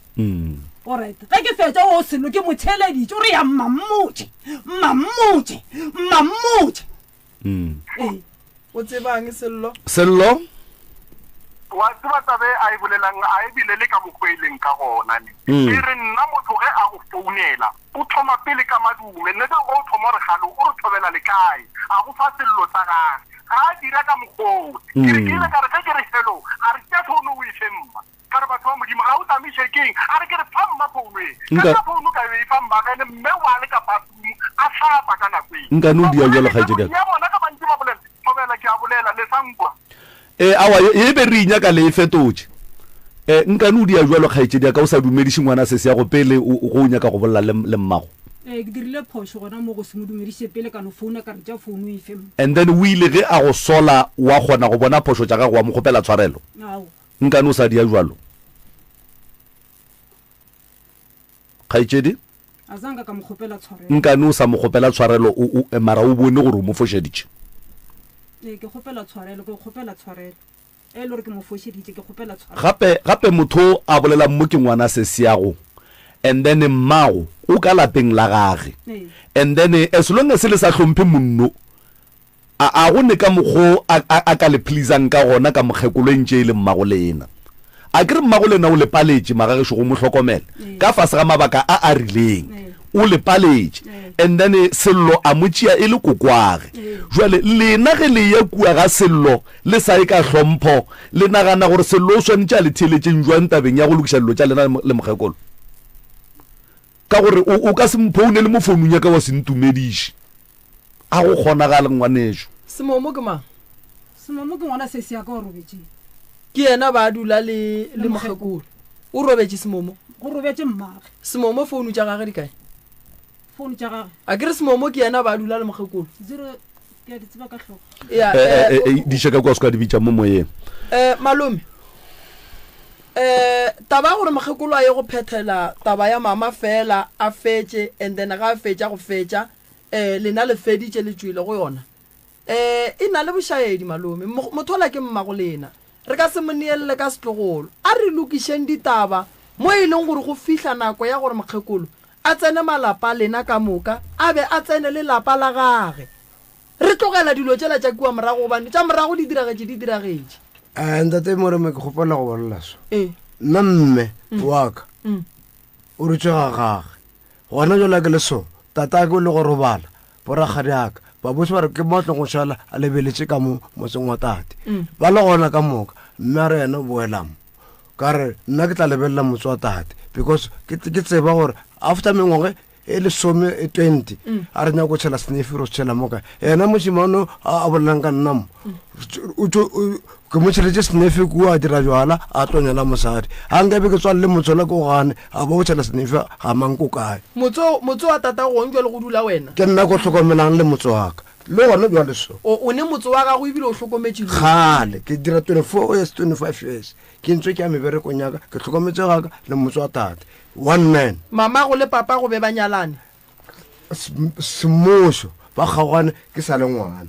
Alright ge ke fetša o sello ke mo theeleditše o re ya mmammotše mmammotše mmammotše ee O tsebang Sello? Sello? Wa tseba taba e a e bolelang a e bile le ka mokgwa e leng ka gona ne. Ke re nna motho ge a go founela o thoma pele ka madume nne ge o thoma gore galo o re thobela le kae a go fa sello sa gage ga a dira ka mokgwa oo. Ke re ke ile ka re ge ke re hello a re tšea founu o e fe mma. Ka re, Batho ba Modimo, ga o tsamiše keng? A re, Ke re, fa mma founu e. Ka Nka. tšea founu ka yo e fa mma, ene mme wa le ka bathroom a hlapa ka nako e. Nkane o Ba dia bolela bjalo, ka kgaetšedi ya ka. ya bona ka bantši ba bolela, Thobela, ke a bolela, le sa nkwa. E, aowa, ye, ye be re inyaka le e fetotše. E, nkane o dia bjalo, kgaetšedi ya ka, o sa dumediše ngwana sesi ya go pele o, o, go o nyaka go bolela le, le mmago. Ee, ke dirile phošo gona mo go se mo dumediše pele ka no founa ka re tša founu e fe mma. And then o ile ge a go sola wa kgona go bona phošo tša gago wa mo kgopela tshwarelo? Aowa. Nkane o sa dia bjalo, kgaetšedi? A sa nka ka mo kgopela tshwarelo. Nkane o sa mo kgopela tshwarelo, o, o, mara o bone gore o mo fošeditše? Ee, ke kgopela tshwarelo, ke kgopela tshwarelo. E le gore ke mo fošeditše, ke kgopela tshwarelo. Gape, gape motho a bolelang mo ke ngwana sesiago, and then mmago o ka lapeng la gage. Ee. And then as long as le sa hlomphe monno, A a go ne ka mokgo a, a, a ka le pleasang ka gona ka mokgekolo e ntše e le mmagolena. A ke re mmagolena o le paletše magagešo go mo hlokomela ka fase ga mabaka a a rileng. O le paletše. And then Sello a mo tšea e le kokwage. Jwale lena ge le eya kua ga Sello le sa ye ka hlompho, le nagana gore Sello o swanetše a le theeletšeng jwang tabeng ya go lokiša dilo tša lena le mokgekolo? Ka gore o, o ka se mphounele mo founung ya ka wa se ntumediše. A go kgonagale, ngwanešu. Semomo ke mang? Semomo ke ngwana sesi ya ka o robetšeng. Ke yena ba dula le, le mokgekolo. O robetše Semomo? Go robetše mmage. Semomo founu tša gage di kae? Founu tša gage. A ke re Semomo ke yena ba dula le mokgekolo. Zero, ke a di tseba ka hlogo. Ya, Eh, eh, eh, eh, di šeka kua se ka di bitša mo moyeng. Eh, malome. Eh, taba ya gore mokgekolo a ye go phethela taba ya mama fela a fetše and then ga a fetša go fetša Eh, lena le feditše le tšwele go yona. Eh, e na le bošaedi, malome. Mo, mothola ke mmago lena. Re ka se mo neelele ka setlogolo. A re lokišeng ditaba mo e leng gore go fihla nako ya gore mokgekolo a tsene malapa a lena ka moka, a be a tsene le lapa la gage. Re tlogela dilo tšela tša kua morago gobane tša morago di diragetše, di diragetše. Eh, ntate Moremi, ke kgopela go bolela so. Ee. Nna mme wa ka o rutše ga gage. Gona jwale ke le so, tatake o le go robala, borakgadiaka, babusi ba re ke mo a tlogo šala a lebeletše ka mo motseng wa tate. Ba le gona ka moka, mme a re yena o boela mo. Ka re nna ke tla lebelela motse wa tate because ke ke tseba gore after mengwaga e lesome e 20 a re nyako tšhela senefi ro se tšhela mo kae. Yena mošemane a a bolelang ka nna mo o tšo- o- ke mo tšheletse senefi kua a dira jwala a tlo nyala mosadi. A nkabe ke tswalele motse ola ke o gane a bo o tšhela senefi ga mang ko kae. Motse o- motse wa tatago gong jwale go dula wena? Ke nna ko hlokomelang le motse wa ka le gona bjale so. O o ne motse wa gago ebile o hlokometše le. Kgale ke dira 24 years 25 years ke ntse ke ya meberekong ya ka ke hlokometse ga ka le motse wa tate one man. Mamago le papago be ba nyalane? Semmušo ba kgaogane ke sa le ngwana.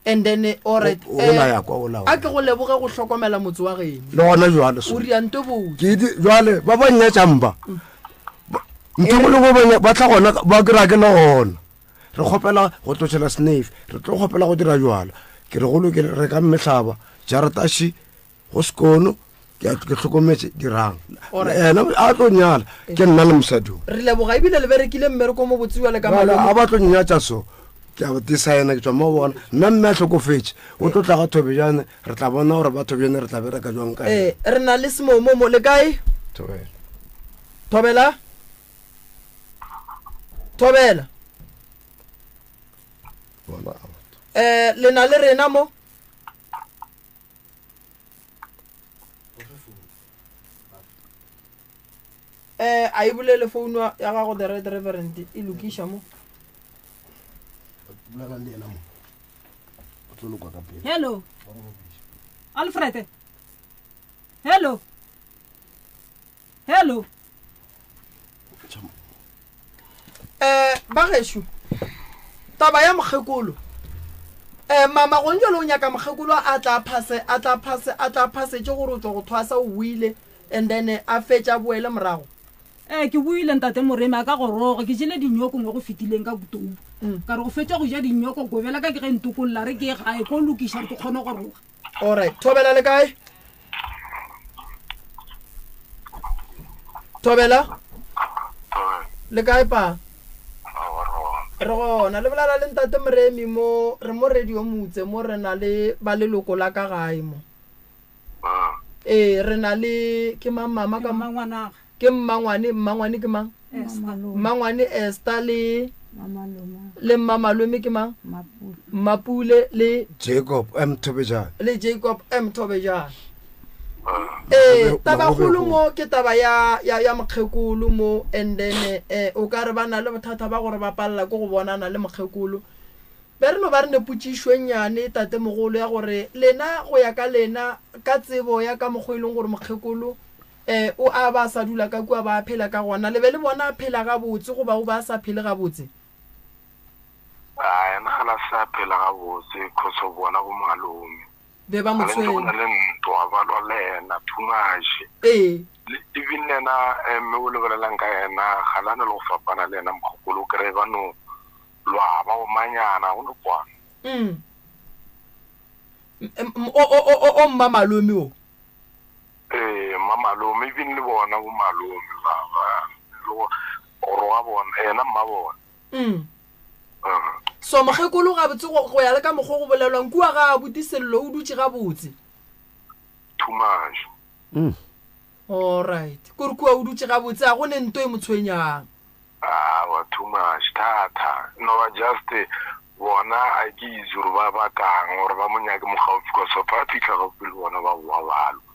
And then alright O- o la ya kwa, o la a ke go leboge go hlokomela motse wa geno. Le gona jwale so. O ria nto botse. Ke di jwale ba ba nnyatšang ba. Ntho e nngwe le nngwe ba tla gona ba kry-a ke le gona. Re kgopela go tlošela snefe, re tlo kgopela go dira jwala. Ke re go lokile re ka mehlaba jarataši go sekono ke a- ke hlokometše dirang. Ena a tlo nyala ke nna le mosadi o. Re leboga ebile le berekile mmereko mo botse jwale ka Jwale malome. a ba tlo nnyatša so ke a designa ke tswa mo bona nna mme a hlokofetše o tlo tla ga Thobejane re tla bona gore ba Thobejane re tla bereka jwang ka Eh, re na le semomo mo le kae? Thobela. Thobela? Thobela. Bona. Eh, le na le rena mo? Eh, a e bolele founu ya gago the right reverend e lokiša mo. Bolela le yena mo. O tlo lokwa ka pele. Hello. Alfred. Hello. Hello. Eh, ba gešo, taba ya mokgekolo. Eh, mama gong jalo o nyaka mokgekolo a tla phase, a tla phase, a tla phasetše gore o tšwa go thwasa o boile and then a fetša boele morago. Eh, ke boile ntate Moremi a ka goroga, ke jele dinyoko mo go fetileng ka Kutou. Ka re go fetša go ja dinyoko gobela ka ke ge ntokolla re ke ye gae ko lokiša gore ke kgone go goroga. Alright, thobela le kae? Thobela? Le kae pa? Re gona, le bolela le ntate Moremi mo, re mo radio motse mo re na le ba leloko la ka gae mo. Ee, re na le ke mang mama ka mo? Ke mmangwane, mmangwane ke mang? Mmangwane Esther le le mmamalome ke mang? Mmapule le Jacob M Thobejane. Le Jacob M Thobejane. Ee, tabakgolo mo ke taba ya ya ya mokgekolo mo and then eh o ka re ba na le bothata ba gore ba palela ke go bonana le mokgekolo. Be re no ba re ne potšišo e nnyane, tatemogolo, ya gore lena go ya ka lena ka tsebo ya ka mokgwa e leng gore mokgekolo E, o a ba a sa dula ka kua ba a phela ka gona. Le be le bona a phela gabotse goba o be a sa phele gabotse? A, yena ga la sa phela gabotse cause of bona bo malome. Be ba mo Ga le ntse go na tshwenya. le ntwa ba lwa le yena too much. Ee. Le even le yena eh, mme o lebelelang ka yena ga la na le go fapana le yena mokgokolo o kry-e ba no lwa ba omanyana go no kwana. Mm. M- m- O, o, o, o, o mma malome o. Ee, mmamalome, even le bona bo malome ba, ba, le go, go roga bona, yena mmabona. Mm. So mokgekolo gabotse go, go ya le ka mokgwa go bolelwang kua ga abuti Sello o dutše gabotse. Too much. Mm. Alright. Kore kua o dutše gabotse a go ne nto e mo tshwenyang. Awa, too much, thata. No ba just bona a ke itse gore ba bakang gore ba mo nyake mo gaufi cause of ba fitlha gaufi le bona ba boa ba lwa.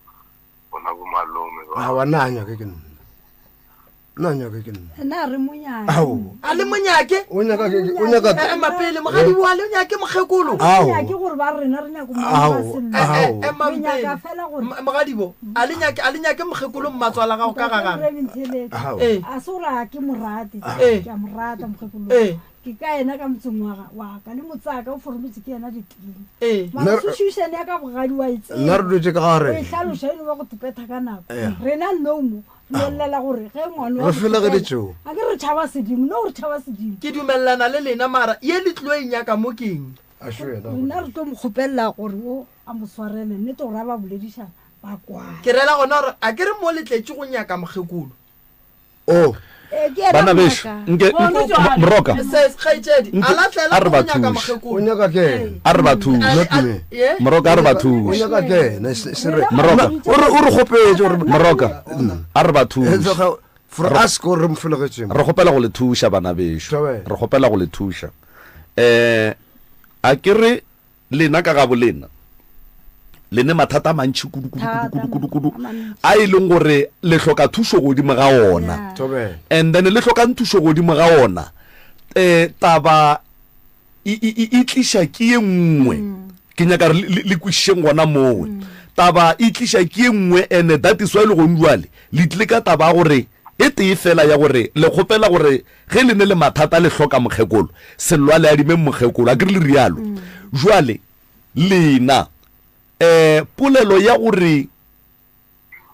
Bona bo malome ba. Awa, nna a nyake ke nna. Nna a nyake ke nna. Nna a re mo nyake. Ao. A le mo nyake? O nyaka ke o nyaka. Eh, ema pele mogadibo a le nyake mokgekolo. Ao. Nyake gore ba rena re nyako mo Ao. sello. Eh, eh, Ao. ema Re nyaka pele. fela gore M- Mogadibo, a le nyake a le nyake mokgekolo mmatswala gago ka ga gagwe. Ntate Moremi Ntheletše. Ao. Ee. A se gore a ke morate. Ee. Ke a mo rata mokgekolo. Ee. Ke ka yena ka motseng wa ga- wa ka le motsaka o forometse ke yena ditene. Ee. Mara Nna- situation ya ka bogadi wa e tseba. Nna re dutše ka O e gare. hlaloša e no ba go tepetha ka nako. Yeah. Rena no mo re no llela gore ge ngwana wa Re felegeditše o. A ke re tšhaba sedimo, no re tšhaba sedimo. Ke dumelelana le lena mara ye le tlo e nyaka mo keng? A šo yena. Rena re tlo mo kgopelela gore o a mo swarele nnete gore a ba boledišana ba kwane. Ke rela gona gore a ke re mo le tletše go nyaka mokgekolo. O. Eh, ke yena Bana bešo, maka. nke Gona jwale. Moroka, Se- kgaetšedi Nke- a lahlela a re go ba nyaka thuše. mokgekolo. O nyaka ke ena. a re ba thuše. Not me. Ye? Moroka a re ba O thuše. nyaka ke ena, se se re. Moroka. O re o re kgopetše gore Moroka, a re ba thuše. For us ko re mo felegetšeng. Re kgopela go le thuša bana bešo. Thobela. Re kgopela go le thuša. Eh a ke re lena ka gabo lena le ne mathata a mantši kudu kudu kudu kudu kudu kudu a e leng gore le hloka thušo godimo ga ona. Thobela. And then le hlokang thušo godimo ga ona eh taba e, e, e, e tliša ke ye nngwe ke nyaka re le, le kwešišeng gona mowe taba e tliša ke ye nngwe and that is why le gong jwale le tlile ka taba ya gore e tee fela ya gore le kgopela gore ge le ne le mathata le hloka mokgekolo Sello a le adimeng mokgekolo a ke re le rialo jwale lena um polelo ya gore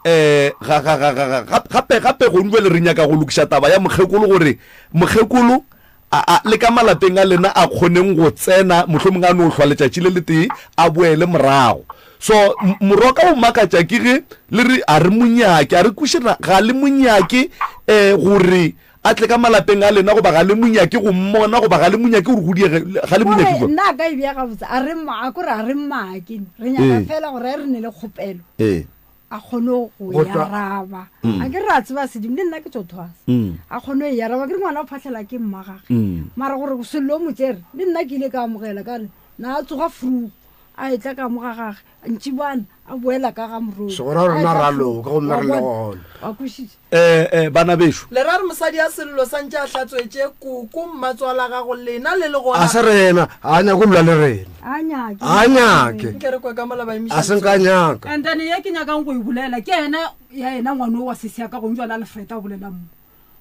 um ga, ga, ga, ga, ga, gape, gape gong jwale re nyaka go lokiša taba ya mokgekolo gore mokgekolo a, a, le ka malapeng a lena a kgoneng go tsena, mohlomongwe a no hlwa letšatši le letee a boele morago. So moroka o makatša ke ge le re a re monyake, a re kweše na ga le monyake um gore a tle ka malapeng a lena goba ga le monyake go mmona goba ga le monyake gore go diege, ga le monyake Kore jwang? nna a ka e bea gabotse, a re ma, a kore a re mmake, re nyaka Ee. fela gore re ne le kgopelo. Ee. A kgone go Go e tšwa- araba. A ke re a tseba sedimo, le nna ke tšo thwasa. A kgone go e araba, ke re ngwana o phahlela ke mmagage. Mara gore Sello o mo tšere, le nna ke ile ka amogela ka re na a tsoga frugu, a etla ka mo ga gage, ntšibana a boela ka ga morodi. Segora rena A etla ra frugu. loka gomme Wa re le bona? gona. Wa kwešiša? Eh, eh, bana bešo. Le ra re mosadi a Sello sa ntše a hlatswetše koko mmatswala gago lena le le gona. A se rena, a nyake go lwa le rena. A nyake. A nyake. Nke re kwe ka mola ba emiša A se nka nyaka. And then ye ke nyakang go e bolela ke yena ya yena ngwano wa sesi ya ka gone jwale Alfred a bolelang mo.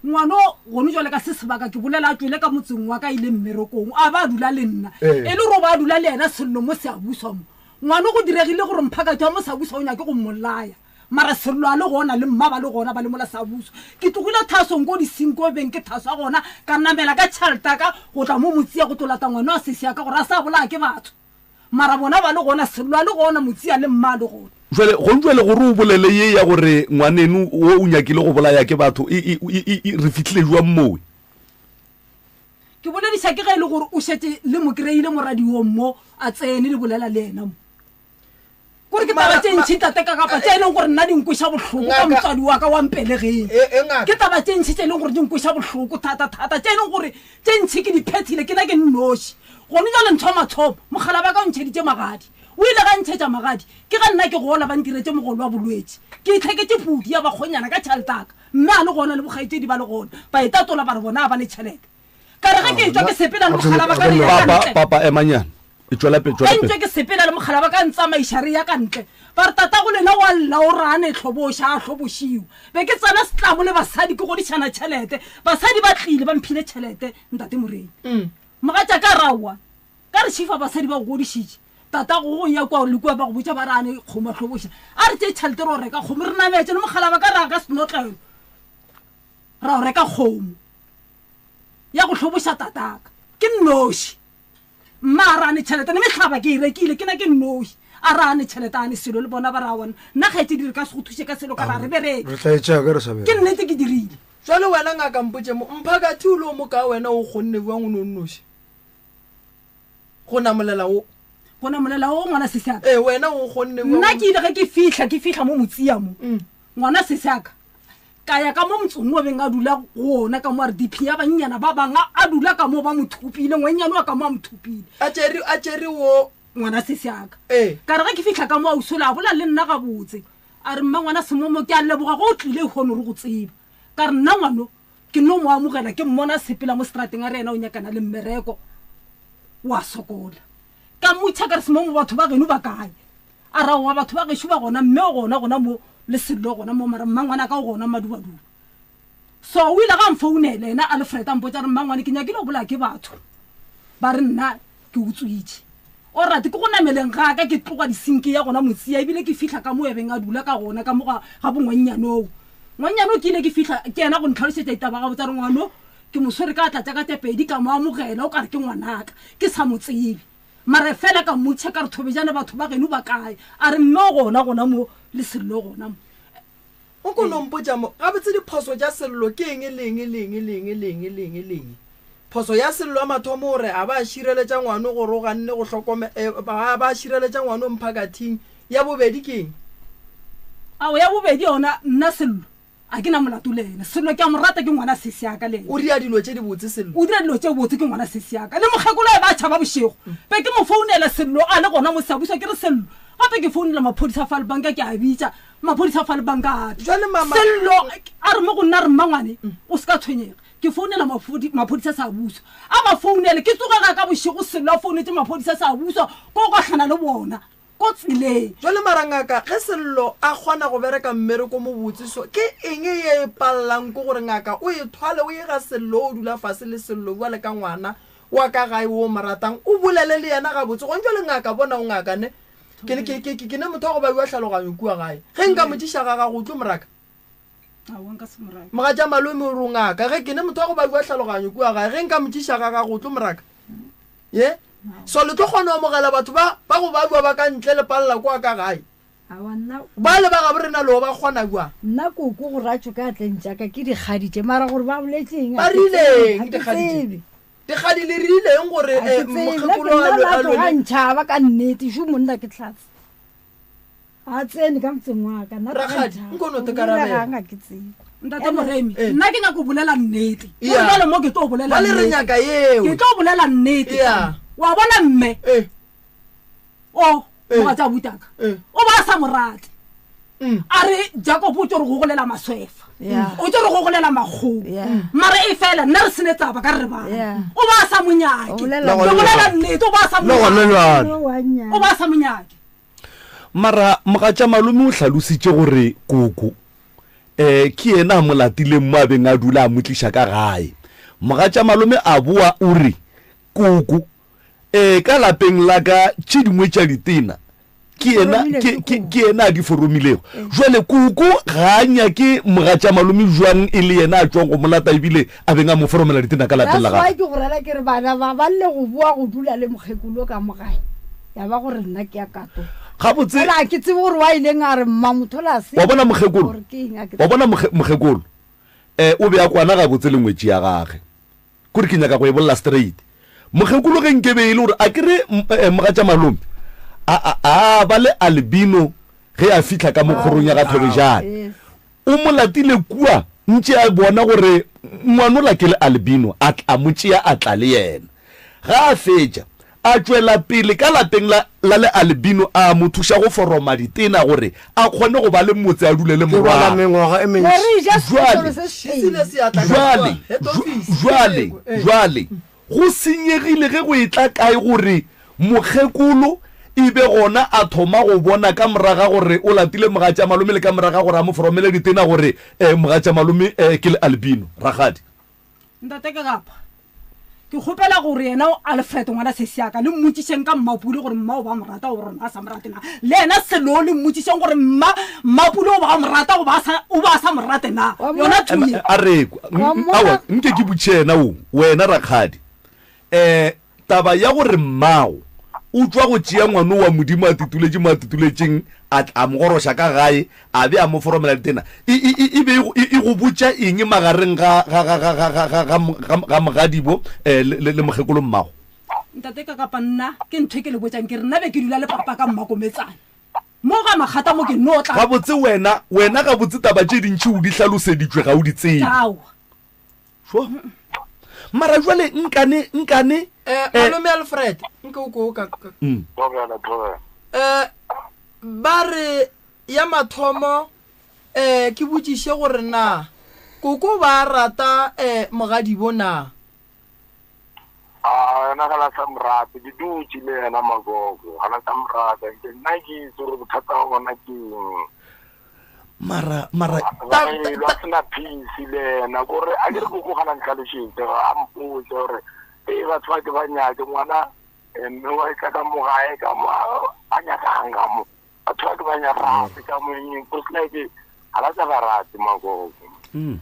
Ngwano gone jwale ka se sebaka ke bolela a tšwele ka motseng wa ka ile mmerekong a ba dula le nna. Ee. E le gore ba dula le yena Sello mo Seabuswa mo. Ngwano go diregile gore mphakati wa mo Seabuswa o nyake go mmolaya. Mara Sello a le gona le mma ba le gona ba le mola Seabuswa. Ke tlogile thasong ko disinko beng ke thaswa gona ka namela ka tšhelete ka go tla mo motsia go tlo lata ngwana wa sesi ya ka gore a sa bolaya ke batho. Mara bona ba le gona Sello a le gona motsia le mma a le gona. Jwale gong jwale gore o bolele ye ya gore ngwaneno wo o nyakile go bolaya ke batho e, e, e, e, e, re fihlile jwang mowe? Ke bolediša ke ge e le gore o šetše le mo kry-ile mo radiong mo a tsene le bolela le yena mo. Kore ke taba tše ntši tate ka kapa tše e leng gore nna di nkweša bohloko ka motswadi wa ka wa mpelegeng. Ke taba tše ntši tše e leng gore di nkweša bohloko thata thata tše e leng gore tše ntši ke di phethile ke na ke nnoši. Gone jwale ntho ya mathomo mogala ba ka o ntšheditše magadi. O ile ga ntšhetša magadi ke ga nna ke gola ba ntiretše mogolo wa bolwetši. Ke itlheketše pudi ya bakgonyana ka tšhelete ya ka. Mme a le gona le bokgaetšedi ba le gona ba itatola ba re bona ga ba ne tšhelete. Ka re ge ke etšwa ke sepela le mogala ba ka re ya ka Papa, ntle. papa, emanyana. E tšwela pele, tšwela Ge pele. ntše ke sepela le mogala ba ka ntsamaiša re ya ka ntle. Ba re tatago lena wa lla o re a ne hloboša a hlobošiwa. Be ke tsena setlamo le basadi ke godišana tšhelete. Basadi ba tlile ba mphile tšhelete ntate Moremi. Mogatšaka a re aowa ka re šifa basadi ba go godišitše. Tatago go ya kua le kua ba go botša ba re a ne kgomo a hloboša. A re tšee tšhelete re o reka kgomo re nametše le mogala ba ka re a ka senotlelo ra o reka kgomo. ya go hloboša tataka ke nnoši mma a rane tšhelete ne mehlaba ke e rekile ke na ke nnoši a rane tšhelete a ne selo le bona ba ra bona nna kgaetšedi re ka se go thuše ka selo ka ra re bereke re tla e tšea ge re sa ke bereke nnete ke dirile Jwale wena ngaka mpotše mo, mphakathi o le o mokaa wena o kgonne bjang o ne o nnoši? Go namolela wo. Go namolela wo ngwana sesi aka. Ee, wena o kgonne bjang? Nna ke ile ge ke fihla, ke fihla mo motsia mo. Ngwana sesi aka. Ka ya ka mo motseng wo beng a dula go ona ka mo a re diphi ya bannyana ba bang a dula ka mo ba mo thopile, ngwannyane wa ka mo a mo thopile. A tšere, a tšere wo. Ngwana sesi aka. Ee. Ka re ge ke fihla ka mo ausi ola a bolela le nna gabotse. A re mma ngwana Semomo ke a leboga ge o tlile lehono re go tseba. Ka re nna ngwano ke no mo amogela ke mmona a sepela mo seterateng a re yena o nyakana le mmereko o a sokola. Ka mmotšiša ka re Semomo batho ba geno ba kae? A ra owa batho ba gešo ba gona, mme o gona gona mo, le Sello o gona mo, mara mmangwanaka o gona Madubaduba. So o ile ga nfounela yena Alfred a mpotša re mmangwane ke nyakile go bolaya ke batho ba re nna ke utswitše. Alright ke go nameleng ga ka ke tloga disinke ya gona Motsia ebile ke fihla ka mo ebeng a dula ka gona ka mo ga ga bongwannyane oo. Ngwannyane o ke ile ke fihla ke yena go ntlhalošetša ditaba gabotse a re ngwano ke mo swere ka atla tša ka tše pedi ka mo amogela o ka re ke ngwanaka ke sa mo tsebe. Mara fela ka mmotšiša ka re, Thobejane, batho ba geno ba kae? A re, Mme o gona gona mo, le Sello o gona mo. O ko no mpotša mo, gabotse diphoso tša Sello ke eng le eng le eng le eng le eng le eng le eng? Phoso ya Sello ya mathomo o re a ba šireletša ngwano gore o ganne go hlokome, eh, a ba šireletša ngwano mphakathing. Ya bobedi ke eng? Ao, ya bobedi yona, nna Sello a ke na molato le yena. Sello ke a mo rata, ke ngwana sesi ya ka le yena. O dira dilo tše dibotse Sello. O dira dilo tše botse, ke ngwana sesi ya ka. Le mokgekolo a ba tšhaba bošego. Be ke mo founela Sello a le gona mo Siyabuswa, ke re Sello, gape ke founela maphodisa fa lebanka ke a bitša, maphodisa fa lebanka a tla. Jwale mama. Sello a re mo go nna a re mmangwane o se ka tshwenyega. Ke founela maphodisa sa buswa. A ba founele, ke tsoge ga ka bošego Sello a founetše maphodisa sa buswa, ko gahlana le bona ko tseleng. Jwale mara ngaka, ge Sello a kgona go bereka mmereko mobotse so, ke eng ye e pallang ko gore ngaka o e thwale o ye ga Sello o dula fase le Sello bjale ka ngwana wa ka gae wo o mo ratang o bolele le yena gabotse gone jwale ngaka bona o ngaka ne ke, ke, ke, ke ne motho wa go baiwa tlhaloganyo kua gae ge nka mo tšiša ga gago o tlo mo raka Mogatša malome o re o ngaka ge ke ne motho wa go baiwa tlhaloganyo kua gae ge nka mo tšiša ga gago o tlo mo raka ye so le tlo kgona go amogela batho ba ba go baiwa ba ka ntle le palela kwa ka gae ba le ba gabo rena leo ba kgona bjang nna koko go ratšo ka atleng tšaka ke dikgadi tše mara gore ba boletseng ba rileng dikgadi tše dikgadi le rileng gore eh, mokgekolo a tloga ntšhaba ka nnete šo monna ke tlhatse A tsene ka motseng wa ka. Nna Rakgadi, nko no te karabela. Ga ke tsebe. Ntate Moremi, eh. nna ke nyaka go bolela nnete. Yeah. Jale mo ke tlo bolela nnete. Re nyaka yeo. Ke tlo bolela nnete. Yeah. Wa bona mme. Eh. O, eh. mogatša butaka. Eh. O ba sa morate. Mm. A re Jacob o tlo re gogolela maswefa. Yeah. O tlo re gogolela makgomo. Yeah. Mara e fela nna re sene tsaba ka re bana. Yeah. O ba sa monyake. O bolela Ke bolela nnete o ba sa Le gona monyake. jwale. O ba sa monyake. Mara mogatšamalome o hlalositše gore koko um ke yena a mo latileng mo a beng a dula a mo tliša ka gae. Mogatšamalome a boa o re, Koko, um ka lapeng la ka tše dingwe tša ditena ke yena ke, ke, ke yena a di foromilego. Jwale koko ga a nyake mogatšamalome jwang e le yena a tšwang go mo lata ebile a beng a mo foromela ditena ka lapeng la That's why gagwe? ke go rela ke re bana ba ba lle go boa go dula le mokgekolo ka mo gae. Ya ba gore nna ke ya kato. Gabotse Fela ga ke tsebe gore wa ileng a re mma motho la se. Wa bona mokgekolo? Gore ke eng a ke Wa bona mokge, mokgekolo? Eh, o be a kwana gabotse le ngwetši ya gage. Kore ke nyaka go e bolela straight. Mokgekolo ge nke be e le gore a ke re eh, mogatša malome a, a, a ba le albino ge a fihla ka mo kgorong ya ga Thobejane. Yes. O mo latile kua ntše a bona gore ngwanola ke le albino, a tla mo tšea a tla le yena. Ga a fetša, a tšwela pele ka lapeng la, la le albino a mo thuša go foroma ditena gore a kgone go ba le motse a dule le Ke bala morwagwe. mengwaga e Ne mentši. re ja Jwale, sekotlolo se Šisile setee. seatla ka jwale, kua head office. jwale, Eh. jwale, Go senyegile ge go etla kae gore mokgekolo e be gona a thoma go bona ka moraga gore o latile mogatšamalome le ka moraga gore a mo foromele ditena gore eh, mogatšamalome eh, ke le albino. Rakgadi. Ntate ke gapa. Ke kgopela gore yena Alfred ngwana sesi ya ka le mmotšišeng ka Mmapule gore mma o ba mo rata goba rona a sa mo rate na. Le yena Selo le mmotšišeng gore mma Mmapule o ba mo rata goba a sa o ba a sa mo rate na. Wa mo- Yona thuye. A re kwa. Wa mmona- Aowa, nke ke botše yena wo, wena rakgadi. Um taba ya gore mmago o tšwa go tšea ngwano wa Modimo a tituletše mo a tituletšeng, a tla a mo goroša ka gae, a be a mo foromela ditena, e, e, e, e be e go- e, e go botša eng magareng ga, ga, ga, ga, ga, ga, ga, ga, ga, ga mogadibo um le, le, le mokgekolo mmago? Ntate ka kapa nna ke ntho e ke le botšang ke re nna be ke dula le papa ka mmakometsana mo ga makgata mo ke no tla. Gabotse wena, wena gabotse taba tše dintši o di hlaloseditšwe ga o di tsebe. Aowa. Sure. Mara jwale nkane nkane Eh, eh, malome Alfred, nke o ko ka. ka- Thobela, thobela. Eh, ba re ya mathomo eh ke botšiše gore na koko ba rata eh mogadibo na? A yena ga la sa mo rate, ke dutše le yena magogo, ga la sa mo rata. Nke nna ke itse gore bothata ba bona ke eng. Mara mara Ba re ba sena peace le yena, kore a ke re koko ga la ntlhalošetše, ga a mpotše gore ee batho ba ke ba nyake ngwana eh, mme wa etla ka mo gae ka mo a nyakang ka mo batho ba ke ba nyarate ka mo eng go se like ga ba sa ba rate magogo.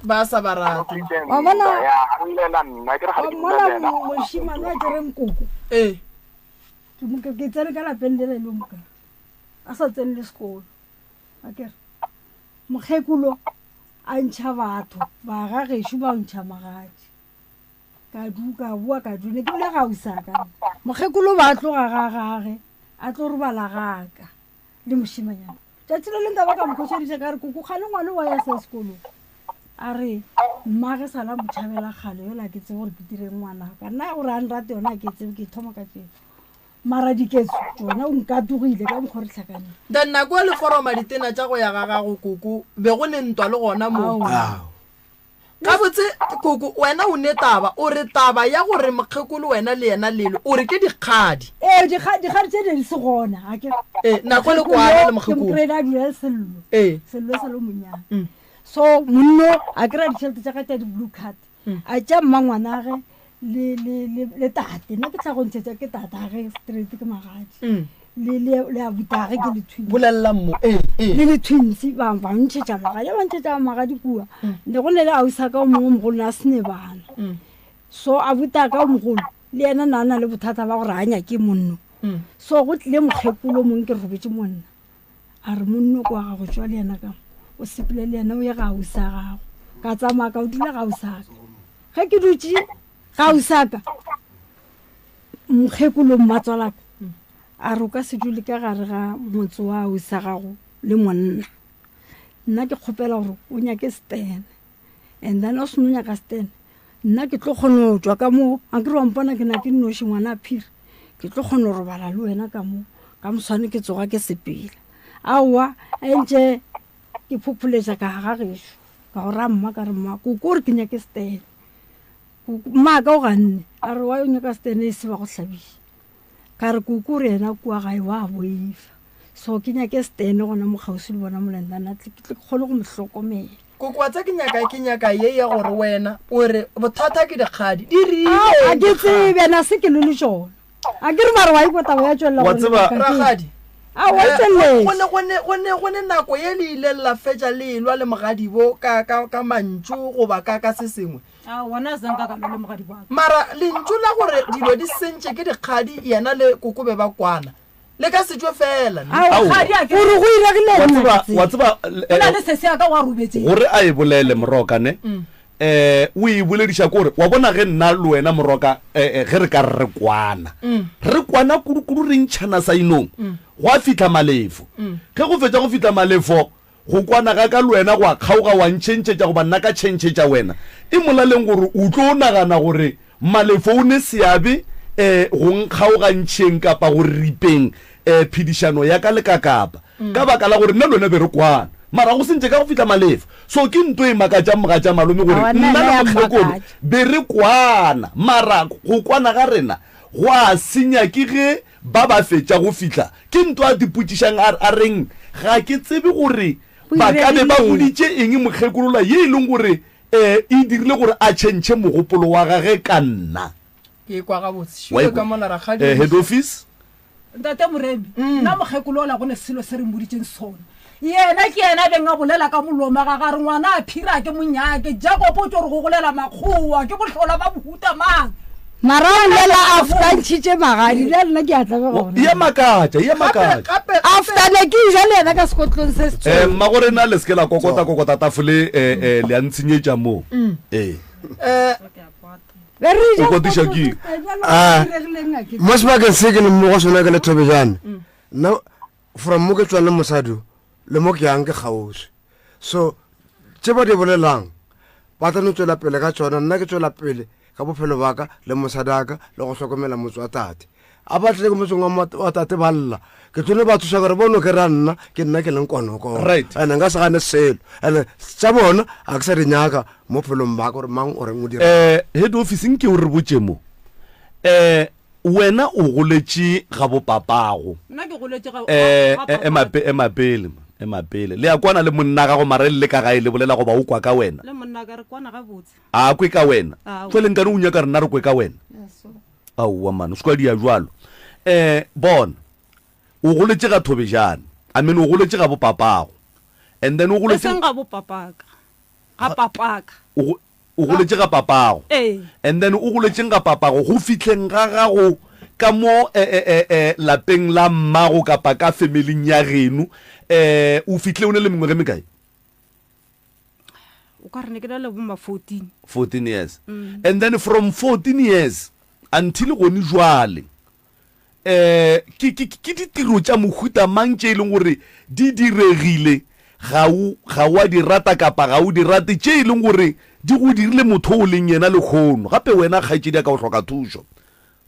Ba sa ba rate. Wa bona- Ya, a llela nna ke re ga Wa ke mmona dula le yena. mošemane wa ke reng koko. Eh. Ke mo- ke tsene ka lapeng le le le moka. A sa tsene le sekolo. A ke re. Mokgekolo a ntšha batho ba ga gešo ba ntšha magadi. Ka du ka boa ka du ne ke dula gausaka. Mokgekolo ba tloga ga gage a tlo robala gaka le mošemanyana. Tšatši le leng ka ba ka mo khošediša ka re koko kgale ngwane wa ya se sekolong. A re mmage sala mo tšhabela kgale yola ke tsebe gore ke direng ngwanaka. Nna gore a nrate yona ke tsebe ke thoma ka tšeo. Mara diketso tšona o nkatogile ka mokgwa re tlhakaneng. Then nako e le foroma ditena tša go ya ga gago koko be go ne ntwa le gona moo. Gabotse koko wena o ne taba o re taba ya gore mokgekolo wena le yena lelo o re ke dikgadi. Ee dikgadi tše ne di se gona a ke. Ee nako le kwana le mokgekolo. Ke mo kry-ile a dula le Sello. Ee. Sello e sa le o monnyane. So monno a kry-a ditšhelete tša gage tša di-blue card. A tša mmangwanage le, le, le, le tate. Nna ke tla go ntšhetša ke tatage straight ke magadi. Le, le, le abutage ke le twins. Bolelela mmo, ee, ee. Le le twins ba, ba ntšhetša magadi, ba ntšhetša magadi kua. Ne go ne le ausi ka o mongwe mogolo ne a se ne bana. So abutaka o mogolo le yena na na le bothata ba gore a nyake monno. So go tlile mokgekolo mongwe ke robetše monna. A re monno kwa gago tšwa le yena ka mo, o sepele le yena o ye ga ausi a gago. Ka tsamaya ka o dula ga ausi a ka. Ge ke dutše ga ausi a ka, mokgekolo mmatswalaka a re o ka se dule ka gare ga motse wa ausi a gago le monna. Nna ke kgopela gore o nyake stene, and then o seno nyaka stene, nna ke tlo kgona go tšwa ka mo, a ke re wa mpona ke na ke nnoši ngwana a phiri, ke tlo kgona go robala le wena ka mo, ka moswane ke tsoga ke sepela. Aowa, a ntše ke phopholetša ka ga gešo, ka go ra mma ka re mma, koko o re ke nyake stene. Mma ka o ganne, a re wa yo nyaka stene e se ba go hlabiša. Ka re koko o re yena kua gae wa boifa, so ke nyake stene gona mo kgauswi le bona molendana, tle ke tle ke kgone go mo hlokomela. Koko wa tsa ke nyaka ke nyaka ye ya gore wena o re bothata ke dikgadi di rile. A ke tsebe na se ke le le tšona. A ke re mara wa ikwa taba ya tšwelela Wa gore tseba- lebaka ke- Rakgadi. A wa tšwelele. Go ne go ne go ne go ne nako ye le ileng la fetša le elwa le mogadibo ka ka ka mantšu goba ka ka se sengwe. A wona a zanka ka lwa le mogadibo wa ka. Mara lentšu la gore dilo di sentše ke dikgadi yena le koko be ba kwana. Le ka se tšwe fela. Ne? Aowa, Kgadi a ke- gore go iregile Wa eng tseba, nna ke wa tseba, Go na le sesi ya ka wa robetše. Gore a e bolele Moroka ne, eh, o e bolediša ke gore, wa bona ge nna le wena Moroka, eh, eh, ge re ka re re kwana, re kwana kudu-kudu re ntšhana sa inong, gwa fihla Malefo. Ge go fetša go fihla Malefo, Go kwana ga ka le wena gwa kgaoga, wa ntšhentšhetša goba nna ka tšhentšhetša wena. E molaleng gore o tlo nagana gore Malefo o ne seabe go nkgaogantšheng kapa go ripeng phedišano ya ka le Kakapa ka baka la gore nna le wena be re kwana. Mara go sentše ka go fihla Malefo. So ke nto e makatšang mogatša malome gore Aowa, nna nna yona le ya mokgekolo mmakatša. be re kwana mara go kwana ga rena gwa senya ke ge Ba ba fetša go fihla, ke nto a tipotšišang a, a reng, Ga ke tsebe gore ba ka be ba boditše eng mokgekolola ye e leng gore e, e dirile gore a tšhentšhe mogopolo wa gage ka nna. Ke kwa gabotse. Wa Šupe ikwa? ka mola rakgadi. Eh, head office? Ntate Moremi, nna mokgekolola go ne selo se re mmoditšeng sona. Yena ke yena a beng a bolela ka molomo wa gagwe a re, Ngwana a phira ke monyake, Jakobo o tšo re gogolela makgowa, ke bohlola ba mohuta mang? Mara o bolela after ntšhitše magadi, bjale nna ke a tlabega gona. E a makatša, e a makatša. Gape, gape, After ne ke ja le yena ka sekotlong se se Eh, mmagorena le se ke la kokota kokota tafole eh, eh, le a ntshenyetša mo. Eh. eh, Be re ja O kotiša sekotlong ke se se bjale Ah. go diregileng a ke mo sebakeng se ke leng mo go sona ke le thobejane nna from mo ke tswang le mosadi o, le mo ke yang ke kgauswi so tše ba di bolelang ba tla no tswela pele ka tsona nna ke tswela pele ka bophelo baka le mosadaka le go hlokomela motse wa tate a ba tlile ke motseng wa tate ba lla ke tlo no ba thusa gore bono ke ra nna ke nna ke leng konokono Right. ande nka se gane selo ande tša bona a ke sa di nyaka mo phelong baka gore mang o reng o dira Eh, head office nke o re botše mo eh Wena o goletše ga bo papago. Nna ke goletše ga, Eh, ga eh, ema papaka. pe, ema pele, man, ema pele. Le a kwana le monna gago mara le le ka gae le bolela goba o kwa ka wena? Le monna ka re kwana gabotse. A kwe ka wena? Aowa. Jwale nkane o nyaka rena re kwe ka wena? Aowa man, o se kwa dia jwalo. Eh, bona, o goletše ga Thobejane. I mean, o goletše ga bo papago. And then o E goletše seng ga bo papaka. Ga papaka. o go, O goletše ga papago. Ee. And then o goletšeng ga papago go fihleng ga gago ka mo e, e, e, e, lapeng la mmago kapa ka familing ya geno, eh, o fihlile o ne le mengwaga e mekae? O ka re ne ke na le bo ma 14. 14 years. Mm. And then from 14 years until gone jwale eh ke ke ke ditiro tša mohuta mang tše e leng gore di diregile ga o ga wa di rata kapa ga o di rate tše e leng gore di go dirile motho o leng yena lehono gape wena kgaetšedi ya ka o hloka thušo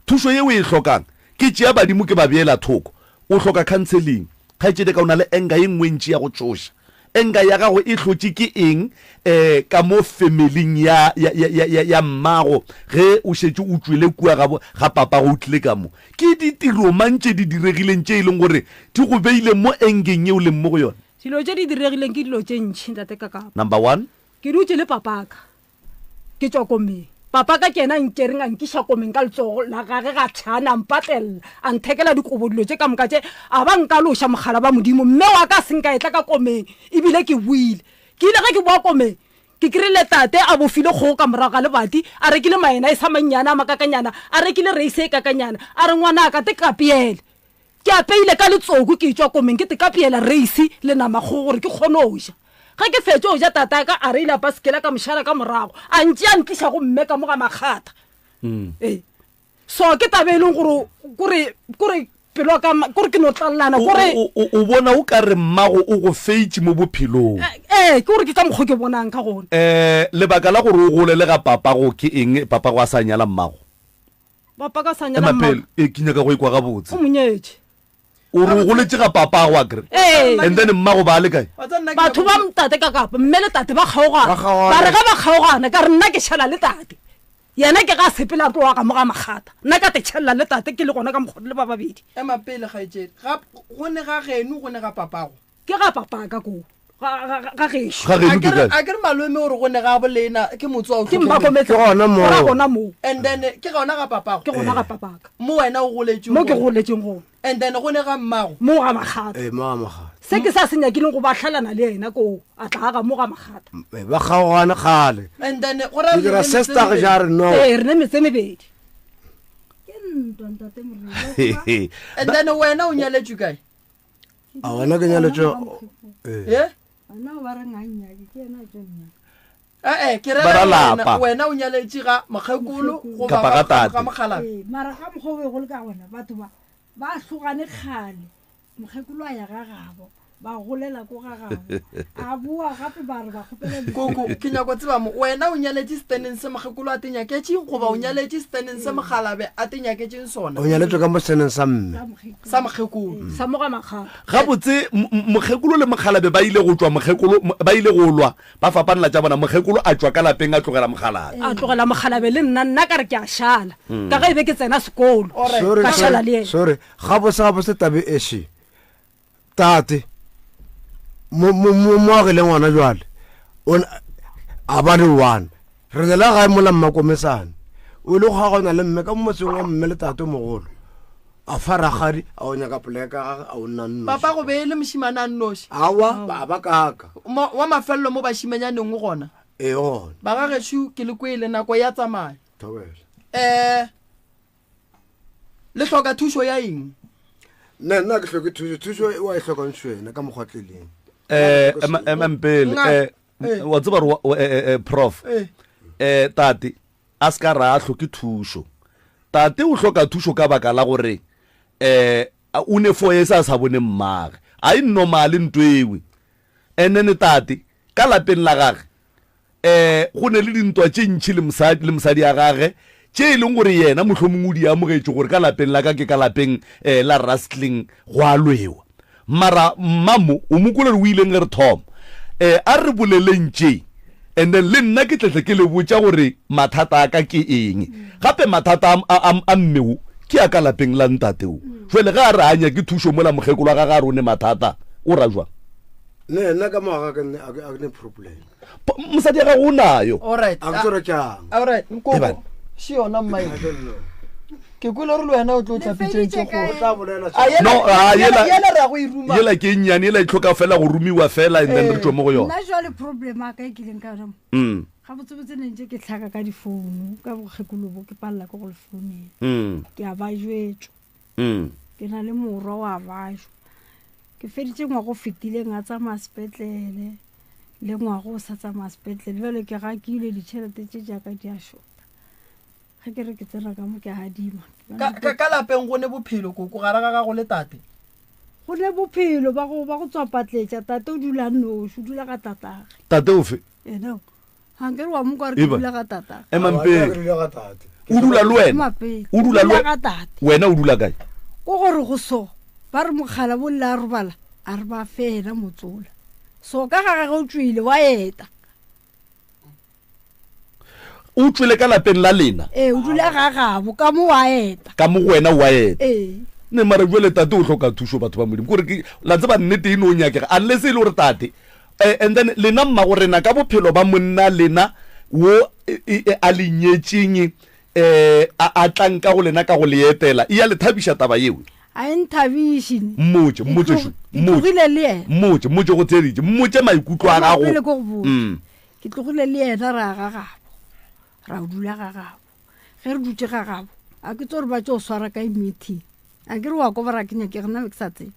Thušo ye o e hlokang, ke tšea badimo ke ba beela thoko. O hloka counseling. Kgaetšedi ka o na le anger ye nngwe ntši ya go tšoša. Anger ya gago e hlotše ke eng eh ka mo familing ya ya ya ya ya ya mmago ge o šetše o tšwele kua ga ga papago o tlile ka mo? Ke ditiro mang tše di diregileng tše e leng gore di go beile mo angeng ye o leng mo go yona? Dilo tše di diregileng ke dilo tše ntši, Ntate Kakapa. Number one. Ke dutše le papaka. Ke tšwa komeng. Papa ka ke yena a nkereng a nkiša komeng ka letsogo la gage ga tšhane, a mpatlelela, a nthekela dikobo, dilo tše ka moka tše, a ba nkaloša mogala ba Modimo. Mme wa ka a se nka etla ka komeng, ebile ke boile. Ke ile ge ke boa komeng, ke kry-ile tate a bofile kgogo ka morago ga lebati, a rekile maena e sa mannyane a makakanyana, a rekile reise e kakanyana, a re, Ngwanaka, te kapeele. Ke apeile ka letsoku ke etšwa komeng ke tekapeela reisi le nama kgogo gore ke kgone go ja. Ge ke fetše go ja tataka a reila pasekela ka mošala ka morago a ntšea a ntliša go mme ka mo ga makgatha. Ee. So ke taba e leng gore kore kore pelo ya ka kore ke no tlalelana kore. O bona o ka re mmago o go feitše mo bophelong. Ee, ke gore ke ka mokgo ke bonang ka gona. Lebaka la gore o golele ga papago ke eng papago a sa nyala mmago? Papa ka sa nyala Ema pele, e ke nyaka go ikwa gabotse. O monyetše. O re o goletše ga papa go akere. Ee. And then mmago ba le kae? Batho ba tate ka kapa mme le tate ba kgaogana. Ba re ge ba kgaogana ka re nna ke šala le tate. Yena ke ga sepela a tloga ka mo ga makgata. Nna ka te tšhelela le tate ke le gona ka mokgwa le ba babedi. Ema pele kgaetšedi. Ga go ne ga geno go ne ga papago. Ke ga papaka koo ga gešo. Ga geno ke kae? A ke re malome o re go ne ga bolena ke motse wa o Ke Mmakometse. Ke gona moo. Gona gona moo. And then ke gona ga papago. Ke gona ga papaka. Mo wena o goletšeng Mo ke goletšeng gona. And then go ne ga mmago. Mo ga Makgata. Ee, mo ga Makgata. Se ke sa se nyakileng go ba hlalana le yena koo, a tla aga mo ga Makgata. Ee, ba kgaogane kgale. And then go ra Ke dira sister ge ja re no. Ee, re ne metse mebedi. Ke ntwa ntate Morena. And then wena o nyaletšwe kae? A wena ke nyaletšwe ee. Wena o ba reng a nnyake ke yena a tlo nnyaka. Ee, ke Ba rera ra wena, lapa. wena o nyaletše ga mokgekolo goba Kapa ga ga, ga, tate. ga mokgalabje. Ee, mara ka mokgwa o bego le ka gona batho ba ba hlogane kgale mokgekolo a ya ga gabo ba golela ko ga gabo a boa gape ba re ba kgopela di- Koko, ke nyako tseba mo, wena o nyaletše seteneng se mokgekolo a te nyaketšeng goba o nyaletše seteneng se mokgalabe a te nyaketšeng sona? O nyaletšwe ka mo seteneng sa mme. Sa mokgekolo. Sa mokgekolo. Sa mo ga Makgala. Gabotse, m- m- mokgekolo le mokgalabe ba ile go tšwa mokgekolo, m- ba ile go lwa, ba fapanela tša bona, mokgekolo a tšwa ka lapeng a tlogela mokgalabe. A tlogela mokgalabe le nna, nna ka re ke a šala, ka ge e be ke tsena sekolo, Sorry, ka šala sorry, le yena. sorry. Gabotse, gabotse tabe e še. Tate, mo, mo, mo, mo agile ngwana jwale, o na, a ba le one. Re ne la gae mola mmakomesane. O ile go kgaogana le mme ka mo motseng wa mme le tate mogolo. A fa rakgadi, a o nyaka poleke ya gage, a o nna nnoši. Papa go be e le mošemane a nnoši. Aowa, ba ba kaka. Mo, wa mafelelo mo bašimanyaneng o gona. Ee, gona. Bagagešo, ke le kwele, nako ya tsamaya. Thobela. Eh. Le hloka thušo ya eng? Nna nna ke hloke thušo, thušo e wa e hlokang wena ka mokgwa tleleng. Eh, ema mpele eh, eh. wa tseba gore eh, eh, prof eh tate a se ka ra a hloke thušo tate o hloka thušo ka baka la gore eh o ne fo e sa sa bone mmage a e normale nto ewe and then tate ka lapeng la gage um go ne le dintwa tše ntši le mosadi, le mosadi ya gage tše e leng gore yena mohlomongwe o di amogetše gore ka lapeng la ka ke ka lapeng um la rustling go a lwewa. Mara mmamo o mo kwele gore o ileng ge re thoma. Um a re boleleng tše and then le nna ke tletle ke le botša gore mathata a ka ke eng. Gape mathata a, a, a mme wo ke a ka lapeng la ntate wo. Jwale ge a re a nyake thušo mola mokgekolo wa gage a re o ne mathata, o ra jwang? Ne nna ka mo ga ka nne a ke ne problem. Mosadi ya gago o nayo. Alright. A ke tsore tšang. Alright, Ebane. nkoko. Še yona mma e. Ke kwele gore le wena o tlo tla pitšeng tše kgolo. O tla bolela A yela, No, a yela, yela- yela re ya go e ruma. Yela ke e nnyane, yela e hloka fela go rumiwa fela and then re tšwe mo go yona. Nna jwale problem ya ka e kileng ka yona mo. Mm. Gabotsebotse ne ntse ke tlhaka ka difounu ka bokgekolo bo ke palela ke go le founela. Mm. Ke a ba jwetšwa. Mm. Ke na le morwa wa bajwa. Ke feditše ngwaga o fetileng a tsamaya sepetlele. Le ngwago o sa tsamaya sepetlele. Bjale ke gakile ditšhelete tše tša ka di a šota. Ge ke re ke tsena ka mo ke adima. Ka, ka, ka lapeng go ne bophelo koko gare ga gago le tate? Go ne bophelo ba go, ba go tswapatletša. Tate o dula noši, o dula ga tatage. Tate ofe? Yena o. Ga nke re wa mo kwa re ke Eba. dula ga tatage. Emang Aowa, pele. ke dula ga tate. O dula le wena? Ema pele. O dula le Dula we- ga tate. Wena o dula kae? Ko gore go so, ba re mogala bo lle a robala, a re ba fe yena motsola. So ka ga gagwe o tšwile wa eta. O tšwele ka lapeng la lena? Ee, o dula ga gabo, ka mo wa eta. Ka mo go wena wa eta. Ee. Ne mara jwale tate o hloka thušo batho ba Modimo. Kore ke la tseba nnete e no nyakega unless e le gore tate eh, and then lena mmago rena ka bophelo ba monna lena wo e, e, e, a le nyetšeng eh a, a tlang ka go lena ka go le etela e ya le thabiša taba yeo? A e nthabiše. Mmotše, mmotše šo, mmotše. Tlogile le yena. Mmotše, mmotše go theeditše, mmotše maikutlo a gago. Pele ke go botše. Ke tlogile le yena ra ya ga gabo, ra dula ga gabo. Ge re dutše ga gabo, a ke tso re ba tšo swara kae meeting. A ke re wa ko ba ra ke nyakege nna be ke sa tsebe.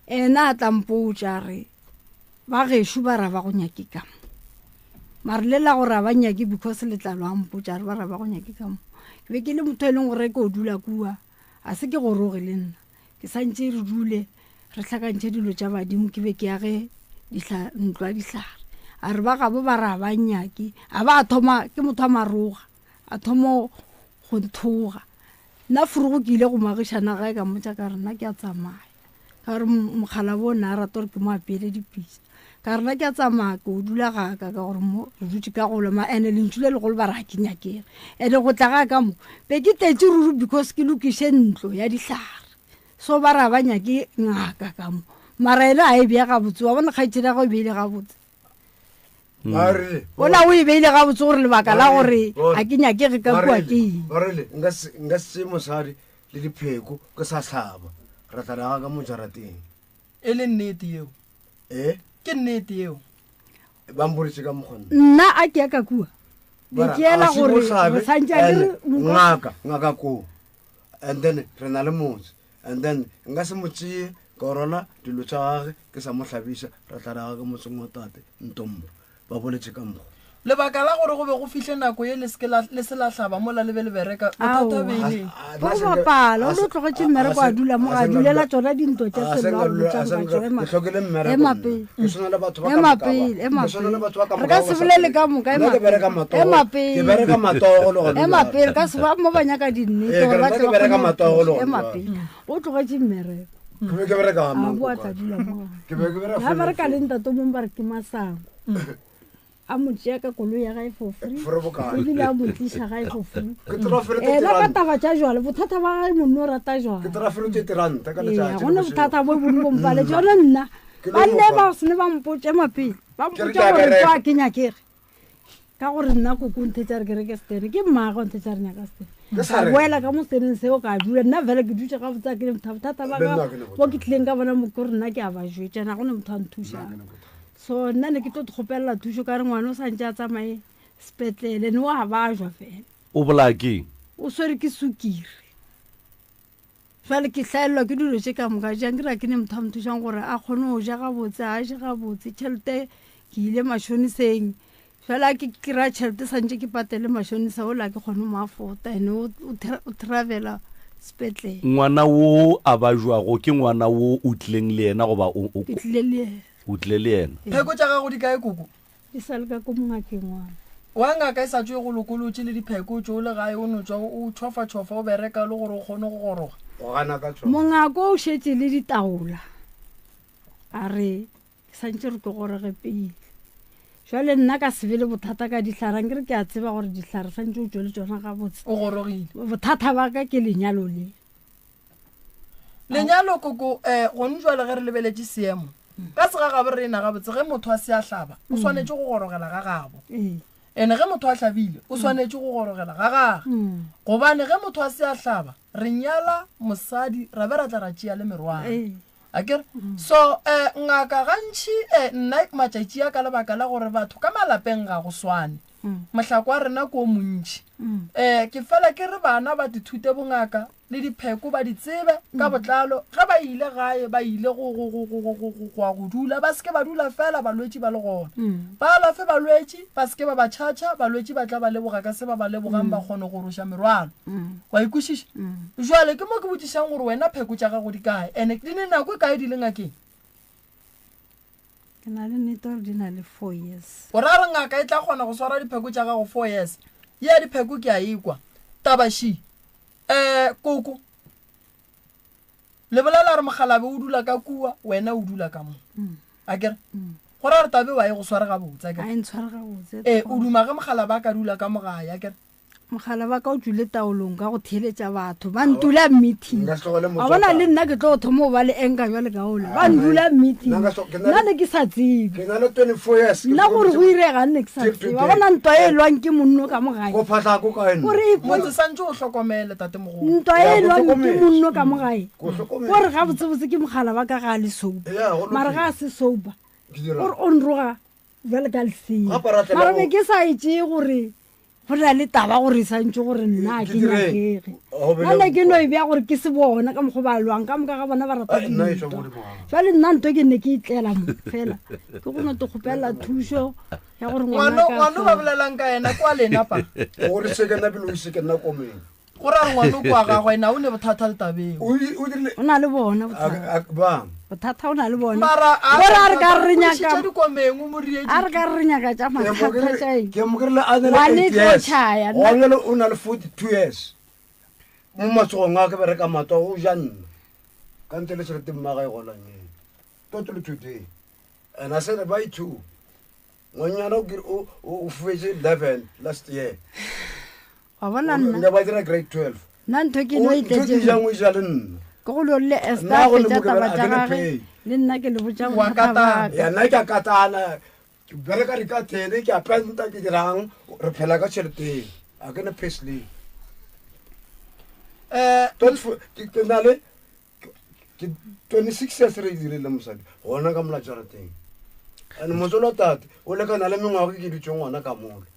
Ena a tla mpotša a re ba gešo ba ra ba go nyake ka mo. Mare le la gore a ba nyake because letlalo a mpotša a re ba ra ba go nyake ka mo. Ke be ke le motho e leng gore ke o dula kua, a se ke goroge le nna. Ke santše re dule re hlakantšhe dilo tša badimo, ke be ke age ntlo ya dihlare. A re ba gabo ba re a ba nyake, a ba a thoma, ke motho a maroga, a thoma go nthoga. Nna furugo ke ile go moagišana gae ka mmotša ka re nna ke a tsamaya, ka gore mokgalabo o ne a rata gore ke mo apeele dipitsa. Ka re nna ke a tsamaya ke o dula ga ka, ka gore mo re dutše ka golo ma, ene lentšu le legolo ba re ga ke nyakege. Ene go tla ga ka mo be ke tletše ruri because ke lokiše ntlo ya dihlare, so ba re ga ba nyake ngaka ka mo. Mara ene a e bea gabotse, wa bona kgaetšedi ya gagwe e beile gabotse. Ba rile, Ola o e beile gabotse gore lebaka la Ba gore rile, ga ke nyakege ka ba kua rile, ke eng. ba rile, nka se, nka se tseye mosadi le dipheko ke sa hlaba, ra tla raga ka mo jarateng. E le nnete yeo? E? Ke nnete yeo. Ba mpoditše ka mokgwa nna. Nna a ke ya ka kua. Be Ba ra, ke ela a se gore o hlabe, re santše a ke and re nko- ngaka, ngaka koo. And then re na le motse. And then nka se mo tseye ka rwala dilo tša gage ke sa mo hlabiša, ra tla raga ka motseng wa tate Ntombo. Ba boletše ka mokgwa. Lebaka la gore go be go fihle nako ye le se ke la, le se la hlaba mola le be le bereka, bothata be e le eng? Ba go bapala, o no tlogetše mmereko a dula mo, a dulela tšona dintwa tša sello, a botša batho, ema, ema pele, ema pele, ema pele. Re ka se bolele ka moka, ema pele, ema pele, ema pele, ka se ba mo ba nyaka dinnete gore ba tle ba kgone go thuša. Ema pele, o tlogetše mmereko. A boa tla dula mo. Ga bereka le ntate o mongwe ba re ke Masango. A mo tšea ka koloi ya gae for free, For bokae? ebile a mo tliša gae for free. Ke tla fere Ena ka thirty taba tša jwale, bothata ba gae monno o rata jwale. Ke tla fere thirty ranta ka Ee, letšatši gone le bošego. bothata bo bongwe bo mpaletše. Jwale nna, Ke ba no nne mofa. ba se ne ba mpotše mapele. Ba Ke re mpotša ke a gore bereka. kwa ke nyakege. Ka gore nna koko o nthetša re ke reke setene. Ke mmagwe o nthetša re nyaka setene. Ke sa Ka reka. boela ka mo seteneng seo ka dula. Nna fela ke dutše gabotse, a ke ne motho a bothata ba Le ka nna ke ne mo bothata. ke tlileng ka bona mo ke gore nna ke a ba jwetša, na go ne motho a nthušang. Nna ke ne bothata. So nna ne ke tlo kgopelela thušo ka re ngwana o santše a tsamaye sepetlele, ne wa bajwa fela. O bolaya keng? O swere ke sukiri. Jwale ke hlaelelwa ke dilo tše ka moka jang, ke ra ke ne motho a nthušang gore a kgone go ja gabotse, a je gabotse. Tšhelete ke ile mashoniseng, fela ke kry-a tšhelete santše ke patele mashonisa ola ke kgone mo afota, ene o travela sepetlele. Ngwana wo a bajwago ke ngwana wo o tlileng le yena goba o, o, Ke tlile le yena. O tlile le yena. Pheko tša gago di kae koko? Di sa le ka ko mongakeng wa ka. Wa ngaka e sa tšwe go lokolotše le dipheko tšo o le gae o no tšwa o tšhofa-tšhofa o bereka le gore o kgone go goroga. Go gana ka tšona. Mongako o šetše le ditaola a re ke santše re tlo goroge pele. Jwale nna ka se be le bothata ka dihlare, nke re ke a tseba gore dihlare santše o tšwe le tšona gabotse. O gorogile. Bothata ba ka ke lenyalo le. Lenyalo koko, gone jwale ge re lebeletše seemo ka se ga gabo rena gabotse, ge motho a se a hlaba o swanetše go gorogela ga gabo, ene ge motho a hlabile o swanetše go gorogela ga gage, gobane ge motho a se a hlaba re nyala mosadi ra be ra tla ra tšea le merwalo. A ke re? So, ngaka gantši, nna matšatši a ka lebaka la gore batho ka malapeng ga go swane, mohlako wa rena ke o montši, ke fela ke re bana ba dithute bongaka. le dipheko ba di tsebe ka botlalo. Ge ba ile gae, ba ile go, go, go, go, go, go, go, go ya go dula. Ba se ke ba dula feela balwetši ba le gona. Ba alafe balwetši, ba se ke ba ba tšhatšha, balwetši ba tla ba leboga ka se ba ba lebogang, ba kgone go roša merwalo. Wa e kwešiša? Jwale ke mo ke botšišang gore wena pheko tša gago di kae, ene di ne nako e kae di le ngakeng? Ke na le nnete gore di na le four years. O ra re ngaka e tla kgona go swara dipheko tša gago four years? Ye ya dipheko ke a e kwa. Taba še. Eh, koko. Le bolela re mogalabe o dula ka kua, wena o dula ka mo. A kere? Go ra re tabe wa e go sware gabotse, a kere? A e ntshware gabotse. Eh, o duma ge mogalabe a ka dula ka mo gae, a kere? Mogala wa ka o tšwile taolong ka go theeletša batho ba ntula meeting. Wa bona le nna ke tlo thoma go ba le anger bjale ka ole. Ba ndula meeting. Nna ne ke sa tsebe. Nna gore go irega nne ke sa tsebe. Wa bona ntwa e lwang ke monno ka mo gae. Gore e Motse santse o hlokomele tate mogolo. Ntwa e lwang ke monno ka mo gae. Gore ga botsebotse ke mogala wa ka ga a le sober. Mara ga a se sober. Gore o nroga bjale ka lesea. Mara be ke sa e tšee gore Go na le taba gore e santše gore nna ke nyakege. Nna ne ke no e bea gore ke se bona ka mokgwa ba lwang ka moka ga bona ba rata dintwa. Jwale nna nto ke ne ke itlela mo fela ke go no te kgopela thušo ya gore ngwana ngwana ba bolelang ka yena kwa lena pa. Gore se ke nna pele o ise ke nna komeng. Go ra gore ngwana o kwa gagwe na o ne bothata le tabeng. O na le bona bothata. Bang. Bothata o na le bona. Mara a Gore a re ka re nyaka dikomeng o mo riedi. A re ka re nyaka tša mathata tša eng. Ke mo krile a na le Ngwane 8 tlo years. tšhaya, nna- Gona bjale o na le 42 years. Mo matsogong a ke bereka matwa o ja nna. Ka ntle le tšhelete mma ga e golang eo. Totally today. And I said bye too. Ngwanyana o kere o o fuetše 11 last year. Wa bona nna. Nka ba dira grade 12. Nna ntho ke no e tletse. Ke jang o ja le nna. Ke go lo le Esther a fetša taba tša gage. Le nna ke le botša bothata ba ka. Ya nna ke a katana. Ke bereka dikathene, ke a penta, ke dirang, re phela ka tšhelete. A ke ne pay slip. Eh, ke na le ke 26 years re e dirile mosadi gona ka mola jarateng. And motsolo tate o lekana le mengwaga ke dutšeng gona ka mola.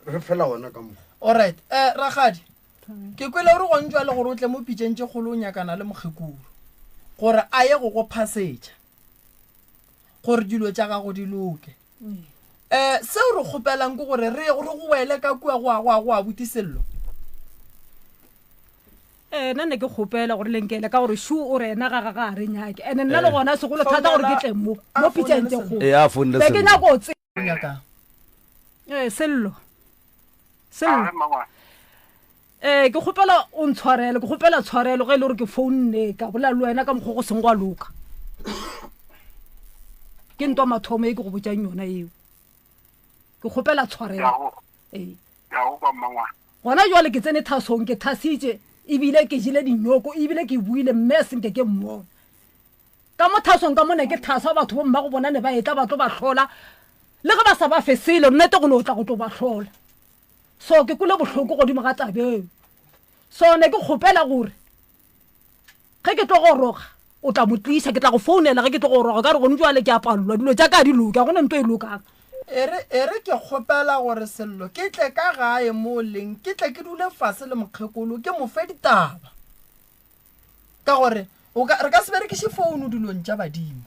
Re phela gona ka mo. Alright, eh rakgadi. Ke kwele gore gone jwale gore o tle mo pitšeng tše kgolo o nyakana le mokgekolo gore a ye go go phasetša gore dilo tša gago di loke. Eh seo re kgopelang ke gore re re go wele ka kua go a go a go abuti Sello. Eh nna ne ke kgopela gore le nkele ka gore shu o re ena ga ga ga re nyake. Ene nna le gona segolo thata gore ke tle mo mo pitšeng tše kgolo. Eh a founele Be ke Sello. nyako o tseba. Nyakang. Eh Sello. Sello. A re mmangwane. Eh ke kgopela o ntshwarele, ke kgopela tshwarelo ge e le gore ke founne ka bolela le wena ka mokgwa go seng gwa loka. Ke ntwa mathomo e ke go botšang yona eo. Ke kgopela tshwarelo. Ee. Ke a go kwa mmangwane. Gona jwale ke tsene thasong, ke thasitše ebile ke jele dinyoko ebile ke buile mme senke ke mmona. Ka mo thasong ka mo ne ke thasa batho bo mmago bona ne ba etla ba tlo ba hlola le ge ba sa ba fe selo nnete go no tla go tlo ba hlola. So ke kwele bohloko godimo ga tabeo. So ne ke kgopela gore ge ke tlo goroga o tla mo tliša, ke tla go founela ge ke tlo goroga ka re gone jwale ke a palelwa dilo tša ka di loke, ga gona nto e lokang. E re, e re ke kgopela gore Sello ke tle ka gae mo leng ke tle ke dule fase le mokgekolo ke mo fe ditaba. Ka gore o ka, re ka se berekiše founu dilong tša badimo.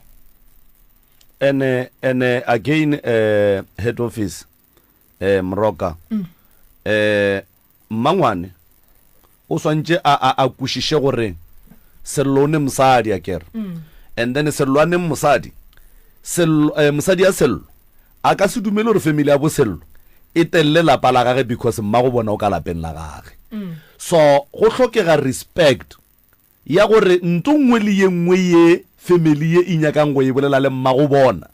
Ene, ene again eh, head office eh, Moroka mm. eh, mmangwane o swantše a, a, a kwešiše gore Sello o ne mosadi a kere mm. and then Sello a neng mosadi Sello, eh, mosadi ya Sello a ka se dumele gore family ya bo Sello e telle lapa la gage because mmago bona o ka lapeng la gage mm. so go hlokega respect ya gore nto nngwe le ye nngwe ye family ye e nyakang go e bolela le mmago bona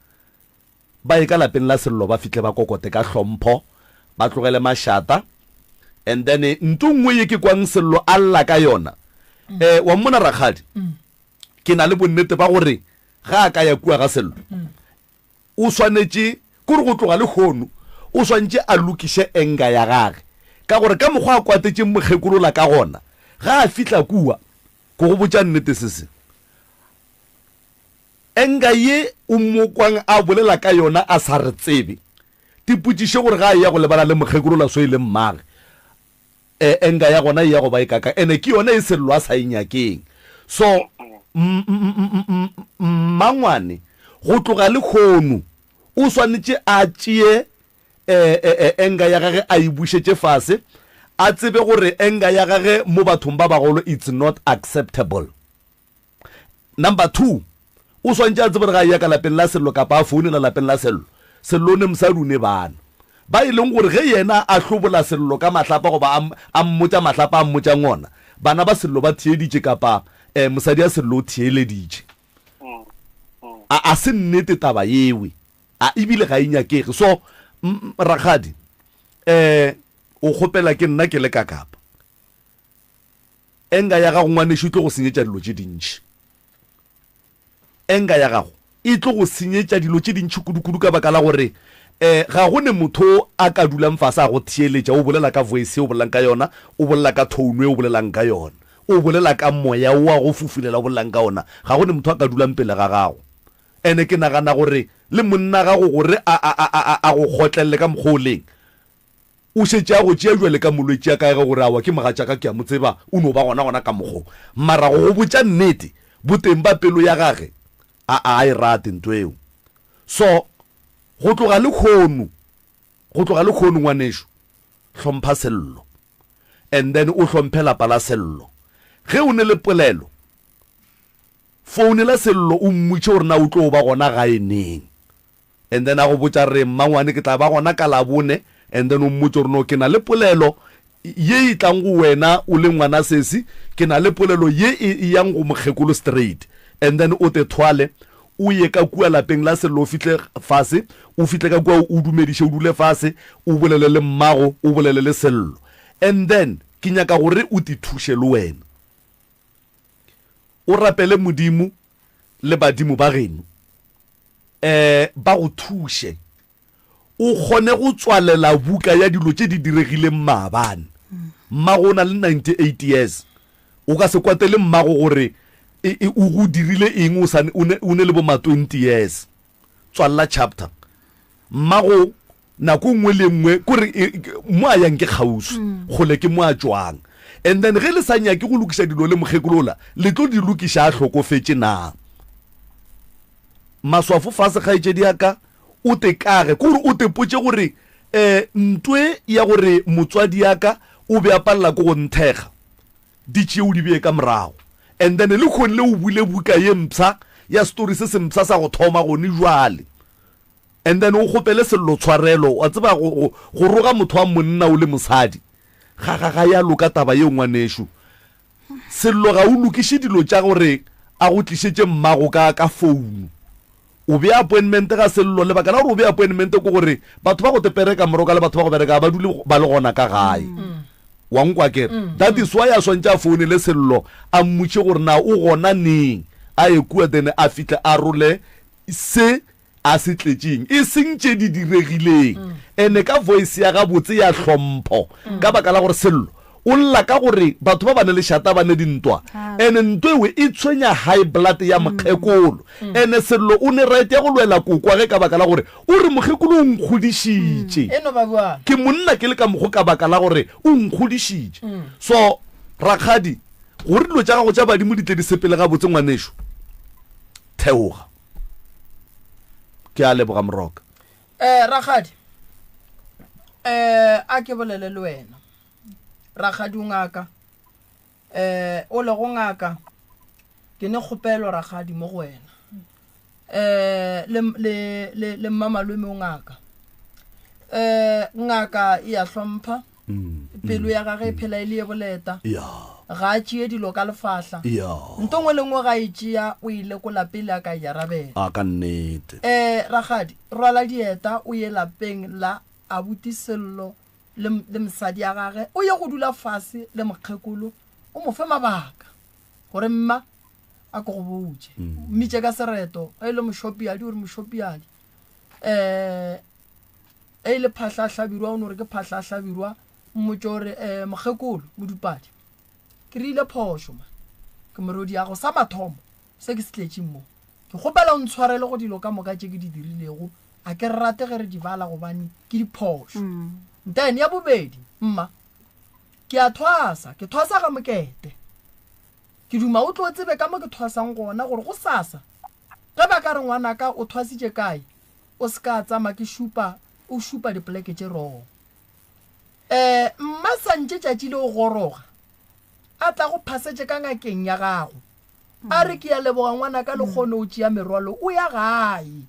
ba ye ka lapeng la Sello ba fihle ba kokote ka hlompho ba tlogele mašata and then nto nngwe ye ke kwang Sello a lla ka yona mm. eh wa mmona rakgadi mm. ke na le bonnete ba gore ga a ka ya kua ga Sello mm. O swanetše, kore go tloga lehono, o swantše a lokiše anger ya gage, ka gore ka mokgwa a kwatetšeng mokgekolola ka gona, ga a fihla kua, ko go botša nnete se se. Anger ye o mo kwang a bolela ka yona a sa re tsebe, tipotšiše gore ga a eya go lebana le mokgekolola so e leng mmage. eh, enga ya gona e ya go ba e kaka ene ke yona e sello a sa e nyakeng. So mmangwane go tloga le kgono o swanetše a tšee eh, eh, eh, enga ya gage a e bušetše fase, a tsebe gore enga ya gage mo bathong ba bagolo it's not acceptable. Number 2, o swantše a tsebe gore ga a eya ka lapeng la Sello kapa a founela lapeng la Sello, Sello o ne mosadi o ne bana ba e leng gore ge yena a hlobola Sello ka mahlapa goba a, a mmotša mahlapa a mmotšang ona, bana ba Sello ba theeditše kapa eh, mosadi ya Sello o theeleditše. A, a se nnete taba yewe, a ebile ga e nyakege. So, rakgadi, eh, o kgopela ke nna ke le ka kapa. Anger ya gago ngwanešu e tlo go senyetša dilo tše dintši. Anger ya gago e tlo go senyetša dilo tše dintši kudu-kudu ka baka la gore um ga go ne motho a ka dulang fase a go theeletša o bolela ka voice e o bolelang ka yona, o bolela ka tone e o bolelang ka yona, o bolela ka moya o a go fufulela o bolelang ka ona. Ga go ne motho a ka dulang pele ga gago. Ene ke nagana gore le monna gago gore a, a, a, a, a go kgotlelele ka mokgwa o leng, O šetše a go tšea bjale ka molwetši a kaege gore aowa ke mogatšaka ke a mo tseba o no ba gona gona ka mokgo. Mara go go botša nnete boteng ba pelo ya gage a a e rate nto eo. So go tloga lekhono go tloga lekhono ngwanešu hlompha Sello and then o hlomphe lapa la Sello. Ge o ne le polelo founela Sello o mmotše gore na o tlo ba gona gae neng. And then a go botša re, Mmangwane, ke tla ba gona ka Labone. And then o mmotše gore, No, ke na le polelo ye e tlang go wena o le ngwana sesi, ke na le polelo ye e e yang go mokgekolo straight. And then o te thwale, o ye ka kua lapeng la Sello, o fihle fase, o fihle ka kua o dumediše, o dule fase, o bolele le mmago, o bolele le Sello. And then ke nyaka gore o te thuše le wena. O rapele Modimo le badimo ba geno. um ba go thuše o kgone go tswalela buka ya dilo tše di diregileng maabane. Mmago o na le 98 years. O ka se kwatele mmago gore e, e, o go dirile eng o sa o ne, o ne le bo ma 20 years. Tswalela chapter. Mmago nako nngwe le nngwe kore e, mo a yang ke kgauswi, kgole ke mo a tšwang. And then ge le sa nyake go lokiša dilo le mokgekolola, le tlo di lokiša a hlokofetše na? Maswafo fase kgaetšedi ya ka, o te kage, ke gore o te potše gore um ntwe ya gore motswadi ya ka o be a palela ke go nthekga, di tšee o di bee ka morago. And then le kgonle o bule buka ye mpsha ya story se se mpsha sa go thoma gone jwale. And then o kgopele Sello tshwarelo, wa tseba go, go, go roga motho wa monna o le mosadi, ga, ga, ga ya loka taba yeo ngwanešu. Sello ga o lokiše dilo tša gore a go tlišetše mmago ka, ka founu. O bea appointment ga Sello. Lebaka la gore o bea appointment ke gore batho ba go te pereka moroka le batho ba go bereka ga ba dule ba le gona ka gae. Wa nkwa ke re? That is why a swantše a founele Sello a mmotše gore na o gona neng a ye kua then a fihle a role se a se tletšeng, e seng tše di diregileng. Ene ka voice ya gabotse ya hlompho, ka baka la gore Sello o lla ka gore batho ba ba ne lešata ba ne dintwa, ene ntwa ewe e tshwenya high blood ya mokgekolo. Ene Sello o ne right ya go lwela kokwa ge ka baka la gore o re mokgekolo o nkgodišitše. E no ba bjalo. Ke monna ke le ka mokgo ka baka la gore o nkgodišitše. So rakgadi, gore dilo tša gago tša badimo di tle di sepele gabotse ngwanešo, theoga. Ke a leboga Moroka. Eh rakgadi. Eh a ke bolele le wena. Rakgadi o ngaka. Eh o le go ngaka. Ke ne kgopelo rakgadi mo go wena. Eh le le le le mma malome o ngaka. Eh ngaka e ya hlompha. Mm, Pelo mm, ya gage e mm. phela e le ye boleta. Ya. Ga a tšee dilo ka lefahla. Ya. Nto nngwe le nngwe ga e tšea o ile ko lapeng le a ka e arabela. A ka nnete. Eh rakgadi, rwala dieta o ye lapeng la abuti Sello le, le mosadi ya gage, o ye go dula fase le mokgekolo, o mo fe mabaka gore mma a ko go botše. Mmitše ka sereto, ge e le mošopiadi o re mošopiadi. Eh E le Phahla Hlabirwa, o no re ke Phahla Hlabirwa, mmotše o re, eh, mokgekolo, Modupadi, ke rile phošo man. Ke morwediago, sa mathomo se ke se tletšeng mo. Ke kgopela o ntshwarele go dilo ka moka tše ke di dirilego, a ke rate ge re di bala gobane ke diphošo. Then ya bobedi, mma, Ke a thwasa, ke thwasa ga mokete. Ke duma o tlo tsebe ka mo ke thwasang gona gore gosasa ge ba ka re ngwanaka o thwasitše kae, o se ka tsama ke šupa o šupa dipoleke tše wrong. Eh, mma santše tšatši le o goroga a tla go phasetše ka ngakeng ya gago a re ke ya leboga ngwanaka le kgone o tšea merwalo o ya gae.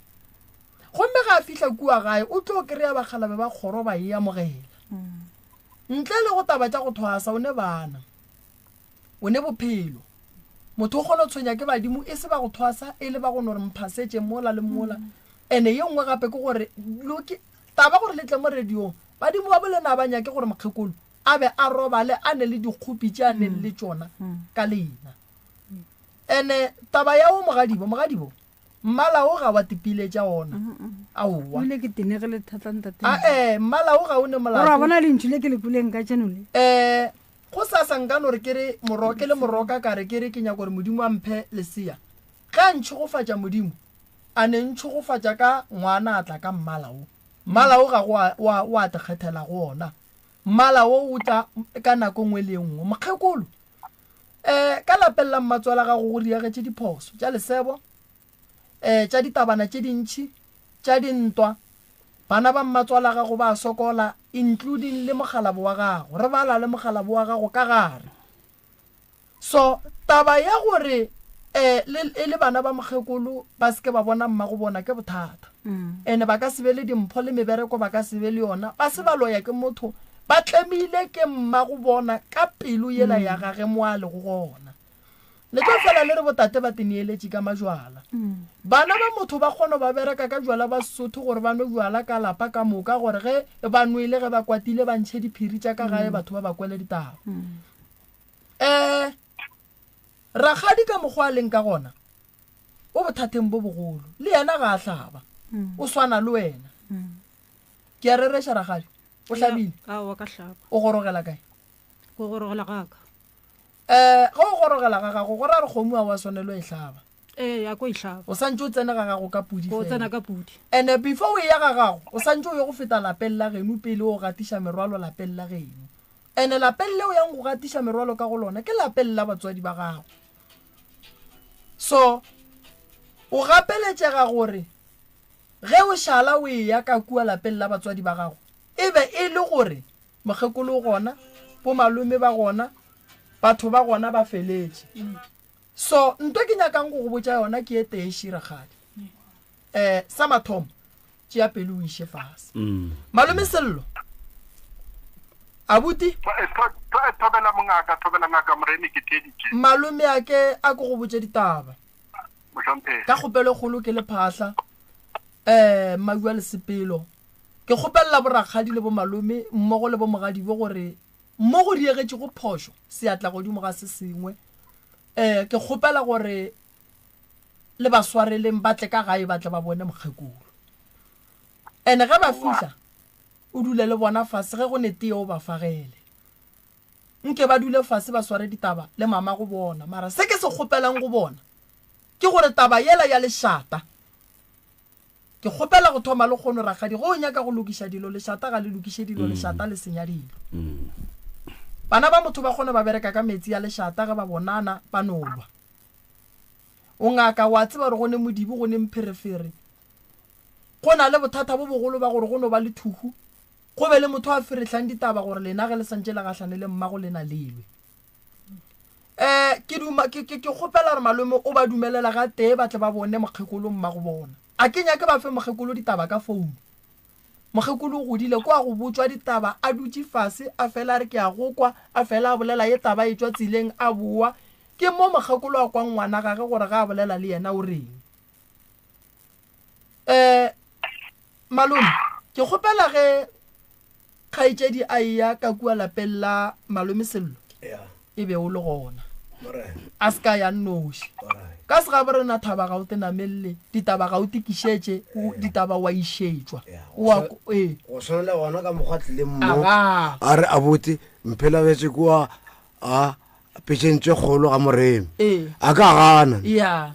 Gomme ga a fihla kua gae o tlo kry-a bakgalabe ba kgoro ba e amogela. Ntle le go taba tša go thwasa o ne bana. O ne bophelo. Motho o kgona go tshwenya ke badimo e se ba go thwasa e le ba go no re mphasetše mola le mola. Ene ye nngwe gape ke gore loke taba gore le tle mo radiong badimo ba bolena ba nyake gore mokgekolo a be a robale a ne le dikgopi tše a neng le tšona ka lena. Ene taba ya o mogadibo mogadibo Mmala o ga wa tipiletša ona. Aowa. Ebile ke tenegile thata ntate. A eh mmala o ga o ne molato. Gore wa bona lentšu le ke le kwileng ka tšeno le. Eh go sasa nka no re ke re moro ke le moroka ka re ke re ke nyaka gore Modimo a mphe lesea. Ge a ntšhogofatša Modimo a ne ntšhogofatša ka ngwana a tla ka mmala o. Mmala o ga go a o a o a tekgethela go ona. Mmala o o tla ka nako nngwe le e nngwe. Mokgekolo um ka lapeng la mmatswala gago go diagetše diphoso tša lesebo um tša ditabana tše dintšhi tša dintwa bana ba mmatswala gago ba sokola including le mogalabo wa gago re bala le mogalabo wa gago ka gare so taba ya gore um e le bana ba mokgekolo ba seke ba bona mmago bona ke bothata mm. ene ba ka se be le dimpho le mebereko ba ka se be le yona ba se ba loya ke motho Ba tlemile ke mmago bona ka pelo yela ya gage mo a lego gona. Le tlo fela le re botate ba teneeletše ka majwala. Bana ba motho ba kgono ba bereka ka jwala ba Sesotho gore ba nwe jwala ka lapa ka moka gore ge ba nwele ge ba kwatile ba ntšhe diphiri tša ka gae batho ba ba kwele ditaba. Um rakgadi ka mokgwa a leng ka gona o bothateng bo bogolo le yena ga a hlaba o swana le wena. Ke a rereša rakgadi. O hlabile? Aowa ka hlaba. O gorogela kae? Go gorogela ga ka. Eh, ge o gorogela ga gago go ra re kgomo a wa swanelo e hlaba. Ee, ya ko e hlaba. O santše o tsene ga gago ka pudi Go tsena ka pudi. Ene before o eya ga gago, o santše o ye go feta lapeng la geno pele o gatiša merwalo lapeng la geno. Ene lapeng le o yang go gatiša merwalo ka go lona ke lapeng la batswadi ba gago. So, o gapeletšega gore Ge o šala o eya ka kua lapeng la batswadi ba gago, e be e le gore mokgekolo o gona, bomalome ba gona, batho ba gona ba feletše. So, nto ke nyakang go go botša yona ke e tee, Širakgadi. Um sa mathomo, tšea pelo o iše fase. Malome Sello, abuti. Thobela mongaka, thobela ngaka Moremi, ke theeditše. Malome a ke a ke go botše ditaba. Mohlomphegi. Ka kgopelo e kgolo ke le phahla um Mmaua Lesepelo. Ke kgopelela borakgadi le bomalome mmogo le bomogadibo gore mo go diegetšego phošo seatla godimo ga se sengwe. Um ke kgopela gore le ba swareleng ba tle ka gae ba tle ba bone mokgekolo. Ene ge ba fihla o dule le bona fase ge go ne tee o ba fagele. Nke ba dule fase ba sware ditaba le mama go bona. Mara se ke se kgopelang go bona ke gore taba yela ya lešata, ke kgopela go thoma lekgono rakgadi, ge o nyaka go lokiša dilo, lešata ga le lokiše dilo, lešata le senya dilo. Bana ba motho ba kgona ba bereka ka metsi a lešata ge ba bonana ba no lwa. O ngaka wa tseba gore go ne modibo go ne mpherefere, go na le bothata bo bogolo ba gore go no ba le thuhu. Go be le motho a ferehlang ditaba gore lena ge le santše le gahlane le mmago lena le lwe. Um ke duma ke ke ke kgopela gore malome o ba dumelela ga tee ba tle ba bone mokgekolo mmago bona. A ke nyake ba fe mokgekolo ditaba ka founu. Mokgekolo o godile kwa go botšwa ditaba a dutše fase a fela a re ke a go kwa a fela a bolela ye taba e tšwa tseleng a boa. Ke mo mokgekolo a kwang ngwana gage gore ga a bolela le yena o reng. Um Malome, ke kgopela ge kgaetšedi a eya ka kua lapeng la Malome Sello, e be o le gona. A se ka ya nnoši. Ka segabo rena thaba ga o te namelle, ditaba ga o te kišetše, ditaba wa išetšwa. Wa ee. Go swana le gona ka mokgwa tlileng mo. A re abuti mphela betse kua a petšeng tše kgolo ga moremi. A ka gana. Yeah.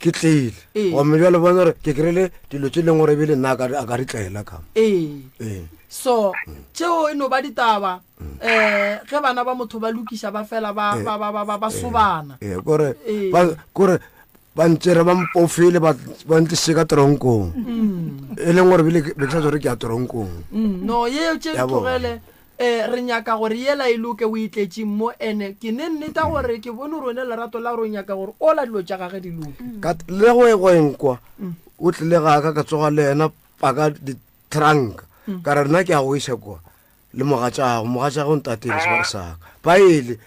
Ke tlile. Ee. Gomme bjale bona gore ke kry-ile dilo tše leng gore ebile nna a ka di- a ka di tlela ka mo. Ee. Ee. So tšeo e no ba ditaba um ge bana ba motho ba lokiša ba fela ba ba ba ba ba ba sobana. Ee, kore Ee. ba kore ba ntšere ba mpofile ba ba ntlišitše ka toronkong. E leng gore bile ke be ke sa tsore ke ya toronkong. No yeo tše Ya bona. tlogele um re nyaka gore yela e loke o e tletšeng mo ene ke ne nneta gore ke bone gore o ne lerato la gore o nyaka gore ola dilo tša gage di loke. Ka le go e go enkwa o tlile ga ka ka tsoga le yena paka di-trunk ka re nna ke a go iša kwa le mogatšago mogatšago ntatele sebare sa ka ba ile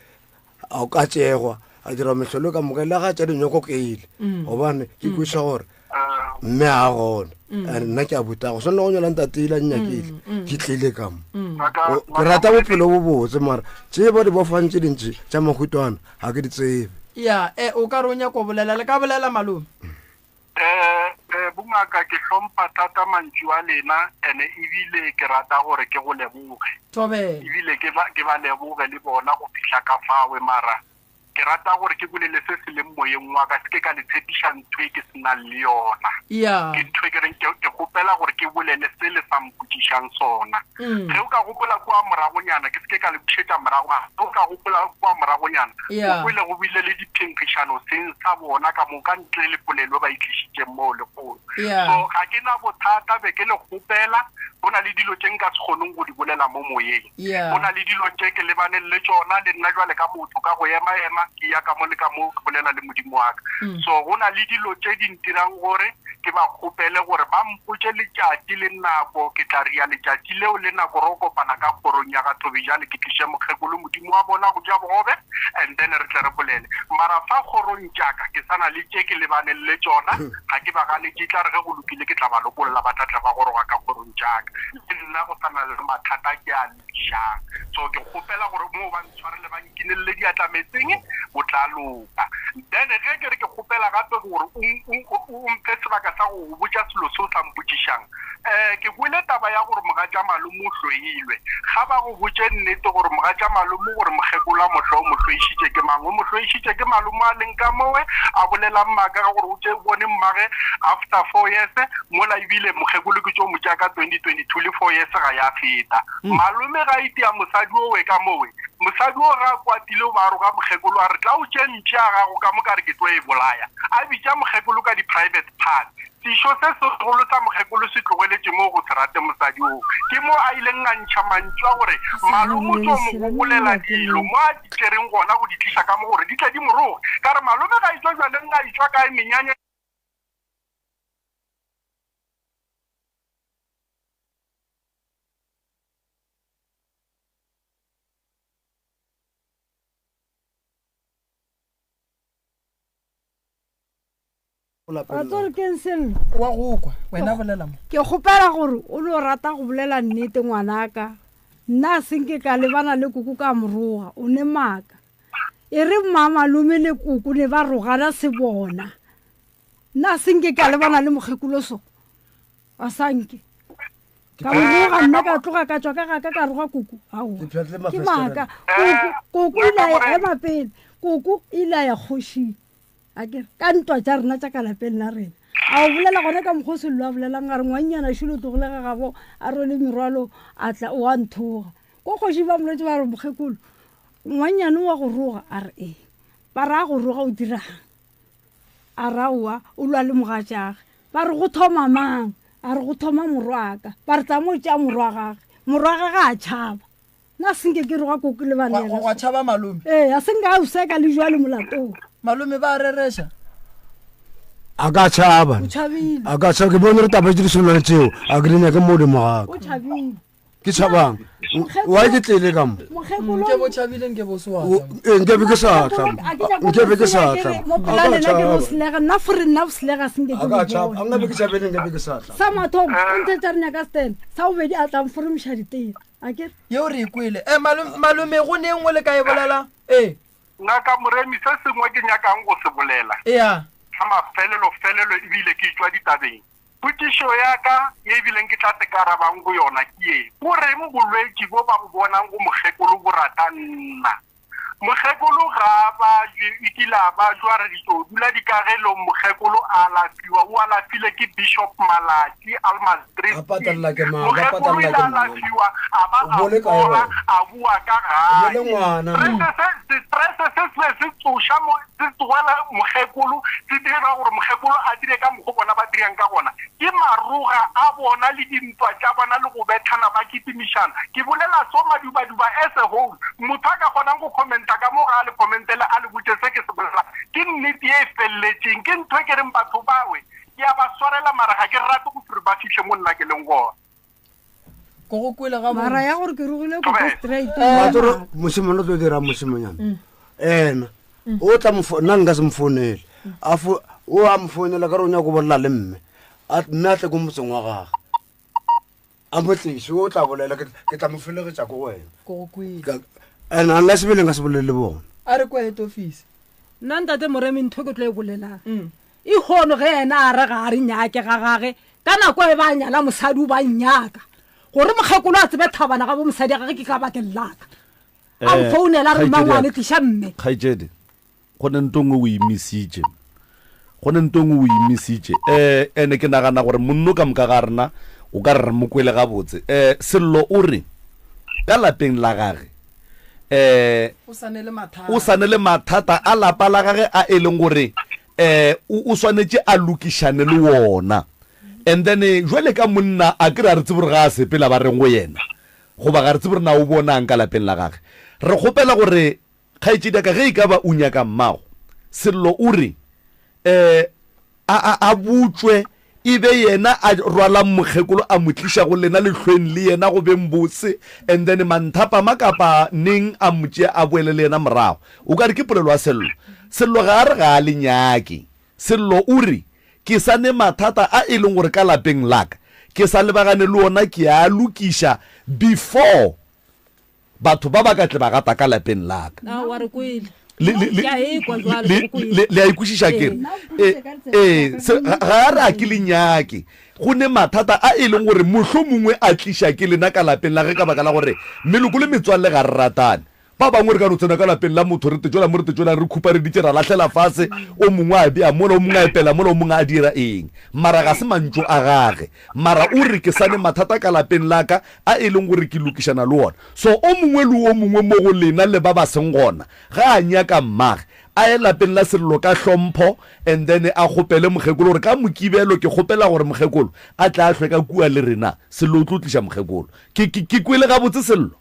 a o ka tšegwa a dira mehlolo ka moka le ga tša dinyoko ke ile gobane ke kweša gore mme a gona and nna ke a bota go swanela go nyola ntate ile a nnyakile ke tlile ka mo ke rata bophelo bo botse mara tše ba di bofang tše dintši tša mahutwana ga ke di tsebe. Ya, e, o ka re o nyako bolela, le ka bolela malome. Eh, eh, bongaka ke hlompha thata mantšu a lena ene ebile ke rata gore ke go leboge. Thobela. Ebile ke ba ke ba leboge le bona go fihla ka fawe mara ke rata gore ke bolele se se leng moyeng wa ka se ke ka le tshepiša ntho e ke se nang le yona. Ya. Ke ntho e ke reng ke ke kgopela gore ke bolele se le sa mpotšišang sona. Ge o ka gopola kua moragonyana, ke se ke ka le bušetša morago, mara ge o ka gopola kua moragonyana, Yeah. o kwele go bile le diphenkgišano seng sa bona ka moka ntle le polelo ba e tlišitšeng moo lekgolo. Yeah. So ga ke na bothata, be ke le kgopela, go na le dilo tše nka se kgoneng go di bolela mo moyeng. Yeah. Go na le dilo tše ke lebaneng le tšona, le nna jwale ka motho, ka go ema-ema, ke ya ka mo le ka mo, ke bolela le Modimo wa ka. So go na le dilo tše di ntirang gore ke ba kgopele gore ba mpotše letšatši le nako, ke tla ria letšatši leo le nako ro kopana ka kgorong ya ga Thobejane, ke tliše mokgekolo Modimo wa bona go ja bogobe and then re tle re bolele. Mara fa kgorong tša ka ke sa na le tše ke lebaneng le tšona, ga ke ba ganetše, e tla re ge go lokile ke tla ba lokolla ba tla tla ba goroga ka kgorong tša ka. Le nna go sa na le mathata ke a lokišang. So ke kgopela gore moo ba ntshwarele ba nkinelele diatla metseng, go tla loka. Then ge ke re ke kgopela gape gore o, o, o mphe sebaka sa go go botša selo se o sa mpotšišang. Um ke kwele taba ya gore mogatša malome o hloilwe. Ga ba go botše nnete gore mogatša malome gore mokgekolo a mohlo o mo hloišitše ke mang. O mo hloišitše ke malome a leng ka mowe a bolelang maaka ka gore o tše bone mmage after four years mola ebile mokgekolo ke tšo mo tšea ka 2022 le four years ga ya feta. Malome ga itia mosadi owe ka mowe. Mosadi o ge a kwatile o ba roga mokgekolo a re tla o tše mpša ya gago ka mo ka re ke tlo e bolaya. A bitša mokgekolo ka di private part. Sešo se segolo sa mokgekolo se tlogeletše moo go se rate mosadi oo. Ke mo a ileng a ntšha mantšu a gore malome o tlo mo gogolela dilo mo a di tšereng gona go di tliša ka mo gore di tle di mo roge. Ka re malome ga etšwa bjaleng a etšwa kae menyanya. Wa tseba gore keng sello? Wa go kwa, wena bolela mo. Ke kgopela gore o no rata go bolela nnete ngwanaka. Nna a senke ka lebana le koko ka moroga, o ne maaka. E re mma malome le koko ne ba rogana se bona. Nna a senke ka lebana le mokgekolo so. A sanke. Ka mo roga nna ka tloga ka tšwa ka gaka ka roga koko. Aowa. Ke maaka. Koko, koko ile a ema pele. Koko ile a ya kgošing. A ke re, ka ntwa tša rena tša ka lapeng la rena. A o bolela gona ka mokgwa o Sello a bolelang, a re ngwannyana šolo o tlogile ga gabo a rwele merwalo a tla o a nthoga. Ko kgoši ba molwetše ba re mokgekolo, ngwannyane wa go roga? A re ee. Ba re a go roga o dirang? A re aowa o lwa le mogatšage. Ba re go thoma mang? A re go thoma morwaka. Ba re tla mo tšea morwa gage. Morwa gage a tšhaba. Nna se nke ke roga koko le bana Gwa- gwa tšhaba malome. Ee, a se nke a useka le jwale molatong. Malome ba a rereša. A ka tšhaba. O tšhabile. A ka tšhaba ke bone gore taba tše di swanang tšeo a ke di nyake mo godimo ga ka. O tšhabile. Ke tšhabang? Why ke tlele ka mo? Mokgekolo. Nke bo tšhabile nke bo se wa tla. Ee, nke be ke sa tla. Nke be ke sa tla. Mo pela lena ke bo selega nna fore nna boselega se nke ke A ka tšhaba. bo A nka be ke tšhabele nke be ke sa tla. Sa mathomo o nthetša re nyaka stand. Sa bobedi a tla mforomiša ditena. A ke re? Yeo re e kwele. Eh, malome, malome, go ne nngwe le ka e bolela? Ee. Ngaka Moremi, se sengwe ke nyakang go se bolela. Ea. Sa mafelelo-felelo ebile ke tšwa ditabeng. Potšišo ya ka ye ebileng ke tla se ka arabang go yona ke ye, Go reng bolwetši bo ba bo bonang go mokgekolo bo rata nna? Mokgekolo ga a babje, e kile a bajwa, re tlo dula dikagelong, mokgekolo a alafiwa, o alafile ke Bishop Malatji, Almasdrift. Ba patella ke mang? Ba Mokgekolo patella ile ke a mang? alafiwa, a ba O a bone kae fola, wena? a boa ka O gae. bone ngwana. Stress se, stress se se be se tsoša mo, se tsogela mokgekolo, se dira gore mokgekolo a dire ka mokgo bona ba dirang ka gona. Ke maroga a bona le dintwa tša bona le go bethana ba kitimišana. Ke bolela so madubaduba as a whole. Motho a ka kgonang go commenta ka mo ga a le commentele a le botše se ke se bolelang. Ke nnete ye e felletšeng. Ke ntho e ke reng batho bawe ke a ba swarela mara ga ke rate go fre ba fihle mo nna ke leng gona. Ko go kwele ga Mara ya gore ke rogile koko straight. Wa tsere mošemane o tlo dira mošemanyana ena o tla mo fo- nna nka se mo founele a fo o a mo founela ka re o nyako bolela le mme A- mme a tle ko motseng wa gage a mo tlise o tla bolela ke ke tla mo felegetša ko go wena Ko go kwele. Ka- and unless bele nka se bolele le bona A re kwa head office. Nna ntate Moremi ntho e ke tlo e bolelang e kgono ge yena a re ga a re nyake ga gage ka nako e ba nyala mosadi o ba nyaka gore mokgekolo a tsebe thabana ga bo mosadi ya gage ke ka bakeng laka a Eh, mfounela a re kgaetšedi mmangwane ya ka. tliša mme Kgaetšedi, go ne nto nngwe o imisitše. Go ne nto nngwe o imisitše. Eh, ene ke nagana gore monno ka moka ga rena o ka re re mo kwele gabotse. Eh, Sello o re ka lapeng la gage eh O sa ne le mathata. o sa ne le mathata a lapa la gage a e leng gore eh o o swanetše a lokišane le wona. And then eh, jwale ka monna a ke re a re tsebe gore ga a sepela ba reng go yena goba ga re tsebe gore na o bonang ka lapeng la gage. Re kgopela gore kgaetšedi ya ka ge e ka ba o nyaka mmago, Sello o re eh a, a, a botšwe e be yena a rwalang mokgekolo a mo tliša go lena lehlweng le yena go beng bose and then manthapama kapa neng a mo tšea a boele le yena morago. O ka re ke polelo ya Sello. Sello ga a re ga a le nyake. Sello o re, Ke sa ne mathata a e leng gore ka lapeng la ka ke sa lebagane le ona ke a lokiša before batho ba ba ka tle ba gata ka lapeng la ka. A wa re kwele. Le, le, le, Ke a ekwa jwale, le, ke go kwele. le, le a ikwešiša ke re Ee. ee se, ga ga a re a ke le nyake go ne mathata a e leng gore mohlomongwe a tliša ke lena ka lapeng la ge ka baka la gore meloko le metswalle ga re ratane Ba bangwe re ka no tsena ka lapeng la motho re tetšwela mo re tetšwelang, re khupareditše ra lahlela fase, o mongwe a bea mola, o mongwe a epela mola, o mongwe a dira eng. Mara ga se mantšu a gage. Mara o re ke sa ne mathata ka lapeng la ka a e leng gore ke lokišana le ona. So o mongwe le o mongwe mo go lena le ba ba seng gona, ge a nyaka mmage, a ye lapeng la Sello ka hlompho and then a kgopele mokgekolo gore ka Mokibelo ke kgopela gore mokgekolo a tle a hlwe ka kua le rena. Sello o tlo tliša mokgekolo. Ke, ke, ke kwele gabotse Sello?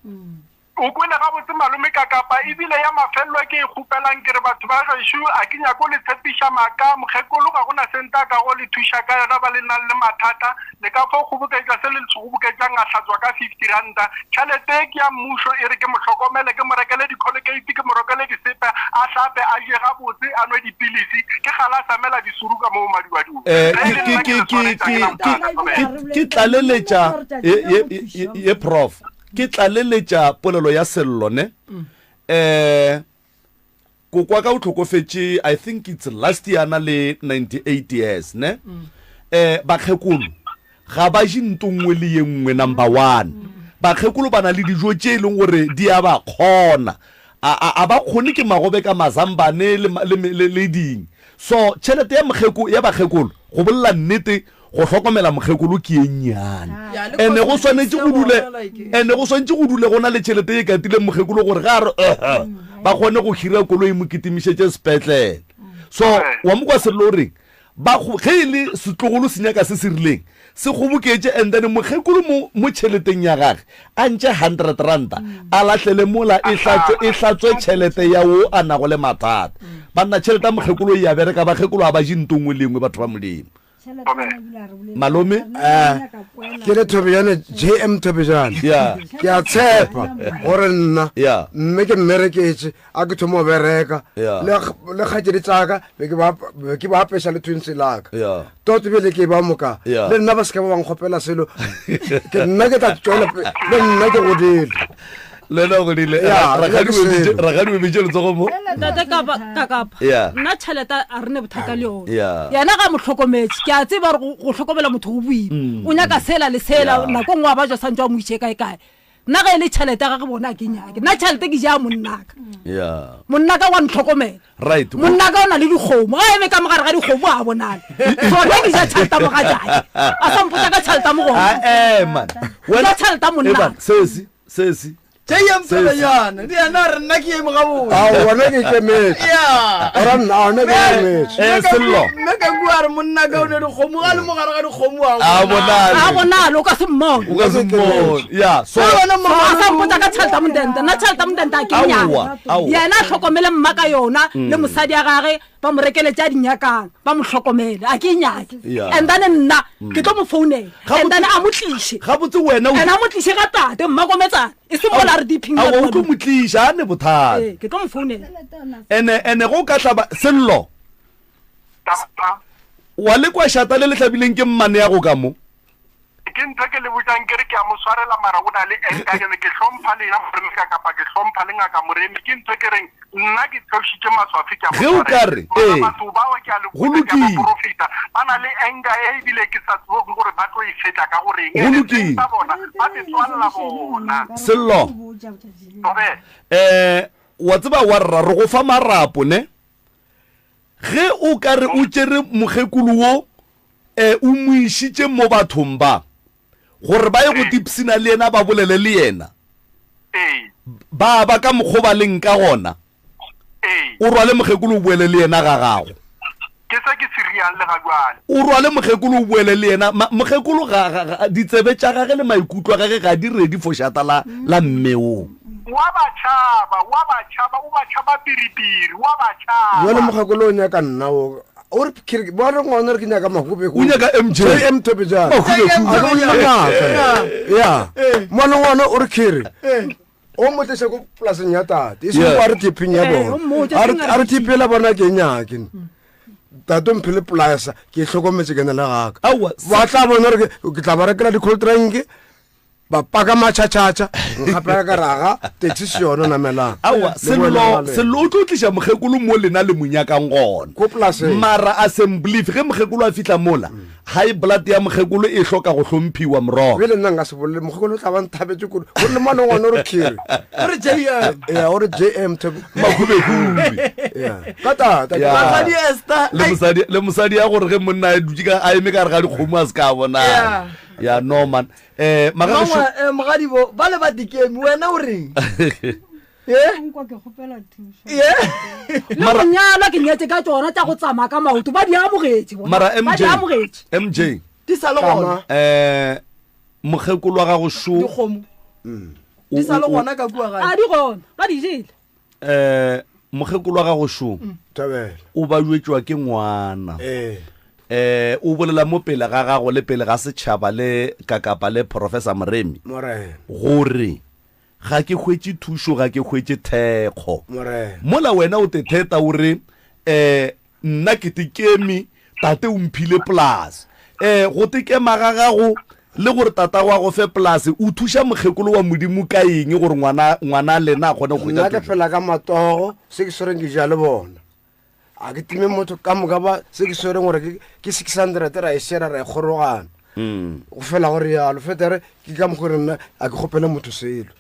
O kwele gabotse malome Kakapa, ebile ya mafelelo e ke e kgopelang ke re batho ba gešo a ke nyako le tshepiša maaka, mokgekolo ga go na se nta kago le thuša ka yona ba le nang le mathata, le ka fo kgoboketša se le se kgoboketšang a hlatswa ka 50 ranta, tšhelete e ke ya mmušo e re ke mo hlokomele ke mo rekele dikholokate ke mo rokele disepe a hlape a je gabotse a nwe dipilisi ke kgale a samela disuru ka moo maduadung Eh, ge e ke le nna ke ke ke le ke swanetše a ke ke na bothata ke thobela. ke tlaleletša ye ye ye ye prof Ke tlaleletša polelo ya Sello ne. Eh kokwa ka o tlhokofetše I think it's last year na le 98 years ne. Eh bakgekolo ga ba je nto nngwe le ye nngwe number one. Bakgekolo ba na le dijo tše e leng gore di a ba kgona. A, a, a ba kgone ke magobe ka mazambane le, le, le, le ding. So tšhelete ya mokgeko, ya bakgekolo go bolela nnete go hlokomela mokgekolo ke ye nnyane. Ene go swanetše go dule, ene go swanetše go dule go na le tšhelete ye katileng mokgekolo gore ge a re uh, ba kgone go hira koloi mo kitimišetše sepetlele. So wa mo kwa Sello o reng? Ba ge e le setlogolo se nyaka se se rileng, se kgoboketše and then mokgekolo mo, mo tšheleteng ya gage a ntše hundred ranta a lahlele mola e hlatswe, e hlatswe tšhelete ya wo a nago le mathata. Banna tšhelete ya mokgekolo e a bereka, bakgekolo ga ba je nto nngwe le nngwe batho ba Modimo. Malome? Eh, ke le Thobejane, JM Thobejane. Yeah. Ke a tshepa gore nna Yeah. mme ke mmereketše a ke thoma go bereka Yeah. le le kgaetšedi tsaka be ke ba be ke ba apeša le twins laka Yeah. toto bjale ke ba moka Yeah. le nna ba seke ba ba nkgopela selo ke nna ke tla tswela pe- le nna ke godile Le wena o godile. Yeah, Rakgadi ke o emitše- selo. rakgadi o emitše letsogo mo. Ntate kapa kakapa Yeah. nna tšhelete a re ne bothata le yone Yeah. yena ga mo hlokometse ke a tseba gore go hlokomela motho go boima o nyaka sela le sela Mm. Yeah. nako nngwe a ba ja santse a mo iše kae kae. Nna ge e le tšhelete ya gage bona a ke nyake. Nna tšhelete ke ja monnaka. Yeah. Monnaka wa ntlhokomela. Right. Monnaka o na le dikgomo. Ga eme ka mogare ga dikgomo a bonale. So nna ke ja tšhelete mogatšake. A sa mpotsa ka tšhelete mo gona. Ah, eh man. Wena tšhelete monna. Sesi, sesi. JM Phelanyana, di yena a re nna ke eme gabotse. A wona ke ikemetse. Yeah. Ora nna ona ke ikemetse. Eh, Sello. Mme ka kua a re monna ka o ne dikgomo ga le mogare ga dikgomo a A bonale. A bonale o ka se mmone. O ka se mmone. Yeah, so Ka wena So a sa mpotsa ka tšhelete modente. Nna tšhelete modente a ke Aowa, nyake. aowa. Yena a hlokomele mma ka yona le mosadi ya gage ba mo rekele tša di nyakang ba mo hlokomele a ke nyake. Yeah. And then nna ke tlo mo founela. And then a mo tliše. Gabotse wena o And a mo tliše ga tate mmakometsana. E seng mola re diphing Aowa, o tlo mo tliša a ne bothata. Ee, ke tlo mo founela. Ene ene go ka hlaba sello. Tata. Wa le kwa šata le le hlabileng ke mmane ya go ka mo. Ke ntho ke le botšang ke re ke a mo swarela mara o na le enka ke ne ke hlompha lena Moremi ka kapa ke hlompha le ngaka Moremi ke ntho ke reng nna ke theošitše maswafi ke a mo Ge o ka swarela. re, Mara ee, batho bao ke a le go botša ke a ba lokile. porofeta ba na le enka e ebile ke sa tsebeng gore ba tlo e fetša ka goreng Go ene seng lokile. sa bona ba se tswalela bona. Sello. Tobe. Eh, wa tseba wa rra re go fa marapo ne? Ge o ka re o tšere mokgekolo wo um o mo išitše mo bathong ba, gore ba ye go tipshina le yena ba bolele le yena, ba ba ka mokgo ba leng ka gona, o rwale mokgekolo o boele le yena ga gago. Ke se ke se riang le ga jwale. O rwale mokgekolo o boele le yena. Mokgekolo ga, ga, ga, ditsebe tša gage le maikutlo a gage ga di ready for šata la, la mme wo. Wa ba tšhaba, wa ba tšhaba, o ba tšhaba piripiri, wa ba tšhaba. Jwale mokgekolo o nyaka nna o. O re ke re ba re ngwana re ke nyaka mahube O nyaka MJ. JM Thobejane. Mahube A ke bolele maaka. Ya. Ngwana ngwana o re ke re. O mo tlise ko polaseng ya tate. E seng Yeah. a re tipping ya Eh, bona. o mmotse, A re seng a a re re tipping la bona ke nyake. Tate o mphile polasa ke e hlokometse ke na le gaka. Aowa, Ba tla bona gore ke ke tla ba rekela di-cold drink ba paka matšhatšhatša nkgapela ka raga taxi se yone namelang aowa Le boele sello maleng. sello o tlo tliša mokgekolo mo lena le mo nyakang gona Ko polaseng. mara assembly ge mokgekolo a fihla mola high blood ya mokgekolo e hloka go hlomphiwa morogo bjale nna nka se bolele mokgekolo o tla ba nthabetse kudu gore le mane ngwana o re kere O re JM. ya o re jm Thobe- makhubekhubi Ya. ka tata Ya. Basadi Esther. le mosadi le mosadi ya gore ge monna a dutše ka a eme ka gare ga dikgomo a se ka bona Yeah. ya no man eh magagešo Mangwa eh, mogadibo ba le ba dikemi wena o reng? Ye? Nkwa ke kgopela thušo. Ye? Le go nyalwa ke nyetse ka tšona tša go tsamaya ka maoto ba di amogetše bona. mara Ba mj di amogetše. mj Di sa le gona. eh mokgekolo wa gago šo Dikgomo. Di sa le gona ka kua gae. A di gona ba di jele. eh mokgekolo wa gago šo thabela o ba jwetšwa ke ngwana ee eh o bolela mo pele ga gago le pele ga setšhaba le kakapa le professor Moremi morena gore ga ke hwetše thušo ga ke hwetše thekgo morena mola wena o tetheta o re eh nna ke tekeme tate o mphile polase eh go tekema ga gago le gore tata wa go fe polase o thuša mokgekolo wa modimo ka eng gore ngwana ngwana lena a kgone go nna hwetša ke thušo phela ka matogo se ke swereng ke ja le bona a ke time motho ka moka ba se ke swereng gore ke- ke 600 ra e shera ra e kgorogana go fela gore yalo fetere ke ka mokgwa gore nna a ke kgopele motho selo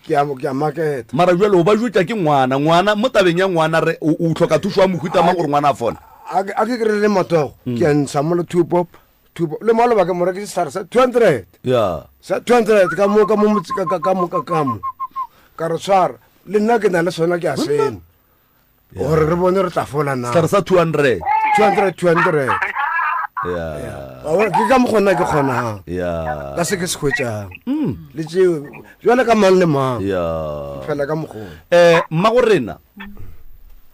ke a ke a maketa mara jalo o ba jwetša ke ngwana ngwana mo tabeng ya ngwana re o o hloka thušo ya mohuta mang gore ngwana a fole a ke a ke kry-ile matogo ke a ntsha mo le two pop two pop le maloba ke mo rekise sehlare sa 200 ya sa 200 ka mo ka mo motse- ka ka- ka mo ka ka mo ka re tshwara le nna ke na le sona ke a sena gore re bone re tla fola na sehlare sa 200 200 200 ya Wa bona, ke ka mokgona ke kgonang ya ka se ke se hwetšang le tseo jale ka mang le mang ya fela ka mokgona eh mmago rena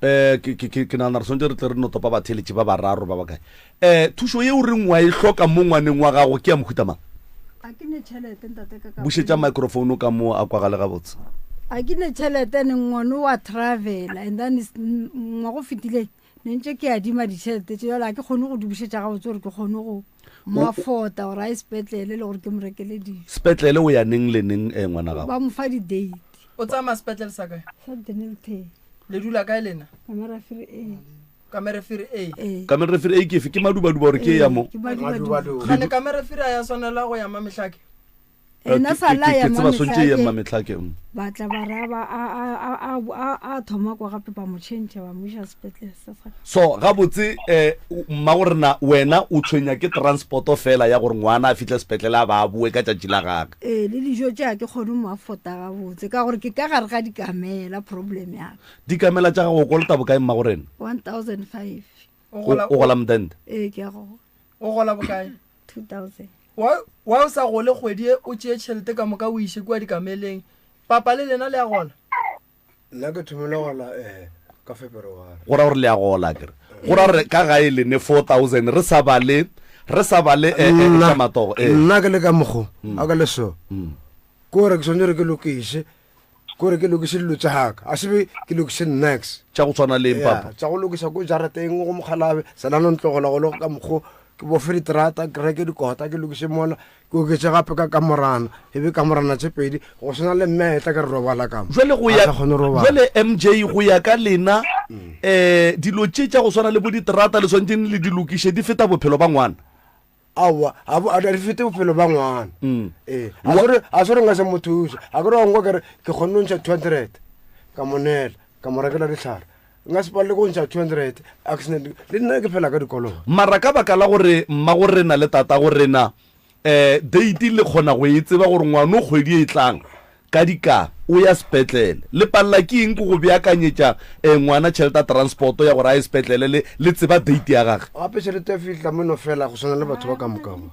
eh ke ke ke ke nagana re swantse re tle re no topa batheeletši ba bararo ba bakae eh thušo yeo reng wa e hloka mo ngwaneng wa gago ke ya mohuta mang A ke ne tšhelete ntate ka ka. bušetša microphone ka mo a kwagale gabotse A ke ne tšhelete ne ngwane wa travel and then is- ngwaga o fetileng ne ntse ke adima ditšhelete tše jalo a ke kgone go di bušetša gabotse gore ke kgone go mo afford-a gore a ye sepetlele le gore ke mo rekele dijo. Sepetlele o ya neng le neng eh ngwana gago? Ba mo fa di-date. O tsamaya sepetlele sa kae? Sa Dennilton. Le dula kae lena? Ka Merafiri A. Ka Merafiri A. Ee. Ka Merafiri A ke efe? Ke Madubaduba gore ke ya mo? Ke Madubaduba. Gane ka Merafiri a ya swanela go ya Mamehlake? Ena Ke- sa la ke- ya ke tseba swantše ye Mmamehlake. mmametlhake mm. Ba tla ba ra ba a a a a a a thoma kwa gape ba mo change ba mo iša sepetlele sa sa. So gabotse um mmago rena wena o tshwenya ke transporto fela ya gore ngwana a fihle sepetlele a ba a boe ka tšatši la gage. Ee, le dijo tše ga ke kgone go mo afford-a gabotse ka gore ke ka gare ga dikamela problem ya ka. Dikamela tša gago o kolota bokae mmago rena? 1005. O O gola o gola mtente? Ee, ke a gola. O gola bokae? 2000. Wa wa o sa gole kgwedi e o tšee tšhelete ka moka o iše kua dikameleng. Papa le lena le a gola? Nna ke thomile gola um ka February. Go ra gore le a gola akere? Go ra gore ka gae le ne 4000 re sa bale re sa bale eh, eh, tša matogo. Eh. Nna ke le ka mokgo a ka le so. Ke gore ke swanetše gore ke lokiše kore ke lokiše dilo tša gaka a sebe ke lokiše nix tša go tshwana le eng papa tša go lokisa ko jarateng go mokgalabe salano ntlogola go le ka mokgo ke bofe diterata ke reke dikota ke lokiše mola ke oketse gape ka kamorana e be kamorana tše pedi go swana le mme etla ke re robala ka mo jale go ya jale mj go ya ka lena um dilo tše tša go swana le bo diterata le swanetseng le di lokiše di feta bophelo ba ngwana Aowa, a bo, a di fete bophelo ba ngwana. Ee, a se re, a se re nka se mo thuše. A ke re wa nkwa ke re, ke kgonne go ntšha 200, ka mo neela, ka mo rekela dihlare. Nka se palelwe ke go ntšha 200, a ke se na di, le nna ke phela ka dikoloto. Mara ka baka la gore mmagorena le tatagorena, um date le kgona go e tseba gore ngwano kgwedi e tlang, Ka dika, o ya sepetlele. Le palela ke eng ke go beakanyetša ngwana tšhelete ya transport-o ya gore a ye sepetlele le, le tseba date ya gage? Gape tšhelete ya fihla mo no fela go swana le batho ba ka moka mo.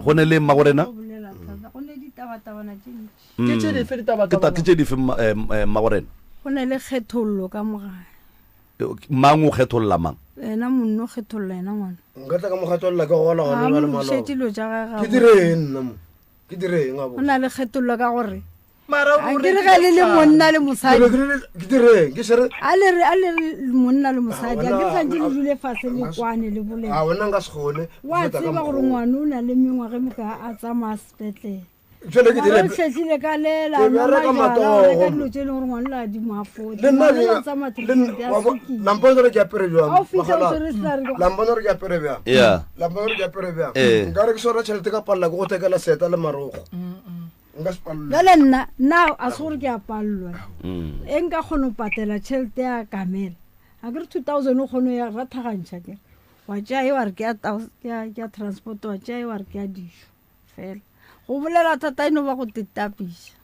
Go ne le mmagorena? Ke tše dife Ke ta, ditabatabana? ke tše dife mma, mmagorena? Go na le kgethollo ka mo gae. Mang o kgetholla mang? Yena monna o kgetholla yena ngwana. Nka tla ka mo kgetholla ke gola Ga gona a bjale mo lokišetše maloba. dilo tša gage Ke gabotse. dire eng nna mo? Ke dire eng Go na le kgethollo ka gore Mara a o ke re ge le le monna le mosadi. Ke dire eng? Ke sere A le re a le re monna le mosadi a ke re tshwanetse le dule fase le kwane le bolele. A wena nka se kgone. Wa tseba gore ngwana o na le mengwaga e mokae a tsamaya sepetlele. Jwale ke dire Mara o hlehlile ka lela, Ke nwa bereka majwala, o reka matogo. dilo tše e leng gore ngwana o la di mo afford. Le nna Ngwana o le- tsamaya le treatment nna- ya wa bo- sukiri. la mpona gore ke apere bjang? Ha o fihla o Mogala. tshwere sehlare ke- La mpona gore ke apere bjang? Yeah. La mpona gore ke apere bjang? Eh. Nka re ke swara tšhelete ka palela ke go thekela seeta le marokgo. Nka se palelwe. Bjale nna, nna a se gore ke a palelwa. E nka kgona go patela tšhelete ya kamela. A ke re 2000 o kgone go ya rathagantšha ke. Wa tšea e wa re ke ya ke ya- ke ya transport, wa tšea e wa re ke ya dijo. Fela go bolela thata e no ba go tetapiša.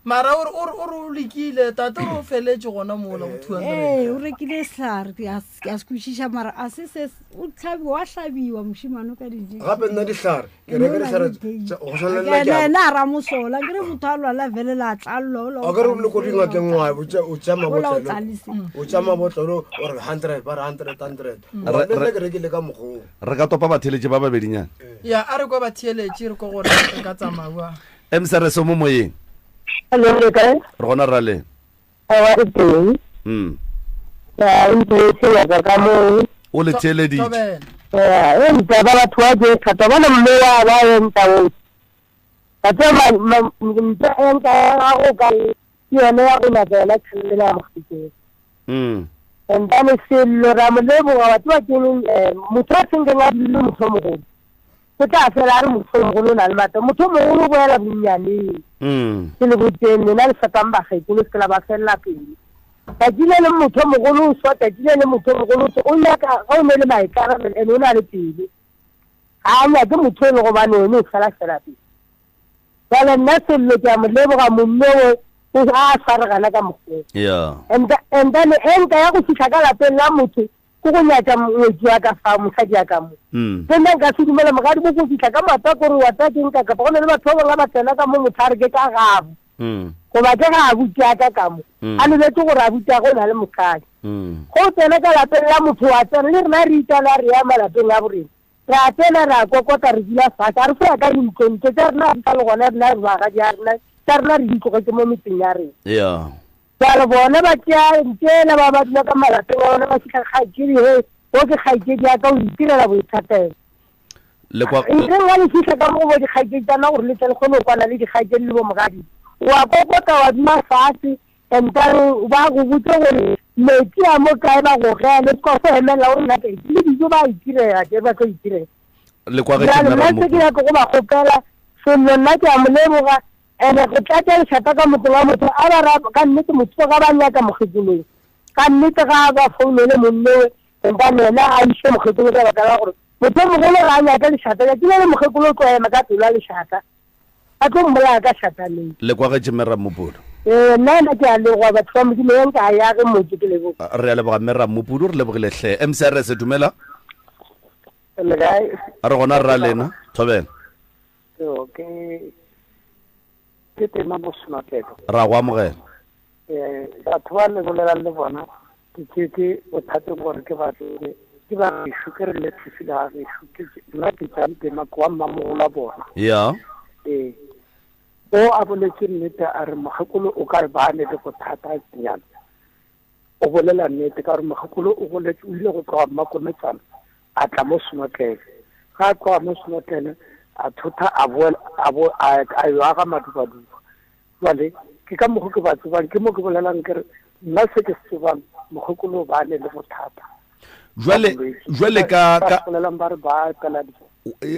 Mara o re, o re, o re o lekile, tate o re o feletše gona mola go 200. Ee, o rekile sehlare, ke a, ke a se kwešiša, mara a se se, o hlabi, wa hlabiwa mošemane o ka di-injection. Gape nna dihlare, ke Ene o reka na le dihlare date. tša go swana le A nna ke ke a- ena, ena a ramosola, ke re motho a lwala vele la tlallwa, ola o A ke re le ko tlalise, dingakeng ola o wa, o tša, o tša Ola o mabotlelo, tlalise. o tša mabotlelo, o re 100, ba re 100, 100. Re- Le nna re- ke rekile ka mokgwa oo. Re ka topa batheeletši ba babedinyana. Ya, a re kwa batheeletši, re kwa gore re ka tsamaya bjang. Msrs o mo moyeng. Hello, le kae? Re gona rra le. Aowa, re teng. Ya, o ntse ya ka ka moo. O le theeleditše. Thobela. Ya, e ntse ba batho ba je thata bona mme wa ba enta o. Ba tse ma ntse enta ya go ka ke yone ya go nyaka yona tšhelete ya mokgekeng. And then sello ra mo leboga wa tseba ke eng, motho a senkeng a dule motho o mogolo. O tla fela a re motho o mogolo o na le maatla. Motho o mogolo o boela bonnyaneng. Ke le boteng lena le fepang bakgekolo se ke la ba felela pelo. Tšatši le leng motho o mogolo o swa, tšatši le leng motho o mogolo o swa. O nyaka ge o ne le maikarabelo and o na le pelo. Ga a nyake motho e le gobane wena o fela fela pelo. Bjale nna Sello ke a mo leboga momme o, o a swaregana ka mokgwa o. Yeah. And, and then e nka ya go fihla ka lapeng la motho ke go nyatša ngwetši wa ka fa, mosadi ya ka mo. Le nna nka se dumele mogadi mo go fihla ka maoto a kore wa tseba ke nka kapa go na le batho ba bangwe ba tsena ka mo motho a re ke ka gabo. Goba ke ga abuti ya ka ka mo. A lebetše gore abuti ya gagwe o na le mosadi. Ge o tsena ka lapeng la motho wa tsena, le rena re itala re ya malapeng a borena. Re a tsena, re a kokota, re dula fase. A re fo ya ka dintlong, ntlo tša rena ga di sa le gona, rena re bagadi a rena, tša rena re di tlogetše mo metseng ya rena. Bjale bona ba tšea ntšela ba ba dula ka malapeng a bona, ba fihla kgaetšedi, he, wo ke kgaetšedi ya ka, o itirela boithatelo. Le kwa- Ntleng ga le fihla ka mo go bo dikgaetšedi tša lena gore le tle le kgone go kwana le dikgaetšedi le bo mogadi, wa kokota wa dula fase, and then ba go botse gore metsi a mo kae, ba go gele, se ka fo emela o nna kae, le dijo ba itirela, ke ba tlo itirela. Le kwa ge Bjale ke nna se ke nna nyaka go ba kgopela, Sello nna ke a mo leboga ene go tlatša lešata ka motseng wa motho a ba ra ka nnete motho ga ba nyaka mokgekolong ka nnete ga ba founele monnowe empa yena a iše mokgekolo ka baka la gore motho o mogolo ga a nyaka lešata tšatši le le mokgekolo o tlo ema ka pelo ya lešata a tlo mmolaya ka šata leo. Le kwagetše Mme Rammopudu? Ee, nna ena ke a legoa batho ba Modimo ye nka ya ge motse ke leboga. Re a leboga Mme Rammopudu, re lebogile hle. MCRS dumela. Le kae? Re gona rra lena, thobela. Yo, ke ke tema mo Senotlelo. Ra go amogela. Eh, batho ba le bolelang le bona ke tšetse bothateng gore ke ba tsebe ke ba gešo ke re le ga gešo ke nna ke tšang tema ke wa mmamogolo wa bona. Ya. Ee. O a boletse nnete a re mokgekolo o ka re ba ne le bothata nyana. O bolela nnete ka gore mokgekolo o goletse o ile go tloga Mmakometsana a tla mo Senotlele. Ga a tloga mo Senotlele a thotha a boela a bo a a yo aga Madubaduba. Jwale ke ka mokgo ke ba tsebang ke mo ke bolelang ke re nna se ke se tsebang mokgekolo ba ne le bothata. Jwale jwale ka ka bolelang ba re ba qala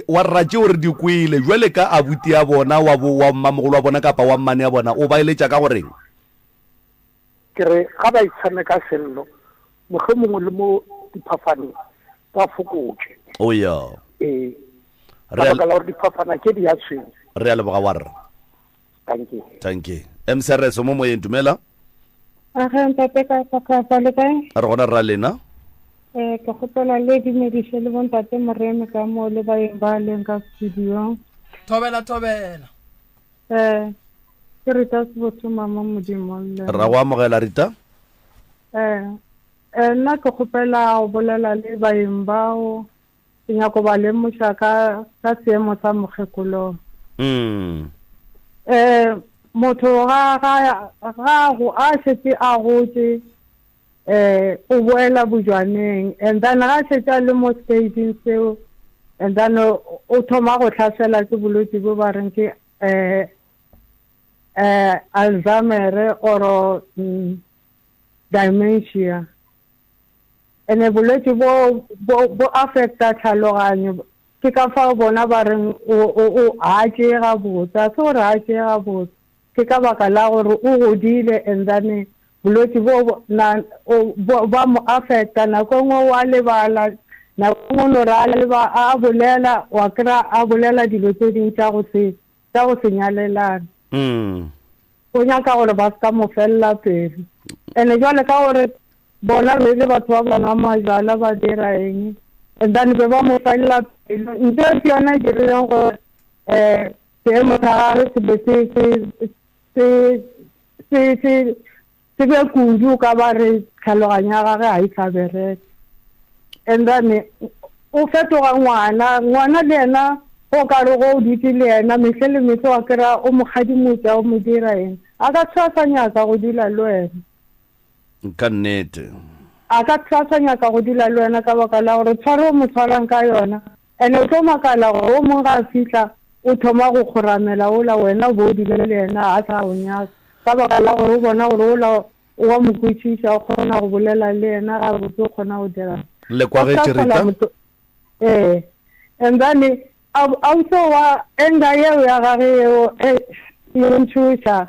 wa rra tšeo re di kwele jwale ka abuti ya bona wa bo wa mmamogolo wa bona kapa wa mmane ya bona o ba eletša ka goreng? Ke re ga ba itshame ka sello, mohlomongwe le mo diphafaneng ba fokotše. O ya. Ee. Ka baka la gore diphafana tše di a tshwenya. Re a leboga wa rra. Thank you. Thank you. MCRS mo moyeng dumela. Age ntate ka ka ka le kae? Re gona rra lena. Eh ke kgopela le dumediše le bontate Moremi ka mo le baeng ba leng ka studio. Thobela thobela. Eh, ke Rita Sebotho mama Modimo le. Ra go amogela Rita. Eh, eh nna ke kgopela go bolela le baeng bao ke nyako ba lemoša ka ka seemo sa mokgekolo. Mm. Eh, motho ga ga ga go a šetše a gotše eh o boela bojwaneng and then ga šetše a le mo stageng seo and then o thoma go tlhasela ke bolwetse bo ba reng ke eh eh Alzheimer or mm, dementia ene bolwetse bo bo bo affecta tlhaloganyo ke ka fao bona ba reng o o o ha tšee gabotse a se gore ha tšee gabotse Ke ka baka la gore o godile and then bolwetši bo na bo ba mo affecta nako e nngwe wa lebala nako e nngwe no re a leba a bolela wa kry-a a bolela dilo tse dingwe tša go se tša go se nyalelane. Mm. O nyaka gore ba se ka mo felela pelo. And jwale ka gore bona be le batho ba ba nwa majwala ba dira eng and then be ba mo felela pelo ntho e ke yona e dirileng gore um Seemo sa gagwe se be se se se se se se be kudu o ka ba re tlhaloganyo ya gagwe ga e sa bereka. And then o fetoga ngwana, ngwana le yena go ka re go o dutse le yena mehle le mehle wa kry-a o mo kgadimotša o mo dira eng, a ka tshwa sa nyaka go dula le wena. Ka nnete. A ka tshwa sa nyaka go dula le wena ka baka la gore tshwaro o mo tshwarang ka yona Ene o tlo makala gore o mongwe ga a fihla o thoma go kgoramela ola wena o bo o dule le yena a sa o nyaka ka baka la gore o bona gore ola o wa mo kwešiša o kgona go bolela le yena gabotse o kgona go dira Le kwagetše Rita? Ee and then ausi wa anger yeo ya gage yeo e ntšhoša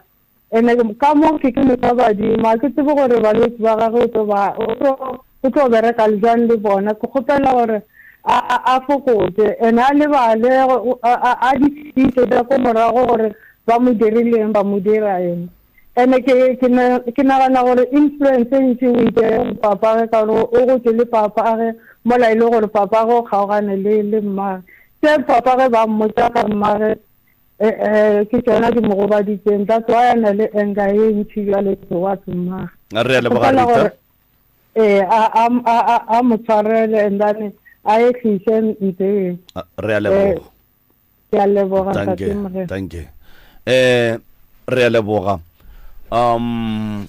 Ene ka mo ke ke motho wa badimo, ga ke tsebe gore balwetši ba gagwe o tlo ba o tlo o tlo bereka le jwang le bona. Ke kgopela gore a a a fokotse ene a lebale a a di fetise tša ko morago gore ba mo dirileng ba mo dira eng. Ene ke ke ke nagana gore influence e ntši o e tšere go papage ka gore o gotše le papage mola e le gore papage o kgaogane le le mmage. Tše papage ba mmotša ka mmage Eh, eh, ke tšona di mo gobaditseng that's why a na le anger ye ntši bjale towards mmage re a leboga Rita ee a a a a mo tshwarele and then a e tlise nteng re a leboga ke a leboga thank you thank you eh re a leboga um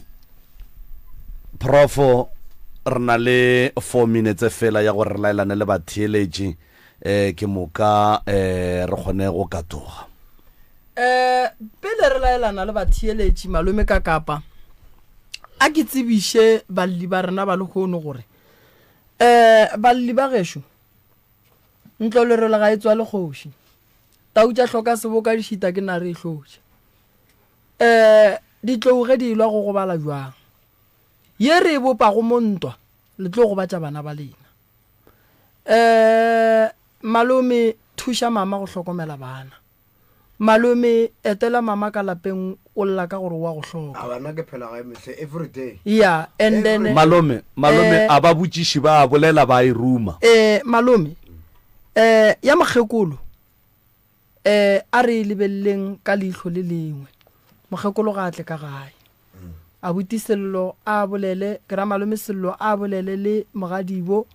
profo re na le 4 minutes fela ya gore re laelane le batheeletši eh ke moka eh re kgone go katoga. Eh pele re laelana le batheeletši malome ka kapa a ke tsebiše balli ba rena ba lehono gore eh balli ba gešo ntlo lerole ga e tswa le kgoši. Tau tša hloka seboka di šita ke nare e hlotša. Um ditlou ge di elwa go gobala bjang? Ye re e bopago mo ntwa le tlo gobatša bana ba lena. Um malome thuša mama go hlokomela bana. Malome etela mama ka lapeng o lla ka gore o a go hloka. A bana ke phela gae mehle every day. Yeah and then Malome malome eh, a ba botšiši ba a bolela ba e ruma. Eh malome eh ya mokgekolo eh a re e lebeleleng ka leihlo le lengwe. Mokgekolo ga a tle ka gae. Abuti Sello a bolele, ke ra malome Sello a bolele le mogadibo,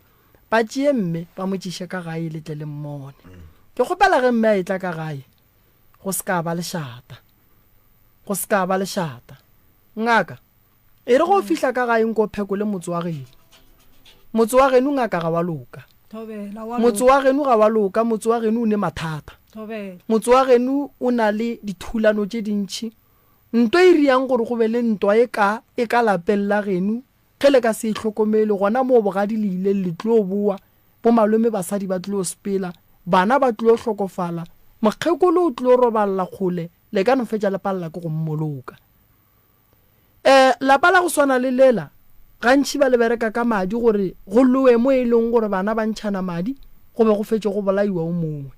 ba tšee mme ba mo tšiše ka gae le tle le mmone. Ke kgopela ge mme a etla ka gae go se ka ba lešata. Go se ka ba lešata. Ngaka, e re ge o fihla ka gae nko phekole motse wa geno. Motse wa geno ngaka ga wa loka. Motse wa geno ga wa loka, motse wa geno o ne mathata. Motse wa geno o na le dithulano tše dintši. Ntwa e riang gore go be le ntwa e ka e ka lapeng la geno, ge le ka se e hlokomele, gona moo bogadi le ileng le tlo bowa, bomalome basadi ba tlo sepela, bana ba tlo hlokofala, mokgekolo o tlo roballa kgole, le ka no fetša le palela ke go mmoloka. E, lapa la go swana le lela, gantši ba le bereka ka madi gore go lowe mo e leng gore bana ba ntšhana madi, go be go fetše go bolaiwa o mongwe.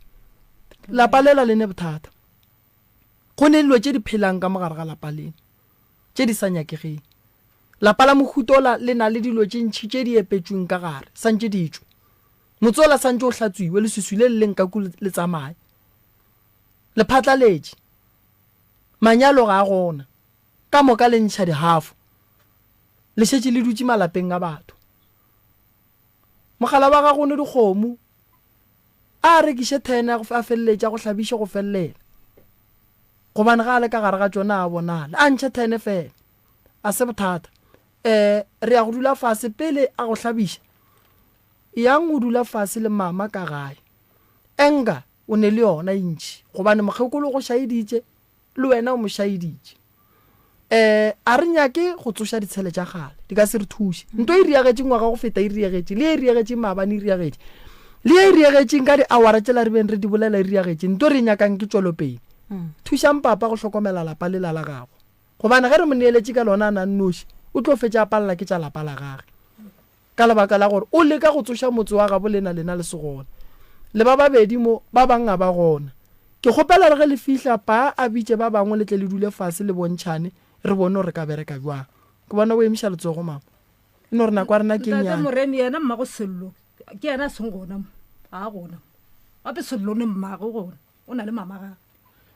Lapa lela le ne bothata. Go ne dilo tše di phelang ka mo gare ga lapa le, tše di sa nyakegeng. Lapa la mohuta ola le na le dilo tše ntši tše di epetšweng ka gare, sa ntše di tšwe. Motse ola sa ntše o hlatswiwe, leswiswi le le leng ka ku le tsamaye. Le phatlaletše. Manyalo ga a gona. Ka moka le ntšha dihafo. Le šetše le dutše malapeng a batho. Mogala wa gago o ne dikgomo. A rekiše thene a feleletše a go hlabiše go felelela. Gobane ga a le ka gare ga tšona a bonale. A ntšhe thene fela. A se bothata. Um re ya go dula fase pele a go hlabiša. Yang o dula fase le mama ka gae. Anger o ne le yona e ntši gobane mokgekolo o go šaeditše le wena o mo šaeditše. Um a re nyake go tsoša ditshele tša kgale, di ka se re thuše. Nto e riagetše ngwaga go feta e riagetše, le e riagetšeng maabane e riagetše, le e riagetšeng ka diawara tšela re beng re di bolela e riagetše. Nto re e nyakang ke tšwelopele. Thušang papa go hlokomela lapa lela la gagwe, gobane ge re mo neeletše ka lona a na nnoši, o tlo fetša a palela ke tša lapa la gage. Ka lebaka la gore o leka go tsoša motse wa gabo lena lena le se gona. Le ba babedi mo, ba bang ga ba gona. Ke kgopela re ge le fihla, Pa a bitše ba bangwe le tle le dule fase le bontšhane, re bone gore re ka bereka bjang. Ke bona o emiša letsogo, mama. E no re nako ya rena ke e Ntate nnyane. Moremi yena mmago Sello ke yena a seng gona mo, ga a gona mo. Gape Sello o ne mmagwe gona, o na le mama gagwe.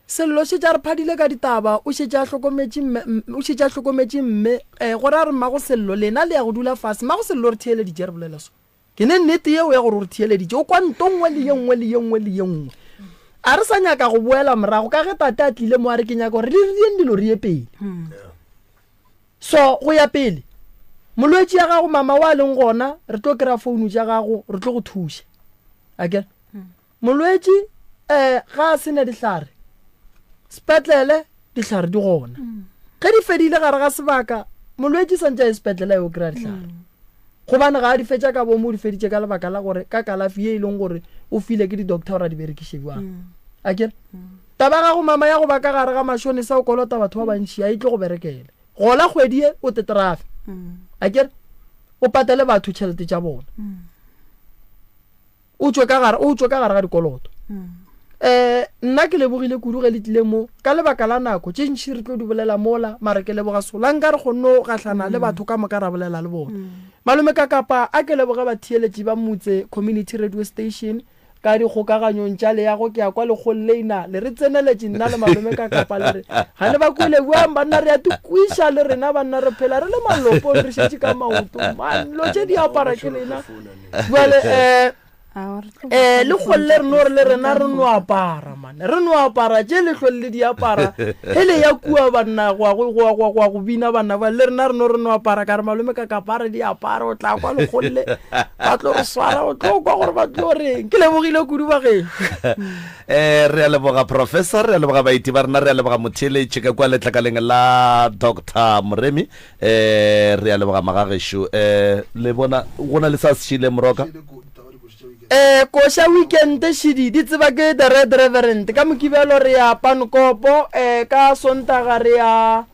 Sello o šetše a re phadile ka ditaba, o šetše a hlokometše mme, o šetše a hlokometše mme. Eh, gore a re mmago Sello, lena le ya go dula fase. Mmago Sello o re theeleditše re bolela so. Ke ne nnete yeo ya gore o re theeleditše, o kwa nto nngwe le ye nngwe le ye nngwe le ye nngwe. A re sa nyaka go boela morago ka ge tate a tlile mo a re ke nyaka gore re rieng dilo re ye pele. So go ya pele, molwetši ya gago mama wa leng gona, re tlo kry-a founu tša gago, re tlo go thuša. Akere? Molwetši um ga a se na dihlare, sepetlele dihlare di gona. Ge di fedile gare ga sebaka, molwetši santše a ye sepetlele a yo kry-a dihlare. Gobane ga a di fetša ka bomo, o di feditše ka lebaka la gore ka kalafi ye e leng gore o file ke di-doctor gore a di berekiše bjang. Akere? Taba ya gago mama ya go ba ka gare ga mashonisa o kolota batho ba bantši a e tlo go berekela. Gola kgwedi ye o tetrafe. Akere? O patele batho tšhelete tša bona. O tšwe ka gare, o tšwe ka gare ga dikoloto. Um nna ke lebogile kudu ge le tlile mo ka lebaka la nako tše ntši re tlo di bolela mola mara ke leboga sola nka re kgonne go gahlana le batho ka moka ra bolela le bona. Malome ka kapa a ke leboge batheeletši ba Motse Community Radio Station ka dikgokaganyong tša leago ke ya kwa lekgong leina le re tseneletše nna le malome ka kapa le re ga le ba kwele bjang banna re ya tikwiša le rena banna re phela re le malopong re šetše ka maoto man lo tše di apara ke lena Bjale um um le kgolle re no re le rena re no apara mane re no apara tše le hlole le di apara ge le ya kua banna go go go go go go bina banna ba le rena re no re no apara ka re malome ka kapa re di apara o tla kwa lekgolle ba tlo re swara o tlo kwa gore ba tlo reng ke lebogile kudu ba gešo Eh, re a leboga professor re a leboga baeti ba rena re a leboga motheeletši ka kua letlakaleng la dr moremi Eh, re a leboga magagešo. Eh, le bona go na le sa se šileng moroka? Eh, koša weekend šidi di tseba ke the red reverend ka mokibelo re ya pankopo eh, ka sontaga re ya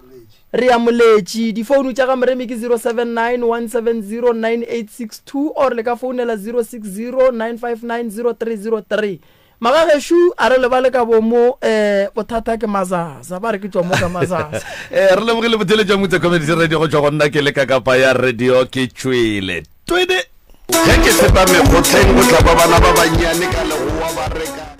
re ya moletši difounu tša ga moremi ke 079 170 9862 or le ka founela 060 959 0303 Magagešo a re lebale ka bomo um bothata ke mazaza ba re ke tšwa mo ka mazaza. Eh, re lebogile botheletša Mutse Community Radio go tšwa go nna ke le ka kapa ya radio ke tšwele twede. Ge ke feta mekgotleng go tla ba bana ba bannyane ka legowa ba reka.